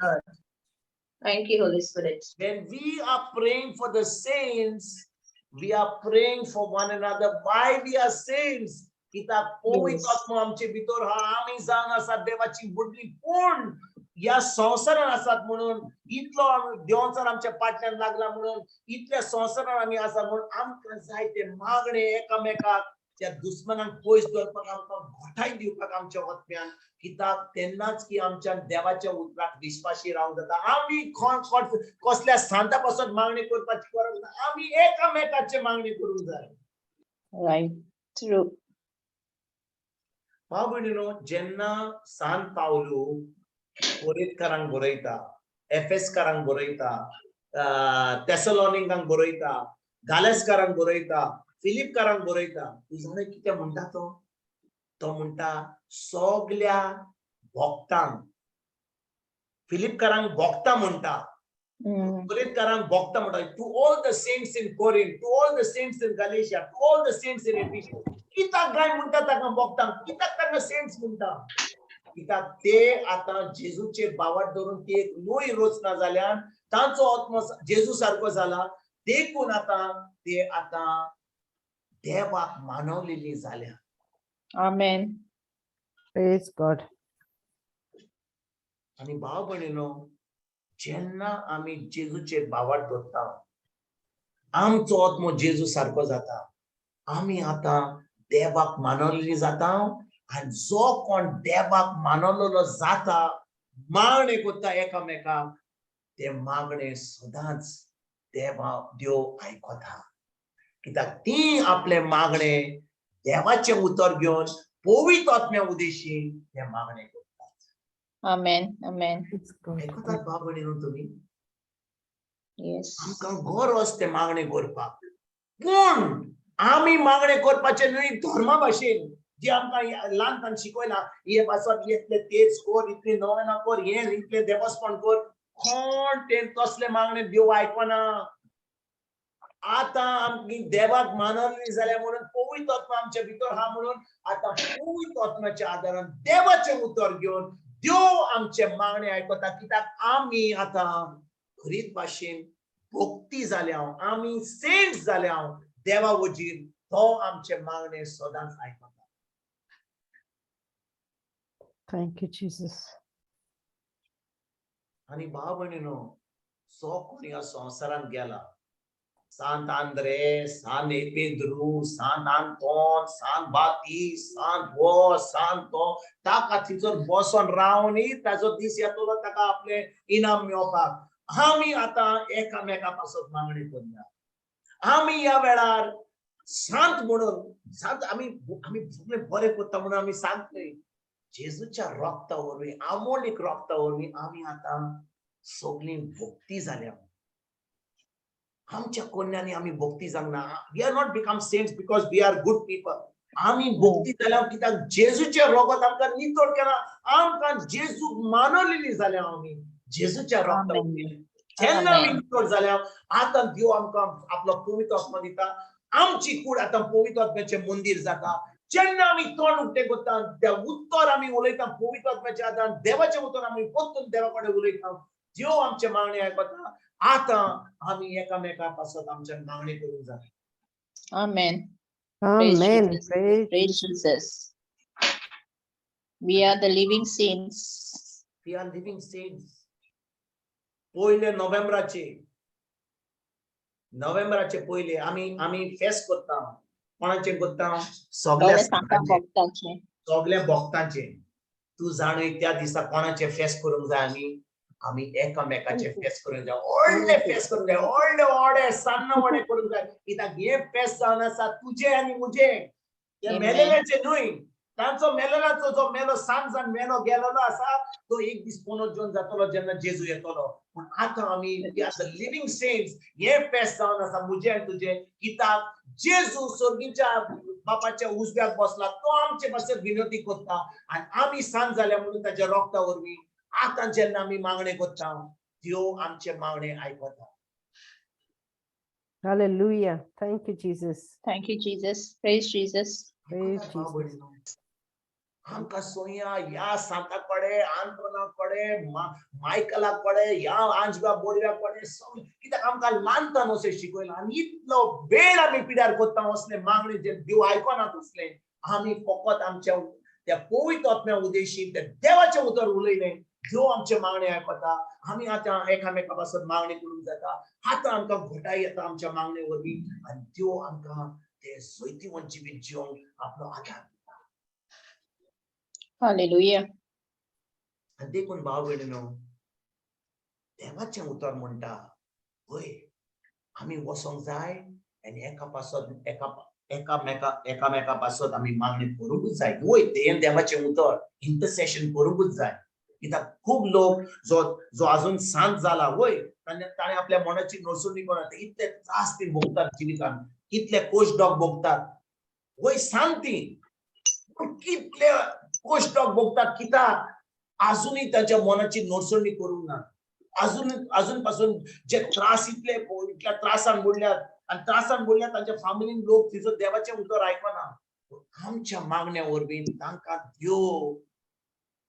Speaker 2: Thank you, Holy Spirit.
Speaker 3: When we are praying for the saints, we are praying for one another. Why we are saints? कित्याक पवित्र आत्मो आमचे भितर हा, आमी जावन आसात देवाची बुडली, पूण ह्या संवसारान आसात म्हणून इतलो देवचार आमच्या पाटल्यान लागला म्हणून इतल्या संवसारान आमी आसा म्हणून आमकां जाय ते मागणे एकामेकाक त्या दुस्मनाक पयस दवरपाक आमकां घटाय दिवपाक आमच्या आत्म्यान. कित्याक तेन्नाच की आमच्या देवाच्या उतराक विश्वासी रावंक जाता. आमी कसल्या सांता पासून मागणी करपाची गरज ना, आमी एकामेकाचे मागणी करूंक जाय.
Speaker 2: Right, true.
Speaker 3: भाव भयणीनो, जेन्ना सान पावलू कोरिंथकारांक बरयता, एफेसकारांक बरयता, तेसलोनिकांक बरयता, गालेसकारांक बरयता, फिलिपकारांक बरयता, तूं जाणा कितें म्हणटा तो? तो म्हणटा सगल्या भक्तांक, फिलिपकारांक भक्तां म्हणटा, कोरिंथकारांक भक्तां म्हणटा, to all the saints in Corinth, to all the saints in Galatia, to all the saints in Ephesus. कित्याक काय म्हणटा ताका भक्तांक? कित्याक ताका सेंट्स म्हणटा? कित्याक ते आतां जेजूचे बावट धरून ती एक नवी रचना जाल्यान तांचो आत्मो जेजू सारको जाला, देखून आतां ते आतां देवाक मानवलेली जाल्या.
Speaker 2: आमेन.
Speaker 1: Praise God.
Speaker 3: आनी भाव भयणीनो, जेन्ना आमी जेजूचे बावट धरता आमचो आत्मो जेजू सारको जाता, आमी आतां देवाक मानवलेली जाता. आनी जो कोण देवाक मानवलेलो जाता, मागणें करता एकामेकाक, ते मागणें सदांच देवा देव आयकता. कित्याक ती आपलें मागणें देवाचें उतर घेवन पवित्र आत्म्या उदेशी ते मागणें करतात.
Speaker 2: आमेन, आमेन.
Speaker 3: आयकतात भाव भयणीनो तुमी?
Speaker 2: Yes.
Speaker 3: आमकां गरज ते मागणें करपाक, पूण आमी मागणें करपाचें न्हय धर्मा भाशेन जे आमकां ल्हानपण शिकयलां, हे पासत इतले तेज कर, इतली नवेना कर, हे इतलें देवस्पण कर, कोण ते तसले मागणें देव आयकना. आतां आमकी देवाक मानवली जाल्या म्हणून पवित्र आत्मा आमच्या भितर आहा म्हणून आतां पवित्र आत्म्याच्या आदारान देवाचें उतर घेवन देव आमचे मागणे आयकता, कित्याक आमी आतां खरीत भाशेन भक्ती जाल्या, आमी सेंट जाल्या देवा वजीर, तो आमचे मागणे सदांच आयकता.
Speaker 1: Thank you, Jesus.
Speaker 3: आनी भाव भयणीनो, जो कोण ह्या संवसारांत गेला, सांत आंद्रे, सांत पेद्रू, सांत आंतोन, सांत बाती, सांत हो, सांत तो, ताका थंयसर बसोन रावनी ताजो दीस येतलो ताका आपले इनाम मेळपाक. आमी आतां एकामेका पासत मागणी करुया. आमी ह्या वेळार सांत म्हणून सांत आमी आमी सगळे बरें करता म्हणून आमी सांत न्हय. जेजूच्या रोगता वरवीं, आमोलीक रोगता वरवीं आमी आतां सगळीं भक्ती जाल्या. आमच्या कोन्यांनी आमी भक्ती जावंक ना. We are not become saints because we are good people. आमी भक्ती जाल्या कित्याक जेजूचें रोगत आमकां नितळ केलां. आमकां जेजूक मानवलेली जाल्या आमी जेजूच्या रोगता वरवीं. जेन्ना आमी नितळ जाल्या, आतां देव आमकां आपलो पवित्र आत्मा दिता. आमची कूड आतां पवित्र आत्म्याचें मंदीर जाता. जेन्ना आमी तोंड उक्तें करता, त्या उत्तर आमी उलयता पवित्र आत्म्याच्या आदारान, देवाचें उतर आमी परतून देवा कडेन उलयता, देव आमचे मागणे आयकता. आतां आमी एकामेका पासत आमच्या मागणी करूंक जाय.
Speaker 2: Amen. Praise
Speaker 1: Amen.
Speaker 2: Jesus.
Speaker 1: Praise
Speaker 2: Praise Jesus. We are the living saints.
Speaker 3: We are living saints. पयले नोव्हेंबराचे, नोव्हेंबराचे पयले आमी आमी फेस्त करता. कोणाचे करता? सगळ्या
Speaker 2: सगळे सांता
Speaker 3: संतांचे,
Speaker 2: भक्तांचे.
Speaker 3: सगळ्या भक्तांचे. तूं जाणय त्या दिसा कोणाचे फेस्त करूंक जाय आमी? आमी एकामेकाचे फेस्त करूंक जाय. व्हडले फेस्त करूंक जाय, व्हडले वडे, सान्न वडे करूंक जाय, कित्याक हे फेस्त जावन आसा तुजे आनी मुजे, ते
Speaker 2: Amen.
Speaker 3: मेलेल्याचे न्हय. तांचो मेलेल्याचो जो मेलो, सांत जावन मेलो गेलेलो आसा, तो एक दीस पुनर्जन्म जातलो जेन्ना जेजू येतलो. पूण आतां आमी we are the living saints. हे फेस्त जावन आसा मुजे आनी तुजे, कित्याक जेजू सर्गीच्या बापाच्या उजव्याक बसला, तो आमचे पासत विनंती करता आनी आमी सांत जाल्या म्हणून ताच्या रोगता वरवीं आतां जेन्ना आमी मागणे करता, देव आमचे मागणे आयकता.
Speaker 1: Hallelujah. Thank you, Jesus.
Speaker 2: Thank you, Jesus. Praise Jesus.
Speaker 1: Praise
Speaker 3: भाव
Speaker 1: Jesus.
Speaker 3: भयणीनो, आमकां सोया ह्या सांता कडेन, आंतोना कडेन, मायकला कडेन, ह्या आंजबा बोडव्या कडेन सगळें, कित्याक आमकां ल्हानपण अशें शिकयलां आनी इतलो वेळ आमी पिड्यार करता असले मागणे जे देव आयकना तसले. आमी फकत आमच्या त्या पवित्र आत्म्या उद्देशी त्या देवाचें उतर उलयलें, देव आमचे मागणे आयकता. आमी आतां एकामेका पासत मागणी करूंक जाता. आतां आमकां घटाय येता आमच्या मागणे वरवीं आनी देव आमकां ते जैतिवंत जिवीत जिवंक आपलो आदार दिता.
Speaker 2: Hallelujah.
Speaker 3: आनी देखून भाव भयणीनो, देवाचें उतर म्हणटा, हय, आमी वचोंक जाय आनी एका पासत एका एकामेका एकामेका पासत आमी मागणी करूंकूच जाय. वय, तें देवाचें उतर, इंटरसेशन करूंकूच जाय, कित्याक खूब लोक जो जो अजून सांत जाला, वय, ताणें आपल्या मनाची नसुनी करून इतले त्रास ती भोगतात जिवितान, कितले कोशडॉग भोगतात. वय, सांत ती, पूण कितले कोशडॉग भोगतात, कित्याक अजूनही ताच्या मनाची नडसणी करूंक ना. अजून अजून पासून जे त्रास इतले इतल्या त्रासान बुडल्यात आनी त्रासान बुडल्यात तांच्या फामिलीन लोक तिचो देवाचें उतर आयकना. आमच्या मागण्या वरवीं तांकां देव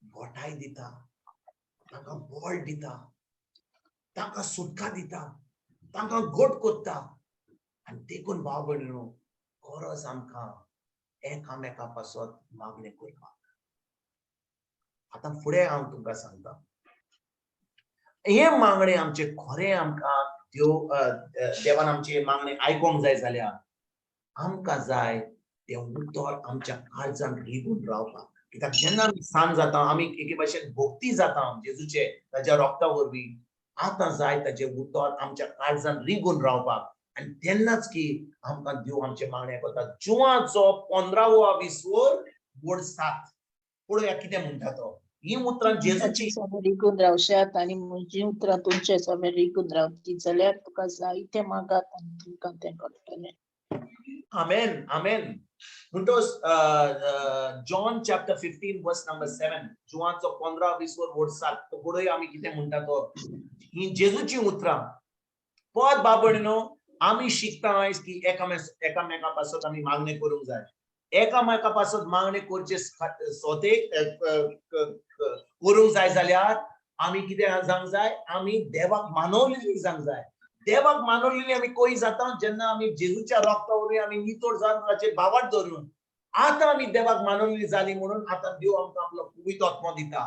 Speaker 3: घटाय दिता, तांकां बळ दिता, तांकां सुटका दिता, तांकां घट करता. आनी देखून भाव भयणीनो, गरज आमकां एकामेका पासत मागणें करपाक. आतां फुडें हांव तुमकां सांगता, हे मागणें आमचें खरें आमकां देव देवान आमचें मागणें आयकोंक जाय जाल्यार आमकां जाय तें उतर आमच्या काळजान रिगून रावपाक. कित्याक जेन्ना आमी सांत जाता, आमी एके भाशेन भक्ती जाता जेजूचे ताच्या रोगता वरवीं, आतां जाय ताचें उतर आमच्या काळजान रिगून रावपाक आनी तेन्नाच की आमकां देव आमचें मागणें आयकता. जुवाचो 15वो विसवर बोर्ड 7, पळोवया कितें म्हणटा तो. ही उतरां जेजूची.
Speaker 2: रिगून रावशात आनी म्हजी उतरां तुमचे सगळे रिगून रावती जाल्यार तुका जायते मागात आनी तुमकां तें कळटलें.
Speaker 3: Amen, amen. म्हणटोच John chapter 15 verse number 7, जुवाचो 15 विसवर बोर्ड 7, तो पळोवया आमी कितें म्हणटा तो. ही जेजूची उतरां. पद बाबड न्हू, आमी शिकता आयज की एकामेका पासत आमी मागणें करूंक जाय. एकामेका पासत मागणें करचे सोतेक करूंक जाय जाल्यार आमी कितें जावंक जाय? आमी देवाक मानवलेली जावंक जाय. देवाक मानवलेली आमी कोई जाता जेन्ना आमी जेजूच्या रोगता वरवीं आमी नितळ जावन ताचेर भावार्थ धरून आतां आमी देवाक मानवलेली जाली म्हणून आतां देव आमकां आपलो पवित्र आत्मो दिता.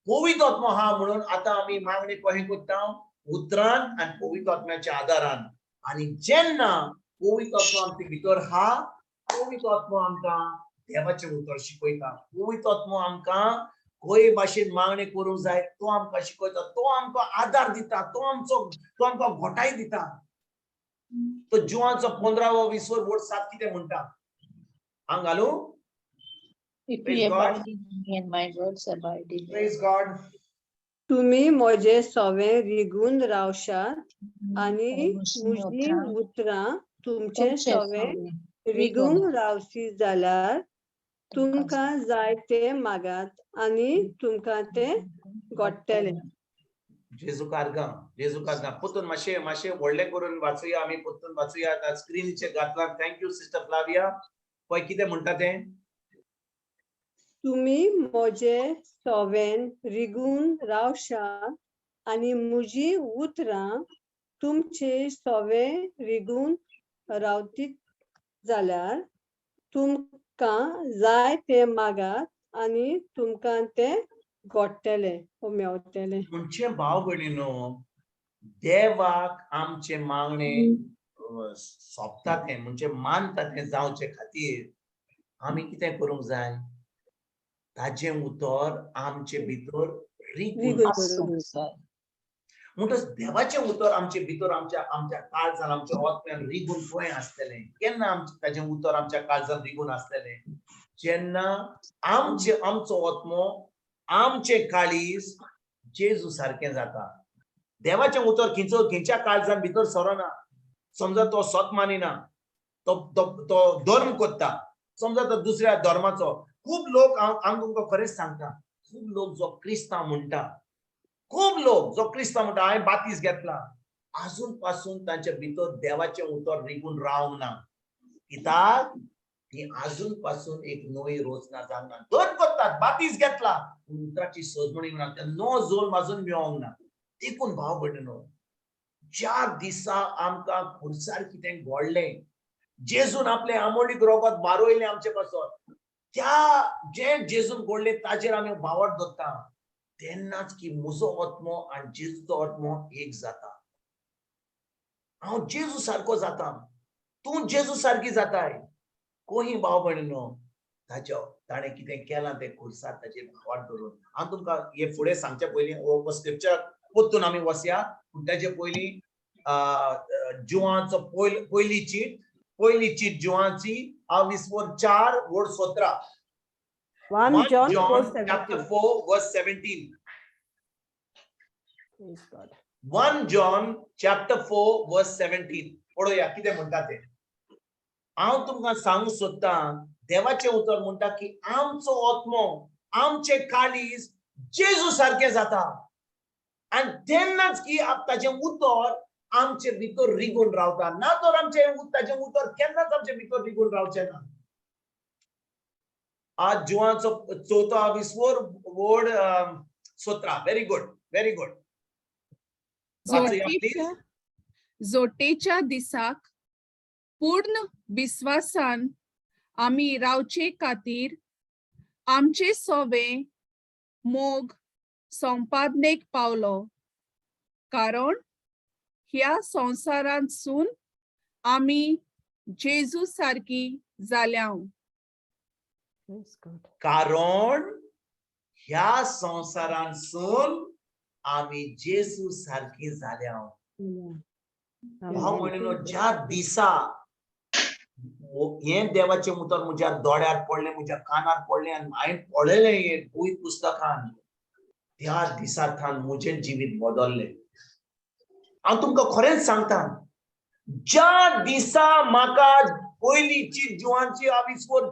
Speaker 3: पवित्र आत्मो आहा म्हणून आतां आमी मागणी कशें करता? उतरान आनी पवित्र आत्म्याच्या आदारान. आनी जेन्ना पवित्र आत्मो आमचे भितर आहा, पवित्र आत्मो आमकां देवाचें उतर शिकयता. पवित्र आत्मो आमकां खंय भाशेन मागणी करूंक जाय तो आमकां शिकयता, तो आमकां आदार दिता, तो आमकां घोटाय दिता. तो जुवांचो 15वो 20 वोर्स 7 कितें म्हणटा? हांव घालूं?
Speaker 2: If
Speaker 3: Praise
Speaker 2: you
Speaker 3: God.
Speaker 2: abide in me and my words abide in you.
Speaker 3: Praise God.
Speaker 9: तुमी म्हजे सोवे रिगून रावशात आनी म्हजीं उतरां तुमचे सोवे रिगून रावशी जाल्यार तुमकां जाय ते मागात आनी तुमकां ते घडटलें.
Speaker 3: जेजू कारगां, जेजू कारगां. पोतून मातशें मातशें व्हडलें करून वाचुया आमी, पोतून वाचुया. आतां स्क्रिनीचेर घातलां. Thank you sister Flavia. पळय कितें म्हणटा तें.
Speaker 9: तुमी म्हजे सोवेन रिगून रावशात आनी म्हजीं उतरां तुमचे सोवे रिगून रावतीत जाल्यार तुमकां जाय ते मागात आनी तुमकां ते घडटलें वो मेवतलें.
Speaker 3: म्हणजे भाव भयणीनो, देवाक आमचें मागणें सोंपता तें म्हणजे मानता तें जावचे खातीर आमी कितें करूंक जाय? ताजें उतर आमचे भितर रिगून
Speaker 2: आसूंक जाय.
Speaker 3: म्हणटच देवाचें उतर आमचे भितर आमच्या आमच्या काळजान आमच्या आत्म्यान रिगून खंय आसतलें? केन्ना आमचें ताजें उतर आमच्या काळजान रिगून आसतलें? जेन्ना आमचे आमचो आत्मो आमचें काळीज जेजू सारकें जाता. देवाचें उतर खंयचो खंयच्या काळजान भितर सरना. समजा तो सत मानिना, तो तो तो धर्म करता, समजा तो दुसऱ्या धर्माचो. खूब लोक, हांव तुमकां खरेंच सांगता, खूब लोक जो क्रिस्तांव म्हणटा, खूब लोक जो क्रिस्तांव म्हणटा हांवें बातीस घेतला, आजून पासून तांच्या भितर देवाचें उतर रिगून रावंक ना. कित्याक? ती आजून पासून एक नवी रचना जावंक ना. धर्म करतात, बातीस घेतला, पूण उतराची सजमणी ना, त्या नो जोल्म आजून मेळोंक ना. देखून भाव भयणीनो, ज्या दिसा आमकां खुर्सार कितें घडलें, जेजून आपलें आमोलीक रोगत बारयलें आमचे पासत, त्या जें जेजून घडलें ताजेर आमी भावार्थ दवरता, तेन्नाच की म्हजो आत्मो आनी जेजूचो आत्मो एक जाता. हांव जेजू सारको जाता, तूं जेजू सारकी जाताय. कोही भाव भयणीनो, ताच्या ताणें कितें केलां तें खुर्सार ताचेर भावार्थ दवरून. हांव तुमकां हे फुडें सांगचे पयलीं हो स्क्रिप्चर परतून आमी वसया, पूण ताचे पयलीं जुवांचो पयली चीट, पयली चीट जुवांची 4 verse 17.
Speaker 1: 1 John 4
Speaker 3: chapter 4 verse 17.
Speaker 1: Praise God.
Speaker 3: 1 John chapter 4 verse 17. पळोवया कितें म्हणटा तें. हांव तुमकां सांगूंक सोदतां, देवाचें उतर म्हणटा की आमचो आत्मो आमचें काळीज जेजू सारकें जाता आनी तेन्नाच की ताचें उतर आमचे भितर रिगून रावता. ना तर आमचें ताचें उतर केन्नाच आमचे भितर रिगून रावचें ना. आज जुवांचो 4 20 ward 17. Very good, very good.
Speaker 7: जोटेच्या दिसाक पूर्ण विस्वासान आमी रावचे खातीर आमचे सोवे मोग संपादनेक पावलो, कारण ह्या संवसारांतसून आमी जेजू सारकी जाल्या.
Speaker 3: कारण ह्या संवसारांतसून आमी जेजू सारकी जाल्या. हांव म्हणिल्लो ज्या दिसा हें देवाचें उतर म्हज्या दोळ्यार पडलें, म्हज्या कानार पडलें आनी हांवें पळयलें हें पवित्र पुस्तकान, त्या दिसा थावन म्हजें जिवीत बदल्लें. हांव तुमकां खरेंच सांगता, ज्या दिसा म्हाका पयली चीट जुवांची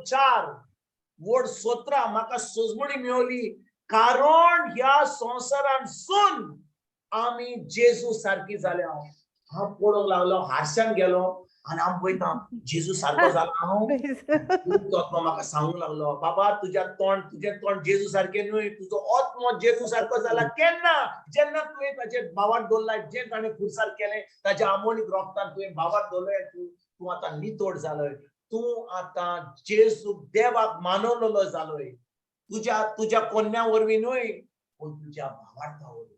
Speaker 3: 4 वोर्ड 17 म्हाका सजमणी मेवली, कारण ह्या संवसारांतसून आमी जेजू सारकी जाल्या. हांव पडोंक लागलो, हारशान गेलो आनी हांव पळयता जेजू सारको जाला हांव. पवित्र आत्मो म्हाका सांगूंक लागलो, बाबा तुज्या तोंड, तुजें तोंड जेजू सारकें न्हय, तुजो आत्मो जेजू सारको जाला. केन्ना? जेन्ना तुवें ताचेर भावार्थ दवरला, जें ताणें खुर्सार केलें ताच्या आमोलीक रोगतान तुवें भावार्थ दवरलें, तूं आतां नितोड जालोय, तूं आतां जेजू देवाक मानवलेलो जालोय, तुज्या तुज्या कोन्या वरवीं न्हय पूण तुज्या भावार्था वरवीं.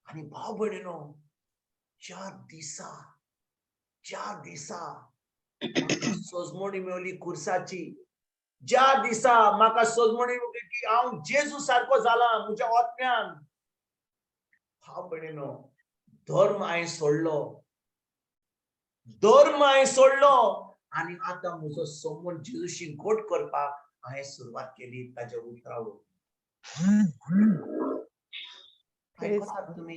Speaker 3: आनी भाव भयणीनो, 4 दिसा म्हाका सोजमणी मेवली खुर्साची. ज्या दिसा म्हाका सोजमणी मेवली की हांव जेजू सारको जाला म्हज्या आत्म्यान, भाव भयणीनो, धर्म हांवें सोडलो, धर्म हांवें सोडलो आनी आतां म्हजो संबंद जेजूशी गोट करपाक हांवें सुरवात केली ताच्या उतरा वरवीं. आयकतात तुमी?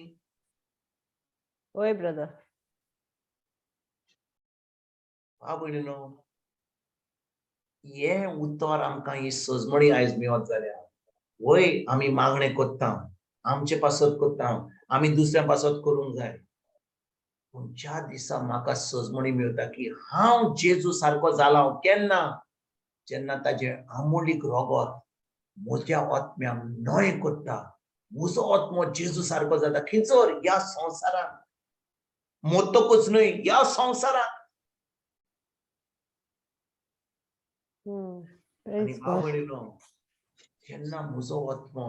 Speaker 1: हय ब्रदर.
Speaker 3: भाव भयणीनो, हें उतर आमकां ही सजमणी आयज मेळत जाल्यार, वय आमी मागणें करता, आमचे पासत करता, आमी दुसऱ्या पासत करूंक जाय. पूण ज्या दिसा म्हाका सजमणी मेळटा की हांव जेजू सारको जाला, केन्ना? जेन्ना ताजें आमोलीक रोगत म्हज्या आत्म्याक नवें करता, म्हजो आत्मो जेजू सारको जाता. खंयसर? ह्या संवसारांत, मरतकूच न्हय, ह्या संवसारांत. आनी
Speaker 1: Praise
Speaker 3: भाव
Speaker 1: God.
Speaker 3: भयणीनो, जेन्ना म्हजो आत्मो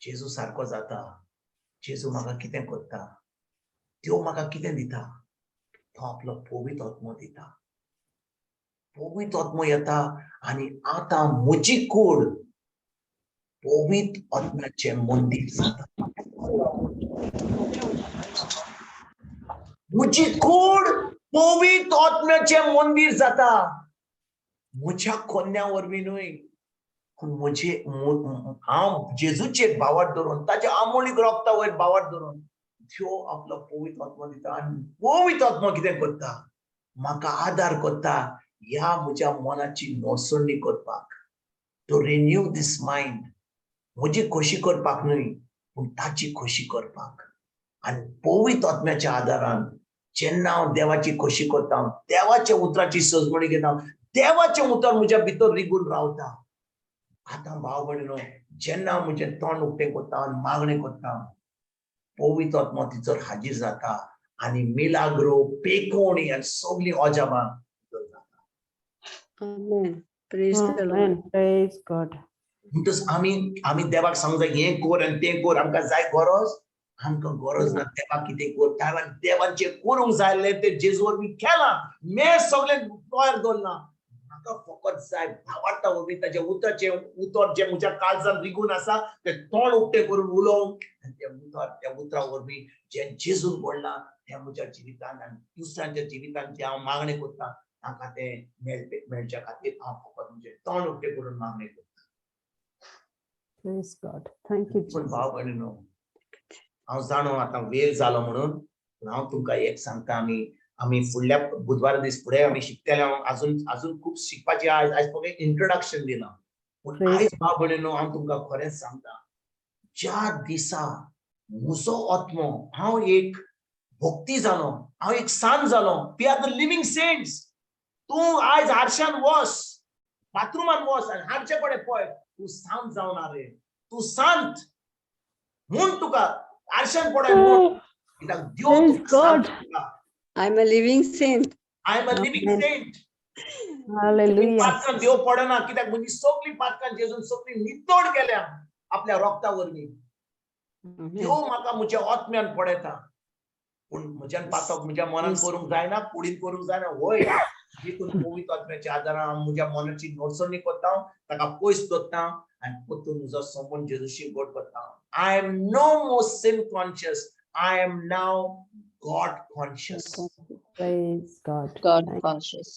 Speaker 3: जेजू सारको जाता, जेजू म्हाका कितें करता? देव म्हाका कितें दिता? तो आपलो पवित्र आत्मो दिता. पवित्र आत्मो येता आनी आतां म्हजी कूड पवित्र आत्म्याचें मंदीर जाता. म्हजी कूड पवित्र आत्म्याचें मंदीर जाता. म्हज्या कोन्या वरवीं न्हय, पूण म्हजे हांव जेजूचेर भावार्थ धरून, ताच्या आमोलीक रोगता वयर भावार्थ धरून त्यो आपलो पवित्र आत्मो दिता. आनी पवित्र आत्मो कितें करता? म्हाका आदार करता ह्या म्हज्या मनाची नोसणी करपाक, टू रिन्यू दीस मायंड. म्हजी खोशी करपाक न्हय, पूण ताची खोशी करपाक. आनी पवित्र आत्म्याच्या आदारान जेन्ना हांव देवाची खोशी करता, देवाच्या उतराची सजमणी घेता, देवाचें उतर म्हज्या भितर रिगून रावता. आतां भाव भयणीनो, जेन्ना हांव म्हजें तोंड उक्तें करता आनी मागणें करता, पवित्र आत्मो तिचोर हाजीर जाता आनी मिलाग्रो, पेकोणी आनी सगळीं अजापां भितर जाता.
Speaker 9: Amen. Praise the Lord.
Speaker 1: Amen. Praise God.
Speaker 3: म्हणटच आमी देवाक सांगूंक जाय, हें कर आनी तें कर. आमकां जाय गरज? आमकां गरज ना. देवाक कितें कर, देवान जें करूंक जाय आसलें तें जेजू वरवीं केलां. में सगळें तयार दवरलां. म्हाका फकत जाय भावार्था वरवीं ताजें उतराचें उतर जें म्हज्या काळजान रिगून आसा तें तोंड उक्तें करून उलोवंक आनी तें उतर, त्या उतरा वरवीं जें जेजून घडलां तें म्हज्या जिवितान आनी दुसऱ्यांच्या जिवितान जें हांव मागणें करता तांकां तें मेळच्या खातीर हांव फकत म्हजें तोंड उक्तें करून मागणें करता.
Speaker 1: Praise God. Thank you,
Speaker 3: पूण
Speaker 1: Jesus.
Speaker 3: भाव भयणीनो, हांव जाणो आतां वेळ जालो म्हणून, पूण हांव तुमकां एक सांगता, आमी फुडल्या बुधवारा दीस फुडें आमी शिकतले. हांव अजून खूब शिकपाचें. आयज फकत इंट्रोडक्शन दिलां. पूण आयज भाव भयणीनो, हांव तुमकां खरेंच सांगता, ज्या दिसा म्हजो आत्मो, हांव एक भक्ती जालो, हांव एक सांत जालो. We are the living saints. तूं आयज हारशान वस, बाथरुमान वस आनी हारशा कडेन पळय, तूं सांत जावन रे. तूं सांत म्हूण तुका हारशान पळय म्हूण, कित्याक देव
Speaker 1: Praise
Speaker 3: तुका सांत
Speaker 1: God.
Speaker 3: करता.
Speaker 9: I'm a living saint.
Speaker 3: I am a living
Speaker 1: Amen.
Speaker 3: saint.
Speaker 1: Hallelujah.
Speaker 3: पातकां देव पडना, कित्याक म्हजी सगळीं पातकां जेजून सगळीं नितळ केल्या आपल्या रोगता वरवीं.
Speaker 9: Amen.
Speaker 3: देव म्हाका म्हज्या आत्म्यान पळयता, पूण म्हज्यान पातक म्हज्या मनान करूंक जायना, कुडीन करूंक जायना. वय, देखून पवित्र आत्म्याच्या आदारान हांव म्हज्या मनाची नोटसणी करता, ताका पयस दवरता आनी परतून म्हजो संबंद जेजूशी गोड करता. I am no more sin conscious. I am now God conscious.
Speaker 1: Praise God.
Speaker 2: God
Speaker 1: Thank
Speaker 2: conscious.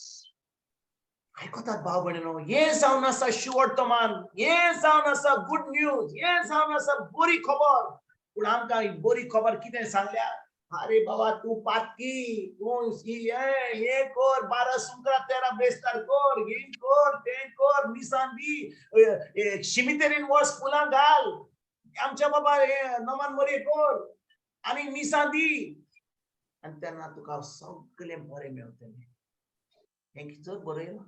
Speaker 3: आयकतात भाव भयणीनो, हें जावन आसा शुवर्तमान, हें जावन आसा गुड न्यूज, हें जावन आसा बरी खबर. पूण आमकां ही बरी खबर कितें सांगल्या? अरे बाबा, तूं पातकी, तूं हें हें कर, 12 सुंकरा 13 बेस्तार कर, हें कर, तें कर, मिसान दी, शिमितेरीन वच, फुलां घाल, आमच्या बाबा हे नमान मरे कर. आनी मिसां दी आनी तेन्ना तुका सगळें बरें मेवतलें. हें कितें बरयलां?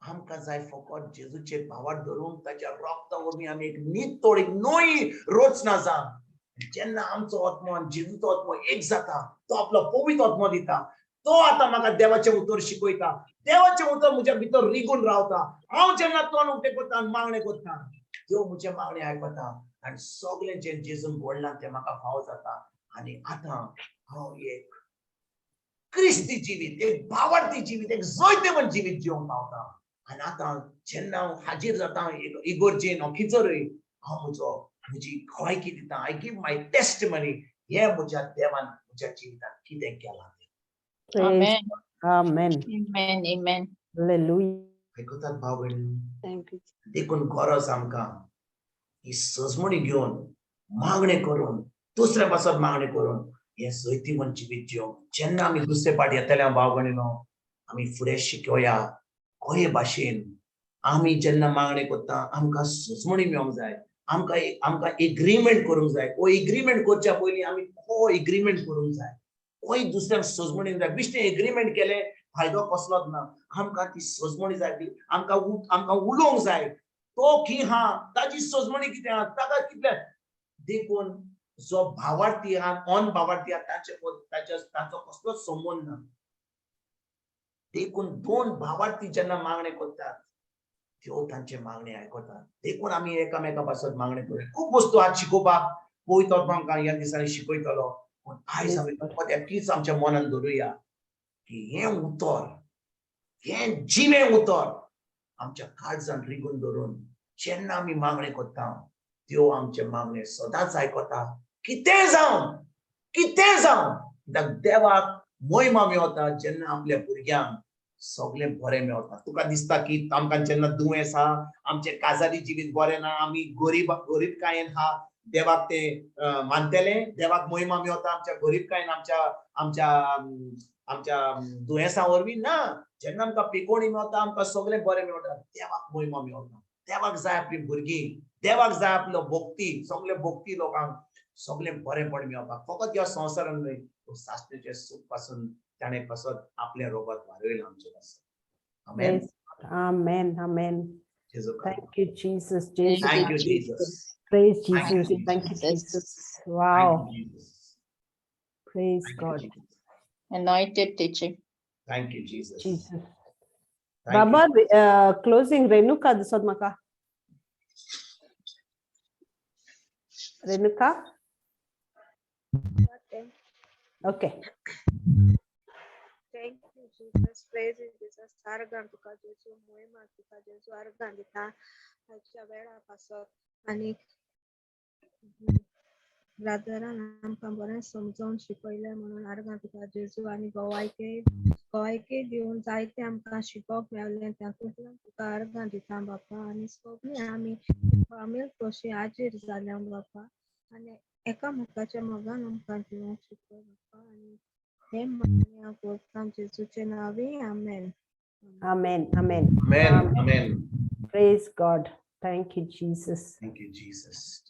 Speaker 3: आमकां जाय फकत जेजूचेर भावार्थ धरूंक, ताच्या रोगता वरवीं आमी एक नितळ, एक नवी रचना जावन जेन्ना आमचो आत्मो आनी जेजूचो आत्मो एक जाता, तो आपलो पवित्र आत्मो दिता. तो आतां म्हाका देवाचें उतर शिकयता, देवाचें उतर म्हज्या भितर रिगून रावता. हांव जेन्ना तोंड उक्तें करता आनी मागणें करता, देव म्हजें मागणें आयकता आनी सगळें जें जेजून घडलां तें म्हाका फावो जाता. आनी आतां हांव एक क्रिस्ती जिवीत, एक भावार्थी जिवीत, एक जैतेवंत जिवीत जिवंक पावता. आनी आतां जेन्ना हांव हाजीर जाता इगोर्जेन खिचरय, हांव म्हजो म्हजी गवायकी दिता. I give my testimony. हे म्हज्या देवान म्हज्या जिवितांत कितें केलां तें.
Speaker 2: Amen.
Speaker 1: Amen.
Speaker 2: Amen. Amen.
Speaker 1: Hallelujah.
Speaker 3: आयकतात भाव भयणी?
Speaker 9: Thank you.
Speaker 3: देखून गरज आमकां ही सजमणी घेवन मागणें करून, दुसऱ्या पासत मागणें करून हें जैतिवंत जिवीत जिवंक. जेन्ना आमी दुसरे पाट येतले भाव भयणीनो, आमी फुडें शिकोया कहे भाशेन आमी जेन्ना मागणें करता आमकां सजमणी मेळोंक जाय, आमकां एग्रीमेंट करूंक जाय. ओ एग्रीमेंट करच्या पयलीं आमी को एग्रीमेंट करूंक जाय, खंय दुसऱ्यांक सजमणी जाय. बेश्टें एग्रीमेंट केलें फायदो कसलोच ना. आमकां ती सजमणी जाय, ती आमकां उलोवंक जाय. तो खी हा, ताजी सजमणी कितें आहा, ताका कितलें. देखून जो भावार्थी आहा, ऑन भावार्थी आहा, ताचो कसलोच संबंद ना. देखून दोन भावार्थी जेन्ना मागणें करतात, त्यो तांचे मागणें आयकतात. देखून आमी एकामेका पासत मागणें करूया. खूब वस्तू आज शिकोवपाक पवित्र आत्मो आमकां ह्या दिसांनी शिकयतलो, पूण आयज आमी फकत एकलीच आमच्या मनान धरुया की हें उतर, हें जिवें उतर आमच्या काळजान रिगून धरून जेन्ना आमी मागणें करता, त्यो आमचे मागणें सदांच आयकता. कितें जावं, कितें जावं, कित्याक देवाक मोहिमा मेवता जेन्ना आपल्या भुरग्यांक सगळें बरें मेवता. तुका दिसता की आमकां जेन्ना दुयेंस आहा, आमचें काजारी जिवीत बरें ना, आमी गरीबकायेन आहा, देवाक तें मानतले, देवाक मोहिमा मेवता आमच्या गरीबकायेन, आमच्या आमच्या आमच्या दुयेंसां वरवीं ना. जेन्ना आमकां पिकोणी मेवता, आमकां सगळें बरें मेवता, देवाक मोहिमा मेवता. देवाक जाय आपली भुरगीं, देवाक जाय आपलो भक्ती, सगळे भक्ती लोकांक सगळें बरेंपण मेळपाक. फकत ह्या संवसारान न्हय, पूण सासणेचें सूख पासून ताणें पासत आपलें रोगत वारयलां आमचे पासत. Amen.
Speaker 1: Amen. Amen. Thank you, Jesus. Jesus.
Speaker 3: Thank you, Jesus.
Speaker 1: Praise Jesus. Thank you, Jesus. Wow. Praise God.
Speaker 2: Anointed teaching.
Speaker 3: Thank you, Jesus.
Speaker 1: Jesus. Baba, closing Renuka दिसत म्हाका. Renuka? Okay.
Speaker 10: Thank you, Jesus. Praise you, Jesus. आर्गां तुका जेजू, मोहिमा तुका जेजू, आर्गां दिता आयच्या वेळा पासत. आनी ब्रादरान आमकां बरें समजोवन शिकयलें म्हणून आर्गां तुका जेजू. आनी गोवायके दिवन जायतें आमकां शिकोवंक मेळ्ळें, तातूंतल्यान तुका आर्गां दिता बापा. आनी सगळीं आमी फामील कशी हाजीर जाल्या बापा, आनी एकामेकाच्या मोगान आमकां जिवंक शिकय बापा. आनी हे मागणें हांव करतां जेजूचे नांवी, आमेन.
Speaker 1: Amen. Amen.
Speaker 3: Amen. Amen.
Speaker 1: Praise God. Thank you, Jesus.
Speaker 3: Thank you, Jesus.